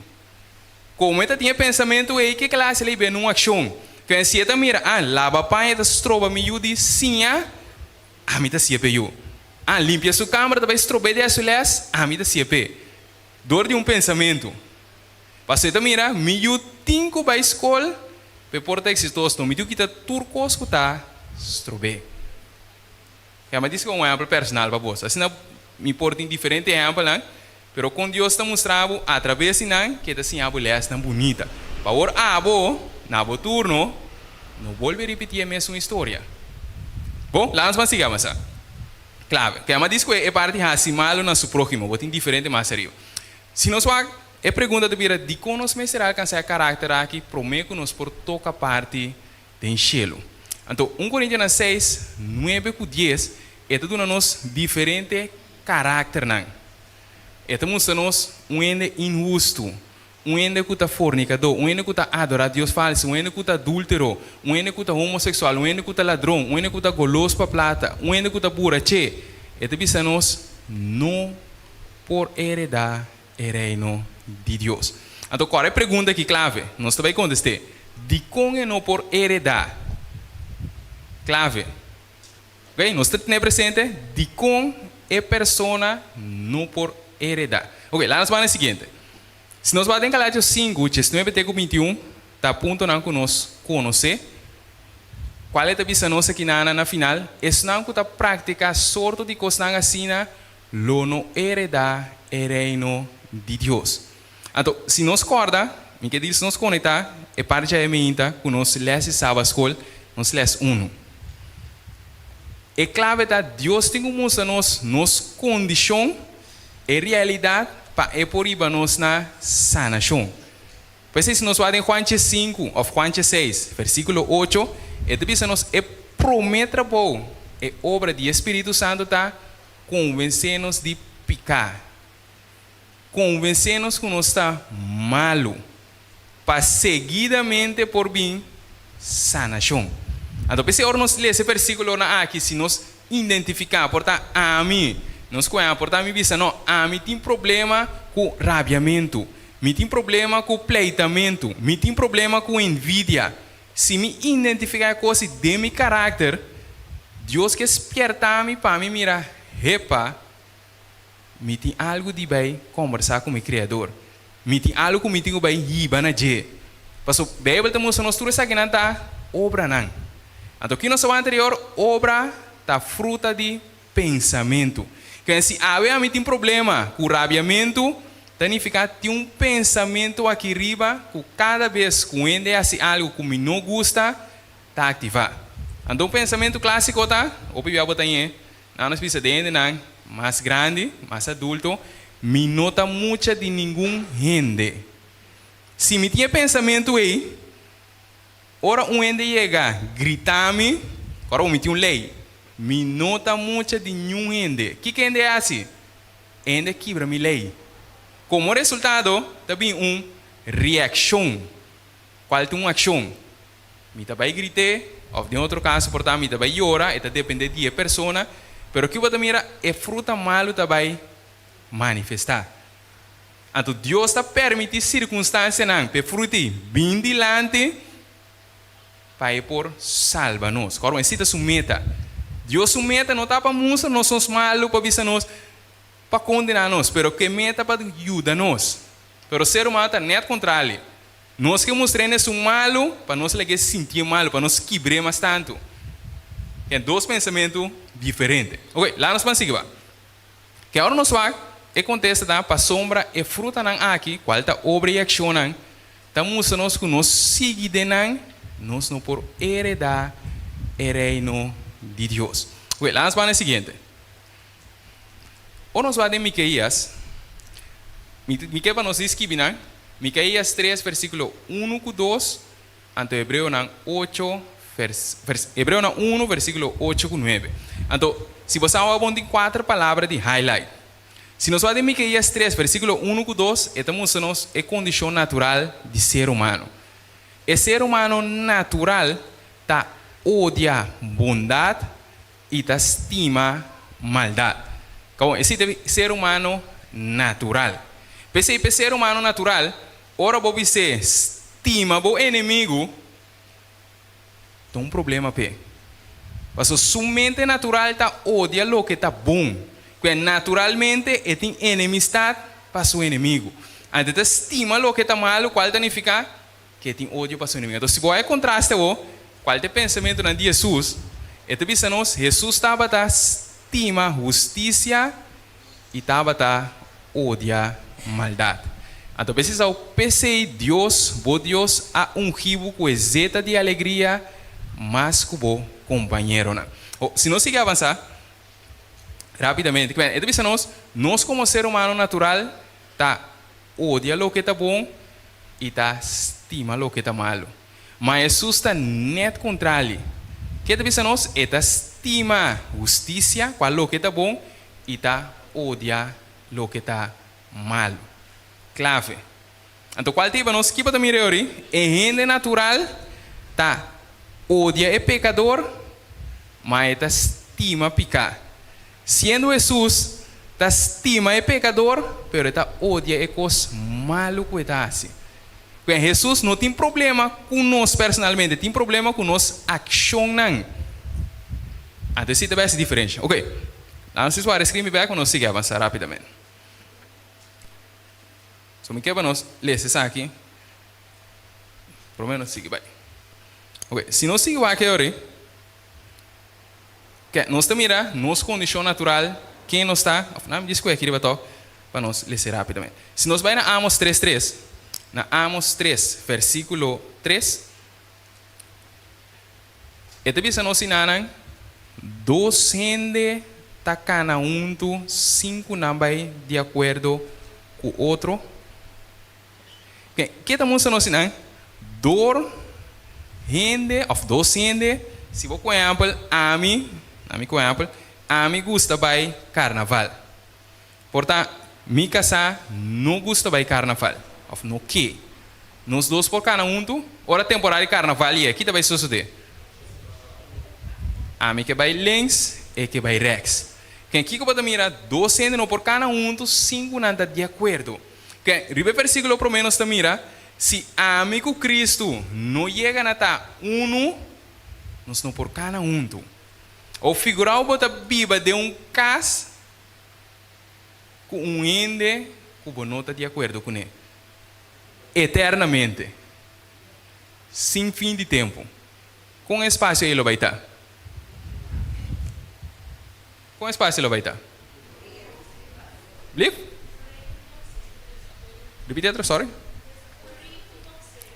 Komo e ta tin e pensamentu ei, ke klase lei bende un akshon? Kwen si e ta mira, ah, laba paña ta stroba mi yu di siña, ami ta siña p'e yu. Ah, limpia su kamber ta bai strob'é di hasi su lès, ami ta siña p'e. Dor di un pensamentu. Pasobra e ta mira, mi yu tin ku bai skol p'e por ta eksitoso, no mi tin ku kita tur kos ku ta strob'é. Ya, mi a disi ku un ehèmpel personal pa boso. Asina mi por tin diferente ehèmpelnan, pero kon Dios ta mustra bo atraves di nan ke ta siña bo lèsnan bunita. Pa awor abo, na bo turno, no bolbe ripití e mesun historia. Bon, laga nos ban sigui avansa. Klave. Ke mi a disi ku e parti hasi malu na su próhimo. Bo tin diferente mas ariba. Si nos wak, e pregunta ta bira, dikon nos mester alkansá e karakter aki promé ku nos por toka parti den shelu. Anto, un Korintionan seis, nuebe ku dies, e ta duna nos diferente karakternan. E ta mustra nos un hende inhustu, un hende ku ta fornikadó, un hende ku ta adorá dios falsu, un hende ku ta adúltero, un hende ku ta homoseksual, un hende ku ta ladron, un hende ku ta golos pa plata, un hende ku ta buraché. E ta bisa nos, No por heredá e Reino di Dios. Anto kòrda e pregunta aki klave, nos ta bai kontest'é, Dikon e no por heredá? Klave. Oke, nos ta tene presente dikon e persona no por heredá. Oke, laga nos bai na e siguiente. Si nos bai den Galatios sinku, diesnuebe te ku bintiun, ta puntonan ku nos konosé. Kual e ta bisa nos aki na na final? Esnan ku ta praktiká sorto di kosnan asina lo no heredá e Reino di Dios. Anto, si nos kòrda, mi ke di si nos konektá e parti djae meinta ku nos lès di Saba Skol, nos lès unu. E klave ta Dios tin ku mustra nos nos kondishon, e realidat, pa e por hiba nos na sanashon. P'esei si nos wak den Juan 5 òf Juan 6, versíkulo ocho, e ta bisa nos e promé trabou, e obra di e Spiritu Santu ta Konvensé nos di piká. Konvensé nos ku nos ta malu, pa seguidamente por bin sanashon. Anto p'esei ora nos lesa e versíkulonan aki, si nos identifiká, por ta ami, nos kohe por ta mi bisa, no, ami tin problema ku rabiamentu, mi tin problema ku pleitamentu, mi tin problema ku envidia. Si mi identifiká e kos i den mi karakter, Dios ke spiertá mi pa mi mira, Hepa, mi tin algu di bai kombersá ku mi Kreador. Mi tin algu ku mi tin ku bai hiba na dje. Pasobra Beibel ta mustra nos tur esakinan ta obranan. Anto ki nos a wak anterior, obra ta fruta di pensamentu. Kende si awe ami tin problema ku rabiamentu, ta nifiká tin un pensamentu aki riba ku kada bes ku hende hasi algu ku mi no gusta, ta aktivá. Anto un pensamentu klásiko ta, hopi bia bo ta ñe, nan nos bisa den hendenan mas grandi, mas adulto, mi no ta mucha di ningun hende. Si mi tin e pensamentu ei, Ora un hende yega grita mi, ora mi tin un lei, mi no ta mucha di niun hende. Kiko hende hasi? E hende a kibra mi lei. Komo resultado ta bin un reakshon. Kual ta un akshon? Mi ta bai grit'é, òf den otro kaso por ta mi ta bai yora, e ta dependé di e persona. Pero ki bo ta mira? E fruta malu ta bai manifestá. Anto Dios ta permití sirkunstansianan p'e fruti bin dilanti pa e por salba nos. Kòrda, esei ta su meta. Dios su meta no ta pa mustra nos nos malu, pa bisa nos, pa kondená nos, pero ku e meta pa yuda nos. Pero ser humano ta nèt kontrali. Nos ke mustr'é esun malu pa nos lag'é sintié malu, pa nos kibr'é mas tantu. Ten dos pensamentu diferente. Oke, laga nos ban sigui ba. Ke ora nos wak, e kontesta ta, Pasobra e frutanan aki, kual ta obra i akshonnan, ta mustra nos ku nos sigui den nan, nos no por heredá e Reino di Dios. Oke, laga nos bai na e siguiente. Ora nos wak den Miqueas, mi mi ke pa nos skibi nan, Miqueas tres versíkulo unu ku dos, anto Hebreonan ocho vers vers Hebreonan unu versíkulo ocho ku nuebe. Anto, si bo sa wak bon tin kuater palabra di highlight. Si nos wak den Miqueas tres versíkulo unu ku dos, e ta mustra nos e kondishon natural di ser humano. E ser humano natural ta odia bondat i ta stima maldat. Kawon, esei ta e ser humano natural. P'esei, p'e ser humano natural, ora bo bis'é stima bo enemigu, ta un problema p'e. Pasobra su mente natural ta odia loke ta bon, ku naturalmente e tin enemistat pa su enemigu. Anto e ta stima loke ta malu, kual ta nifiká Ke tin odio pa su enemigo. Entonces, si bo haña kontraste awor, kual ta e pensamentunan di Hesus? E ta bisa nos, Hesus tabata stima hustisia i tabata odia maldat. Anto p'esei sa p'esei Dios, bo Dios, a ungí bo ku e zeta di alegria mas ku bo kompañeronan. O, si nos sigui avansá rápidamente, e ta bisa nos, nos komo ser humano natural ta Odia loke ta bon i ta stima loke ta malu. Ma Hesus ta nèt kontrali. Ke ta bisa nos? E ta stima hustisia, kua loke ta bon, i ta odia loke ta malu. Klave. Anto kual ta hiba nos? Ki bo ta mira e ori? E hende natural ta odia e pekador, ma e ta stima piká. Siendo Hesus ta stima e pekador, pero e ta odia e kos malu ku e ta hasi. Kuen Hesus no tin problema ku nos personalmente, e tin problema ku nos akshonnan. Anto esei ta bai hasi diferensha. Oke, laga nos wak e skrin bek pa nos sigui avansá rápidamente. So mi ke pa nos lesa esaki promé nos sigui bai. Oke, si nos sigui wak e ori. Ke nos ta mira nos kondishon natural, ken nos ta, òf nan mi di skohe aki riba tòg pa nos lese rápidamente. Si nos bai na Amos tres tres, na Amos tres versíkulo tres, e ta bisa nos sinanan, Dos hende ta kana huntu sin ku nan bai di akuerdo ku otro? Ke ke ta mustra nos sinan? Dor hende of dos hende, si bo ku ehèmpel ami, ami ku ehèmpel, ami gusta bai karnaval. Por ta mi kasá no gusta bai karnaval of no ke. Nos dos por kana huntu ora temporada di karnaval yega, ki ta bai sosodé? Ami ke bai links, e ke bai rèks. Ken kiko bo ta mira? Dos hende no por kana huntu sin ku nan ta di akuerdo. Ke, riba e versíkulo promé nos ta mira, Si ami ku Kristu no yega na ta unu, nos no por kana huntu. O figurá bo ta biba den un kas ku un hende ku bo no ta di akuerdo kuné, eternamente, sin fin di tempu. Kon e spasio ei lo bai ta? Kon e spasio lo bai ta? Blief? Ripiti otro, sorry.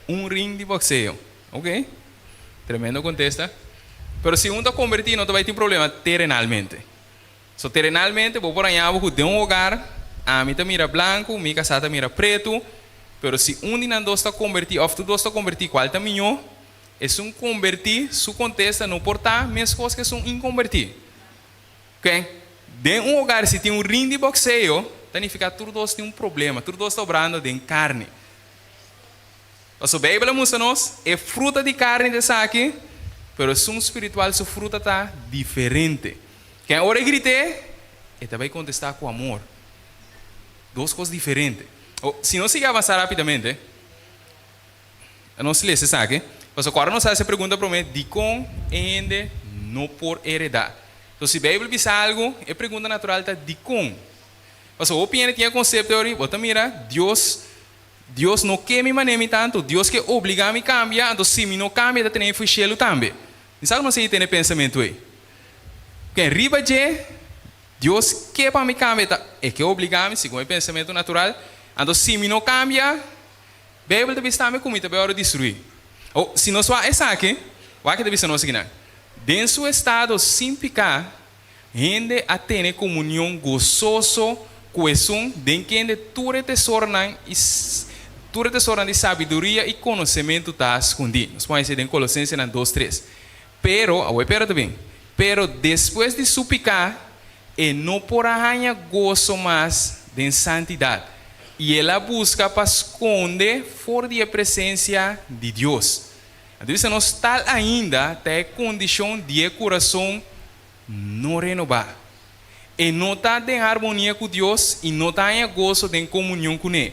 Un ring di boxeo. Ok. Tremendo contesta. Pero si un ta converti no ta bai tin problema terenalmente. So terenalmente bo por haña bo cu den un hogar ami ta mira blanco, mi casa ta mira preto, pero si un di nan dos ta converti of tur dos ta converti cual ta miño? Esun converti su contesta no por ta mescos cu esun inconverti. Oké, den un hogar si tin un ring di boxeo, ta nifica tur dos tin un problema, tur dos ta obrando den carni. Pasobra Bijbel a mustra nos, e fruta di carni ta esaki, pero esun spiritual su fruta ta diferente. Ken ora e grité, e ta bay contesta cu amor. Dos cos diferente. Si nos sigui avansa rapidamente. Nos lesa esaki, pasobra ku ora nos hasi e pregunta promé, dikon e hende no por heredá? Entonces, si Beibel bisa algu, e pregunta natural ta, dikon? Pasobra hopi hende tin e konsepto ori, bo ta mira, Dios, Dios no ke mi manera mi ta, anto Dios ke obligá mi kambia, anto si mi no kambia e ta tene mi fu shelu tambe. Mi sa ku nos a tene e pensamentu ei. Ken riba dje, Dios ke pa mi kambia, ta e ke obligá mi, segun e pensamentu natural, anto si mi no kambia, Beibel ta bisa tambe ku mi ta bai ora destruí. O, si nos wak esaki, wak e ta bisa nos akinan, Den su estado sin piká, Hende a tene komunion gososo ku esun den kende tur e tesoronan i tur e tesoronan di sabiduria i konosementu ta skundí. Nos por haña esei den Kolosensenan dos tres. Pero, awor e pero ta bin, pero despues di su piká e no por a haña goso mas den santidat, i el a buska pa skonde for di e presensia di Dios. Anto bisa nos tal ainda ta e kondishon di e kurason no renobá. E no ta den harmonia ku Dios i no ta haña goso den komunion kuné.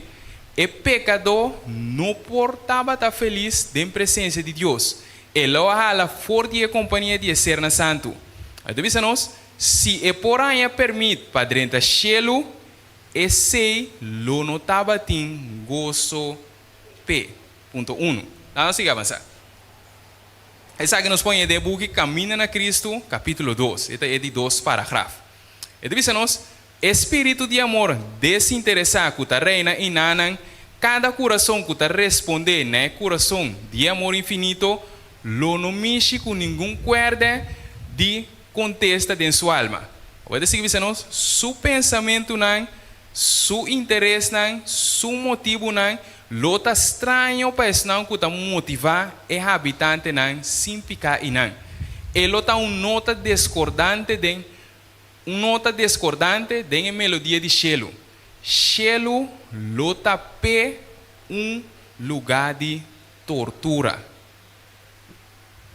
E pekadó no por tabata felis den presensia di Dios. E lo a hala for di e kompania di e sernan santu. A ta bisa nos, si e por haña permit pa drenta shelu, esei lo no tabatin goso p'e. Punto unu. Laga nos sigui avansá. Esaki nos pone den e buki Kaminda na Kristu, kapítulo dos. E ta e di dos paragraf. E ta bisa nos, E spiritu di amor desinteresá ku ta reina enanan, kada kurason ku ta respondé na e kurason di e amor infinito, lo no mishi ku ningun kuèrdè di kontesta den su alma. Awor e ta sigui bisa nos, Su pensamentunan, su interesnan, su motibunan lo ta straño pa esnan ku ta motivá e habitantenan sin piká einan. E lo ta un nota deskordante den un nota deskordante den e melodia di shelu. Shelu lo ta p'e un lugá di tortura.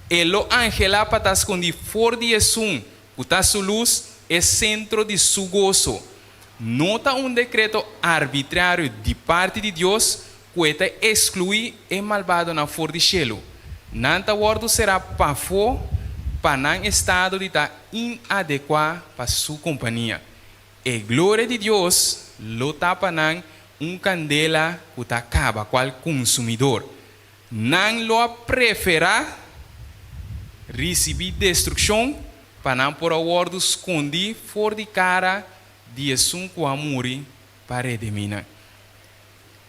E lo anhelá pa ta skondí for di esun ku ta su lus, e sentro di su goso. No ta un dekreto arbitrario di parti di Dios ku e ta ekskluí e malbadonan for di shelu. Nan ta wòrdu será pafó pa nan estado di ta inadekuá pa su kompania. E gloria di Dios lo ta pa nan un kandela ku ta kaba kual konsumidor. Nan lo a preferá risibí destrukshon pa nan por a wòrdu skondí for di kara di esun ku a muri pa redimí nan.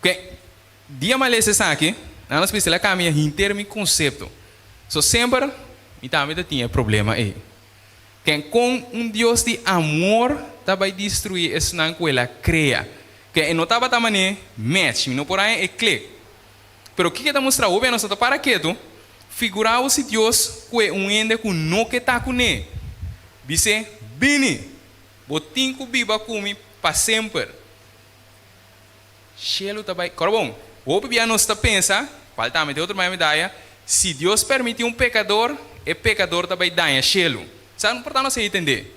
Ke dia mi a lesa esaki, nan a splisa el a kambia henter mi konsepto. So semper mi tambe ta tin e problema ei. Ken kon un Dios di amor ta bai destruí esnan ku el a krea? Ke e no tabata manera match, mi no por haña e klik. Pero kiko e ta mustra? Hopi nos no ta para ketu. Figurá bo si Dios kue un hende ku no ke ta kuné. Bis'é, Bini! Bo tin ku biba ku mi pa semper. Shelu ta bai. Kòrda bon, hopi bia nos ta pensa, kual tambe ta e otro manera mi daya, si Dios permití un pekador, e pekador ta bai daña shelu. Sa no por ta nos a entendé.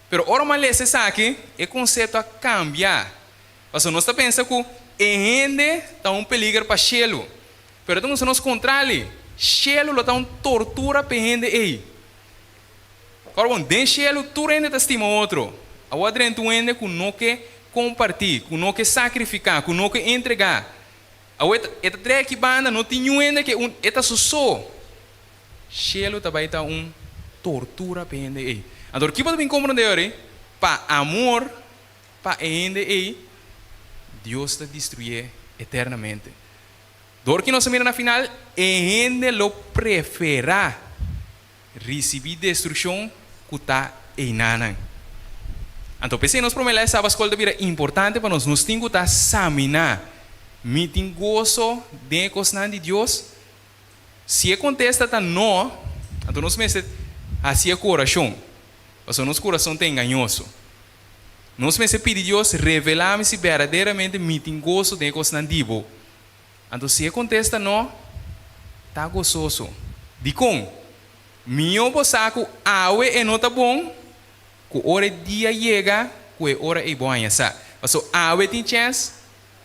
Pero ora mi a lesa esaki, e konsepto a kambia. Pasobra nos ta pensa ku e hende ta un peliger pa shelu. Pero ta mustra nos kontrali, shelu lo ta un tortura pa e hende ei. Ora bon, den shelu tur hende ta stima otro. Awor drenta un hende ku no ke kompartí, ku no ke sakrifiká, ku no ke entregá. Awor e ta e ta trae aki banda, no tin niun hende ke un e ta su so. Shelu ta bai ta un tortura pa e hende ei. Anto ki bo ta bin komprondé ora ei? Pa amor Pa e hende ei, Dios ta destruyé eternamente. Dor ki nos a mira na final, e hende lo preferá risibí destrukshon ku ta einanan. Anto p'esei nos promé lès Saba Skol ta bira importante pa nos. Nos tin ku ta saminá, Mi tin goso den e kosnan di Dios? Si e kontesta ta no, anto nos mester hasi e ku orashon, pasobra nos kurason ta engañoso. Nos mester pidi Dios, Revelá mi si berdaderamente mi tin goso den e kosnan di bo. Anto si e kontesta no, ta gososo. Dikon? Mihó bo sa ku awe e no ta bon, ku ora e dia yega ku e ora ei bo haña sa. Pasobra awe tin chèns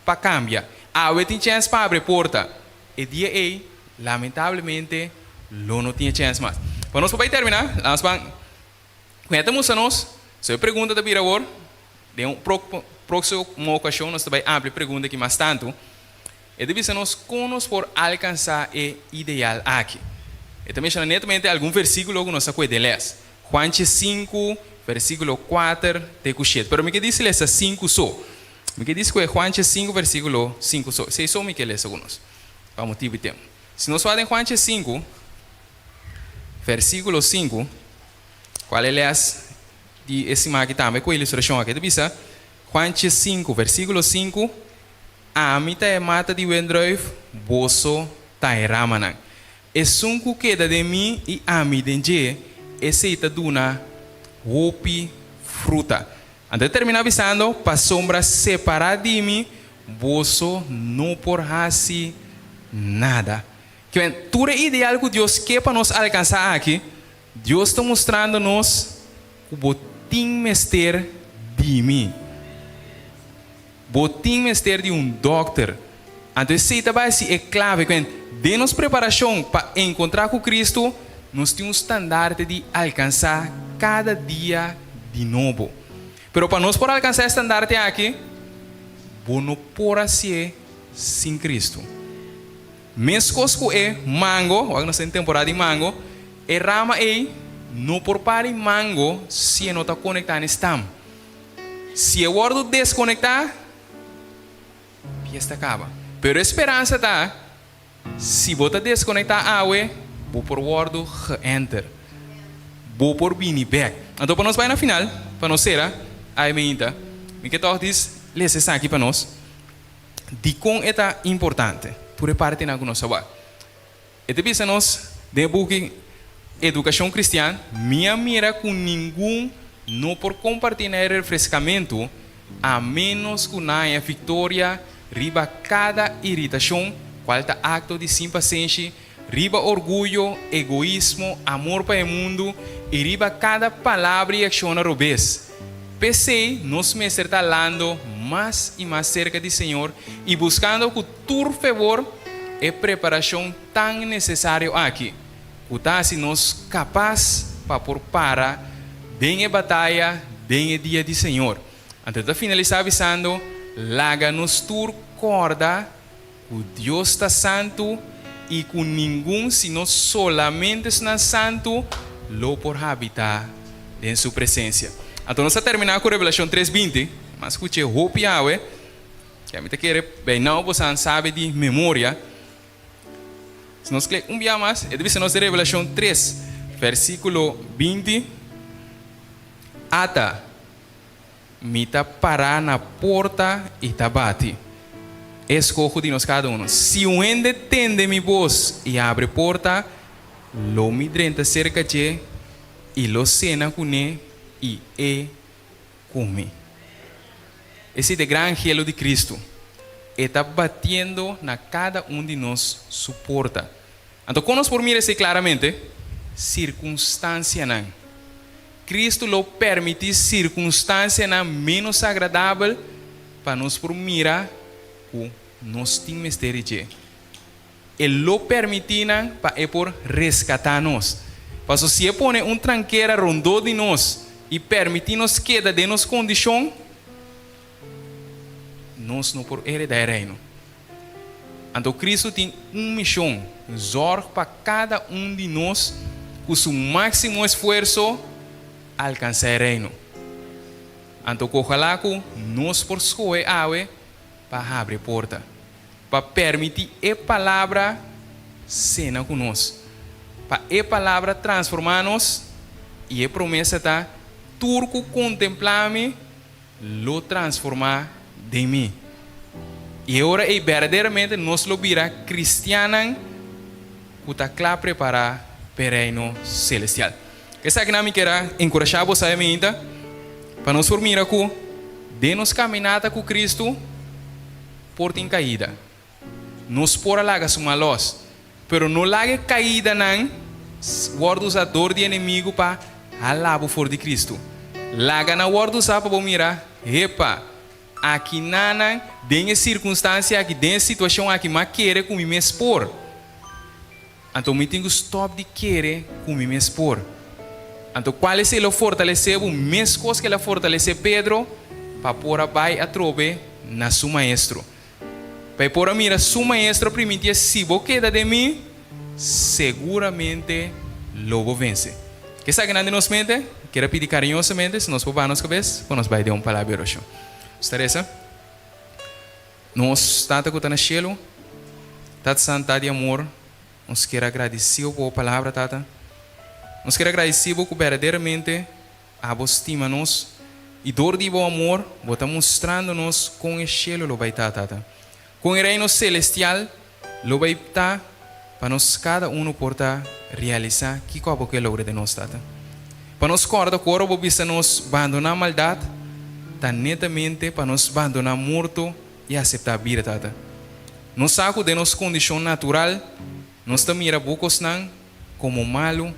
pa kambia. Awe tin chèns pa abri e porta. E dia ei, lamentablemente, lo no tin e chèns mas. Pa nos por bai terminá, laat nos ban. Ku e ta mustra nos? So e pregunta ta bira awor, den un próksimo okashon nos ta bai amplia e pregunta aki mas tantu. E ta bisa nos kon nos por alkansá e ideal aki. E ta menshoná netamente algun versíkulo ku nos a kue den lès. Juan 5, versíkulo 4 te ku 7. Pero mi ke disi lesa 5 so. Mi ke disi ku e Juan 5, versíkulo 5 so. Esei so mi ke lesa ku nos, pa motibu di tempu. Si nos wak den Juan 5, versíkulo 5, Cual e les? di e siman aki tambe ku e ilustrashon aki. E ta bisa, Juan 5, versíkulo 5, Ami ta e mata di wendrùif, boso ta e ramanan. Esun ku keda den mi i ami den dje, esei ta duna hopi fruta. Anto e terminá bisando, Pasobra separá di mi, boso no por hasi nada. Kiben, tur e ideal ku Dios ke pa nos alkansá aki, Dios ta mustrando nos ku bo tin mester di mi. Bo tin mester di un dòkter. Anto esei ta bai si e klave. Kiben, den nos preparashon pa enkontrá ku Kristu, nos tin un standarte di alkansá kada dia di nobo. Pero pa nos por alkansá e standarte aki, bo no por hasié sin Kristu. Meskos ku e mango, wak nos ta den temporada di mango, e rama ei no por pari mango si e no ta konektá na e stam. Si e wòrdu deskonektá, fiesta kaba. Pero e speransa ta, si bo ta deskonektá awe, bo por wòrdu geënter. Bo por bini bèk. Anto pa nos bai na final, pa nos sera, ai meinta, mi ke tòg dis lesa esaki pa nos. Dikon e ta importante? Tur e partinan ku nos a wak. E ta bisa nos den e buki Edukashon Kristian, Mi a mira ku ningun no por kompartí na e refreskamentu a ménos ku nan haña viktoria riba kada iritashon, kual ta akto di sin pasenshi, riba orguyo, egoismo, amor pa e mundu i riba kada palabra i akshonnan robes. P'esei nos mester ta lando mas i mas serka di Señor i buskando ku tur febor e preparashon tan nesesario aki, ku ta hasi nos kapas pa por para den e bataya den e dia di Señor. Anto e ta finalisá bisando, Laga nos tur kòrda Ku Dios ta santu i ku ningun sino solamente esnan santu lo por habitá den su presensia. Anto nos ta terminá ku Revelashon tres 20. Mas skuch'é hopi awe, ke ami ta kere bay now bosan sabe di memoria. Si nos kle un bia mas, e ta bisa nos den Revelashon 3, versíkulo 20, Ata, Mi ta pará na porta i ta bati. E eskoho di nos kada uno. Si un hende tende mi bos i abri porta, lo mi drenta serka dje i lo sena kuné i e ku mi. Esei ta e gran angelo di Kristu. E ta batiendo na kada un di nos su porta. Anto kon nos por mira esei klaramente? Sirkunstansianan. Kristu lo permití sirkunstansianan ménos agradabel pa nos por mira ku nos tin mester di dje. E lo permití nan pa e por reskatá nos. Pasobra si e pone un trankera rondó di nos i permití nos keda den nos kondishon, nos no por heredá e Reino. Anto Kristu tin un mishon, zòrg pa kada un di nos ku su máksimo esfuerso alkansá e Reino. Anto ku ojalá ku nos por skohe awe pa habri e porta, pa permití e Palabra sena ku nos, pa e Palabra transformá nos, i e promesa ta, Tur ku kontemplá mi, lo transformá den mi. I e ora ei berdaderamente nos lo bira kristiannan ku ta kla prepará p'e Reino selestial. Esakinan mi kier a enkurashá bo sabe mainta pa nos por mira ku den nos kaminata ku Kristu por tin kaida. Nos por a laga su mal lòs, pero no laga e kaidanan wòrdu usá dor di enemigu pa hala bo for di Kristu. Laga nan wòrdu usá pa bo mira, Hepa, akinanan, den e sirkunstansia aki, den e situashon aki, m'a kere ku mi mes por. Anto mi tin ku stòp di kere ku mi mes por. Anto kual esei lo fortalesé bo meskos ku el a fortalesé Pedro pa por a bai atrobe na su Maestro? Pa e por a mira su maestro primintié, Si bo keda den mi, seguramente lo bo vense. Ke esaki nan den nos mente? Kier a pidi kariñosamente, si nos por baha nos kabes, pa nos bai den un palabra di orashon. Nos ta resa, Nos Tata ku ta na shelu, Tata Santu, Tata di amor, nos kier a gradisí bo pa bo palabra, Tata. Nos kier a gradisí bo ku berdaderamente. Abo stima nos, i dor di Bo amor, Bo ta mustrando nos kon e shelu lo bai ta, Tata. Kon e Reino Selestial lo bai ta pa nos kada unu por ta realisá kiko Abo ke logra den nos, Tata. Pa nos kòrda ku ora Bo bisa nos bandoná maldat, ta netamente pa nos bandoná morto i aseptá bida, Tata. Nos sa ku den nos kondishon natural nos ta mira Bo kosnan komo malu,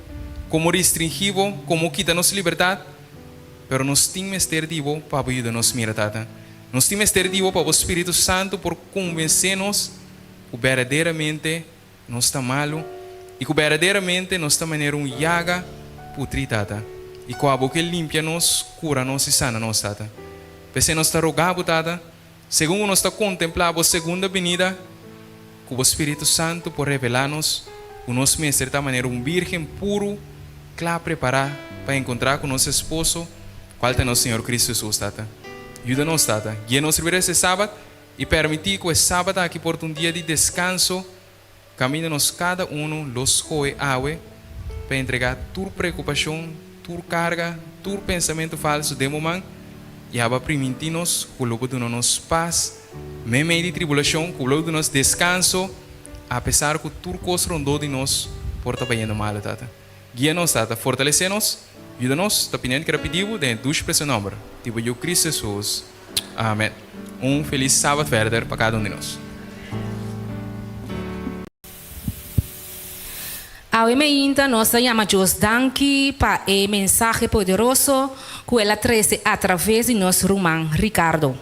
komo restringí Bo, komo kita nos libertat, pero nos tin mester di Bo pa Bo yuda nos mira, Tata. Nos tin mester di Bo pa Bo Spiritu Santu por konvensé nos ku berdaderamente nos ta malu i ku berdaderamente nos ta manera un yaga putrí, Tata, i ku Abo ke limpia nos, kura nos i sana nos, Tata. P'esei nos ta rogá Bo, Tata, segun ku nos ta kontemplá Bo segunda binida, ku Bo Spiritu Santu por revelá nos ku nos mester ta manera un bírgen puru, kla prepará pa enkontrá ku nos Esposo, kual ta nos Señor Kristu Hesus, Tata. Yuda nos, Tata. Guia nos riba e Sabat i permití ku e Sabat aki por ta un dia di deskanso kaminda nos kada unu lo skohe awe pa entregá tur preokupashon, tur karga, tur pensamentu falsu den bo man i aba primintí nos ku lo bo duna nos pas meimei di tribulashon, ku lo bo duna nos deskanso apesar ku tur kos rondó di nos por ta bayendo malu, Tata. Guia nos, Tata. Fortalesé nos, yuda nos ta piniendo keda pidi bo den e dushi presioso nòmber di bo Yu Kristu Hesus. Amen. Un felis Sabat verder pa kada un di nos. Awe meinta nos ta yama Dios danki pa e mensahe poderoso ku el a trese atraves di nos ruman Ricardo.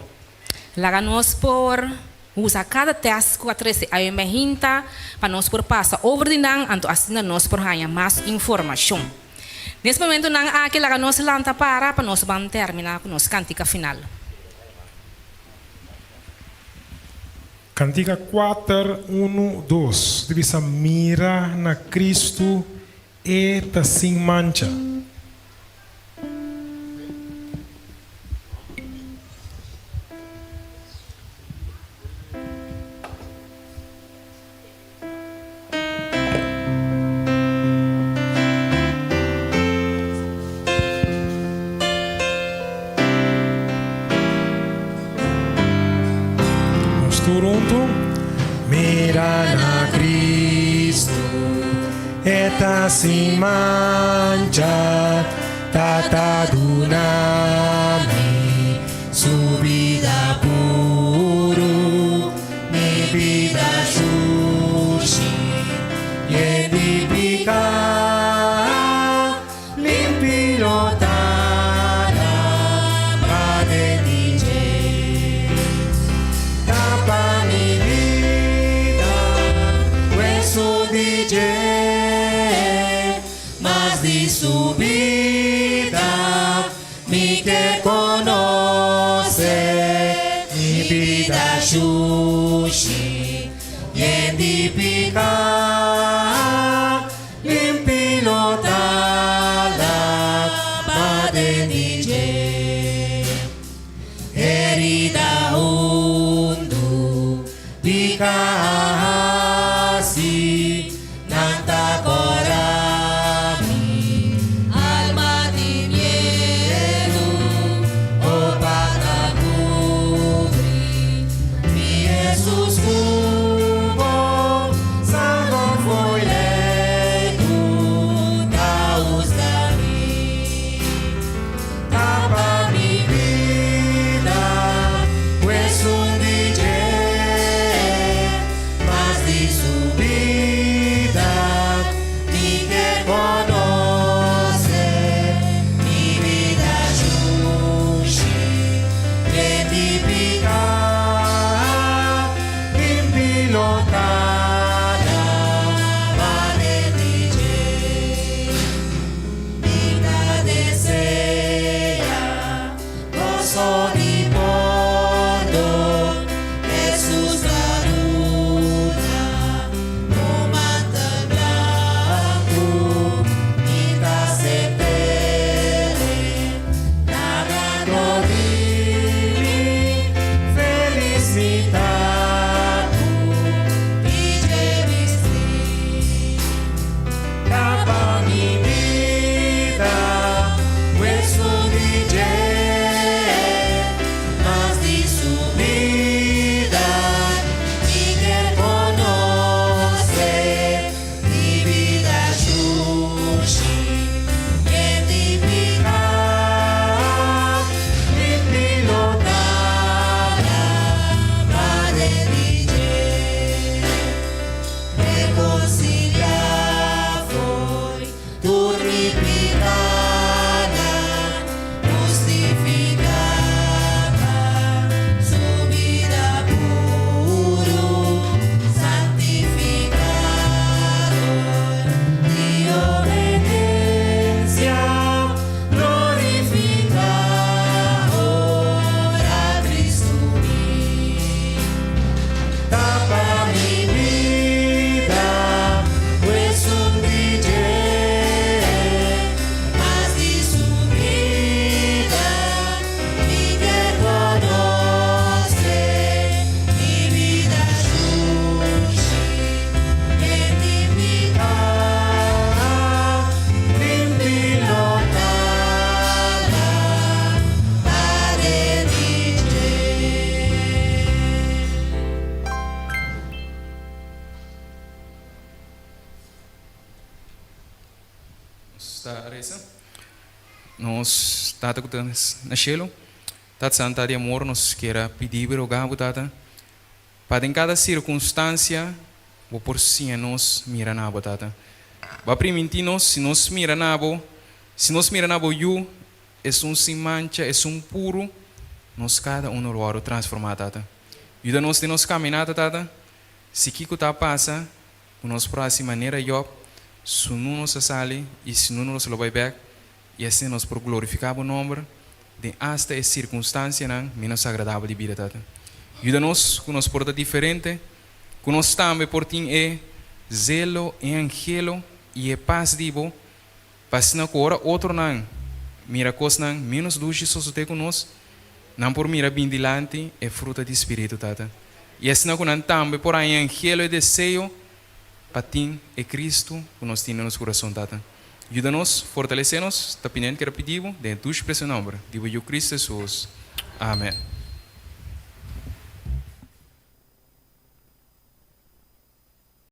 Laga nos por usa kada tèst ku a trese awe meinta pa nos por pasa over di nan anto asina nos por haña mas informashon. Nes momentunan aki laga nos lanta para pa nos ban terminá ku nos kantika final. Kantika kuater, unu, dos, ta bisa, Mira na Kristu, E ta sin mancha. Nos tur huntu. Mira na Cristo, E ta sin mancha, Tata duna mi Su bida puru, mi bida shushi, yen di piká. Limpi lo ta laba den di dje. Tapa mi bida ku esun di dje. Mas di su bida mi ke konose. Mi bida shushi yen di piká. Limpi lo ta laba den di dje. Herida hundu piká a hasi, nan ta kòrda mi. Alma di miedu, o pa ta kubri mi Hesus ku bo. Sango fo'i lei ku ta husga mi. Tapa mi bida ku esun di dje, mas di su bida mi ke konose. Mi bida shushi yen di piká. Limpi lo ta laba den di dje. Mi ta desea goso di pordon Hesus ta duna un mantel blanku Mi ta sepele nada no di mi fe. Nos Tata ku ta na shelu, Tata Santa di amor, nos kier a pidi bo i roga bo, Tata, pa den kada sirkunstansia bo por siña nos mira na bo, Tata. Bo a primintí nos, si nos mira na bo, si nos mira na bo Yu, esun sin mancha, esun puru, nos kada uno lo wòrdu transformá, Tata. Yuda nos den nos kaminata, Tata. Si kiko ta pasa, ku nos por hasi manera Jòb, sunu nos a sali i sunu nos lo bai bèk, i asina nos por glorifiká bo nòmber den asta e sirkunstansianan ménos agradabel di bida, Tata. Yuda nos ku nos por ta diferente, ku nos tambe por tin e zelo, e anhelo i e pas di bo, pa asina ku ora otronan mira kosnan ménos dushi sosodé ku nos, nan por mira bin dilanti e fruta di spiritu, Tata. I asina ku nan tambe por haña anhelo e deseo pa tin e Kristu ku nos tin den nos kurason, Tata. Yuda nos, fortalesé nos, ta pinent keda pidi Bo den e dushi precio nomber di Bo Yu Kristu Hesus. Amen.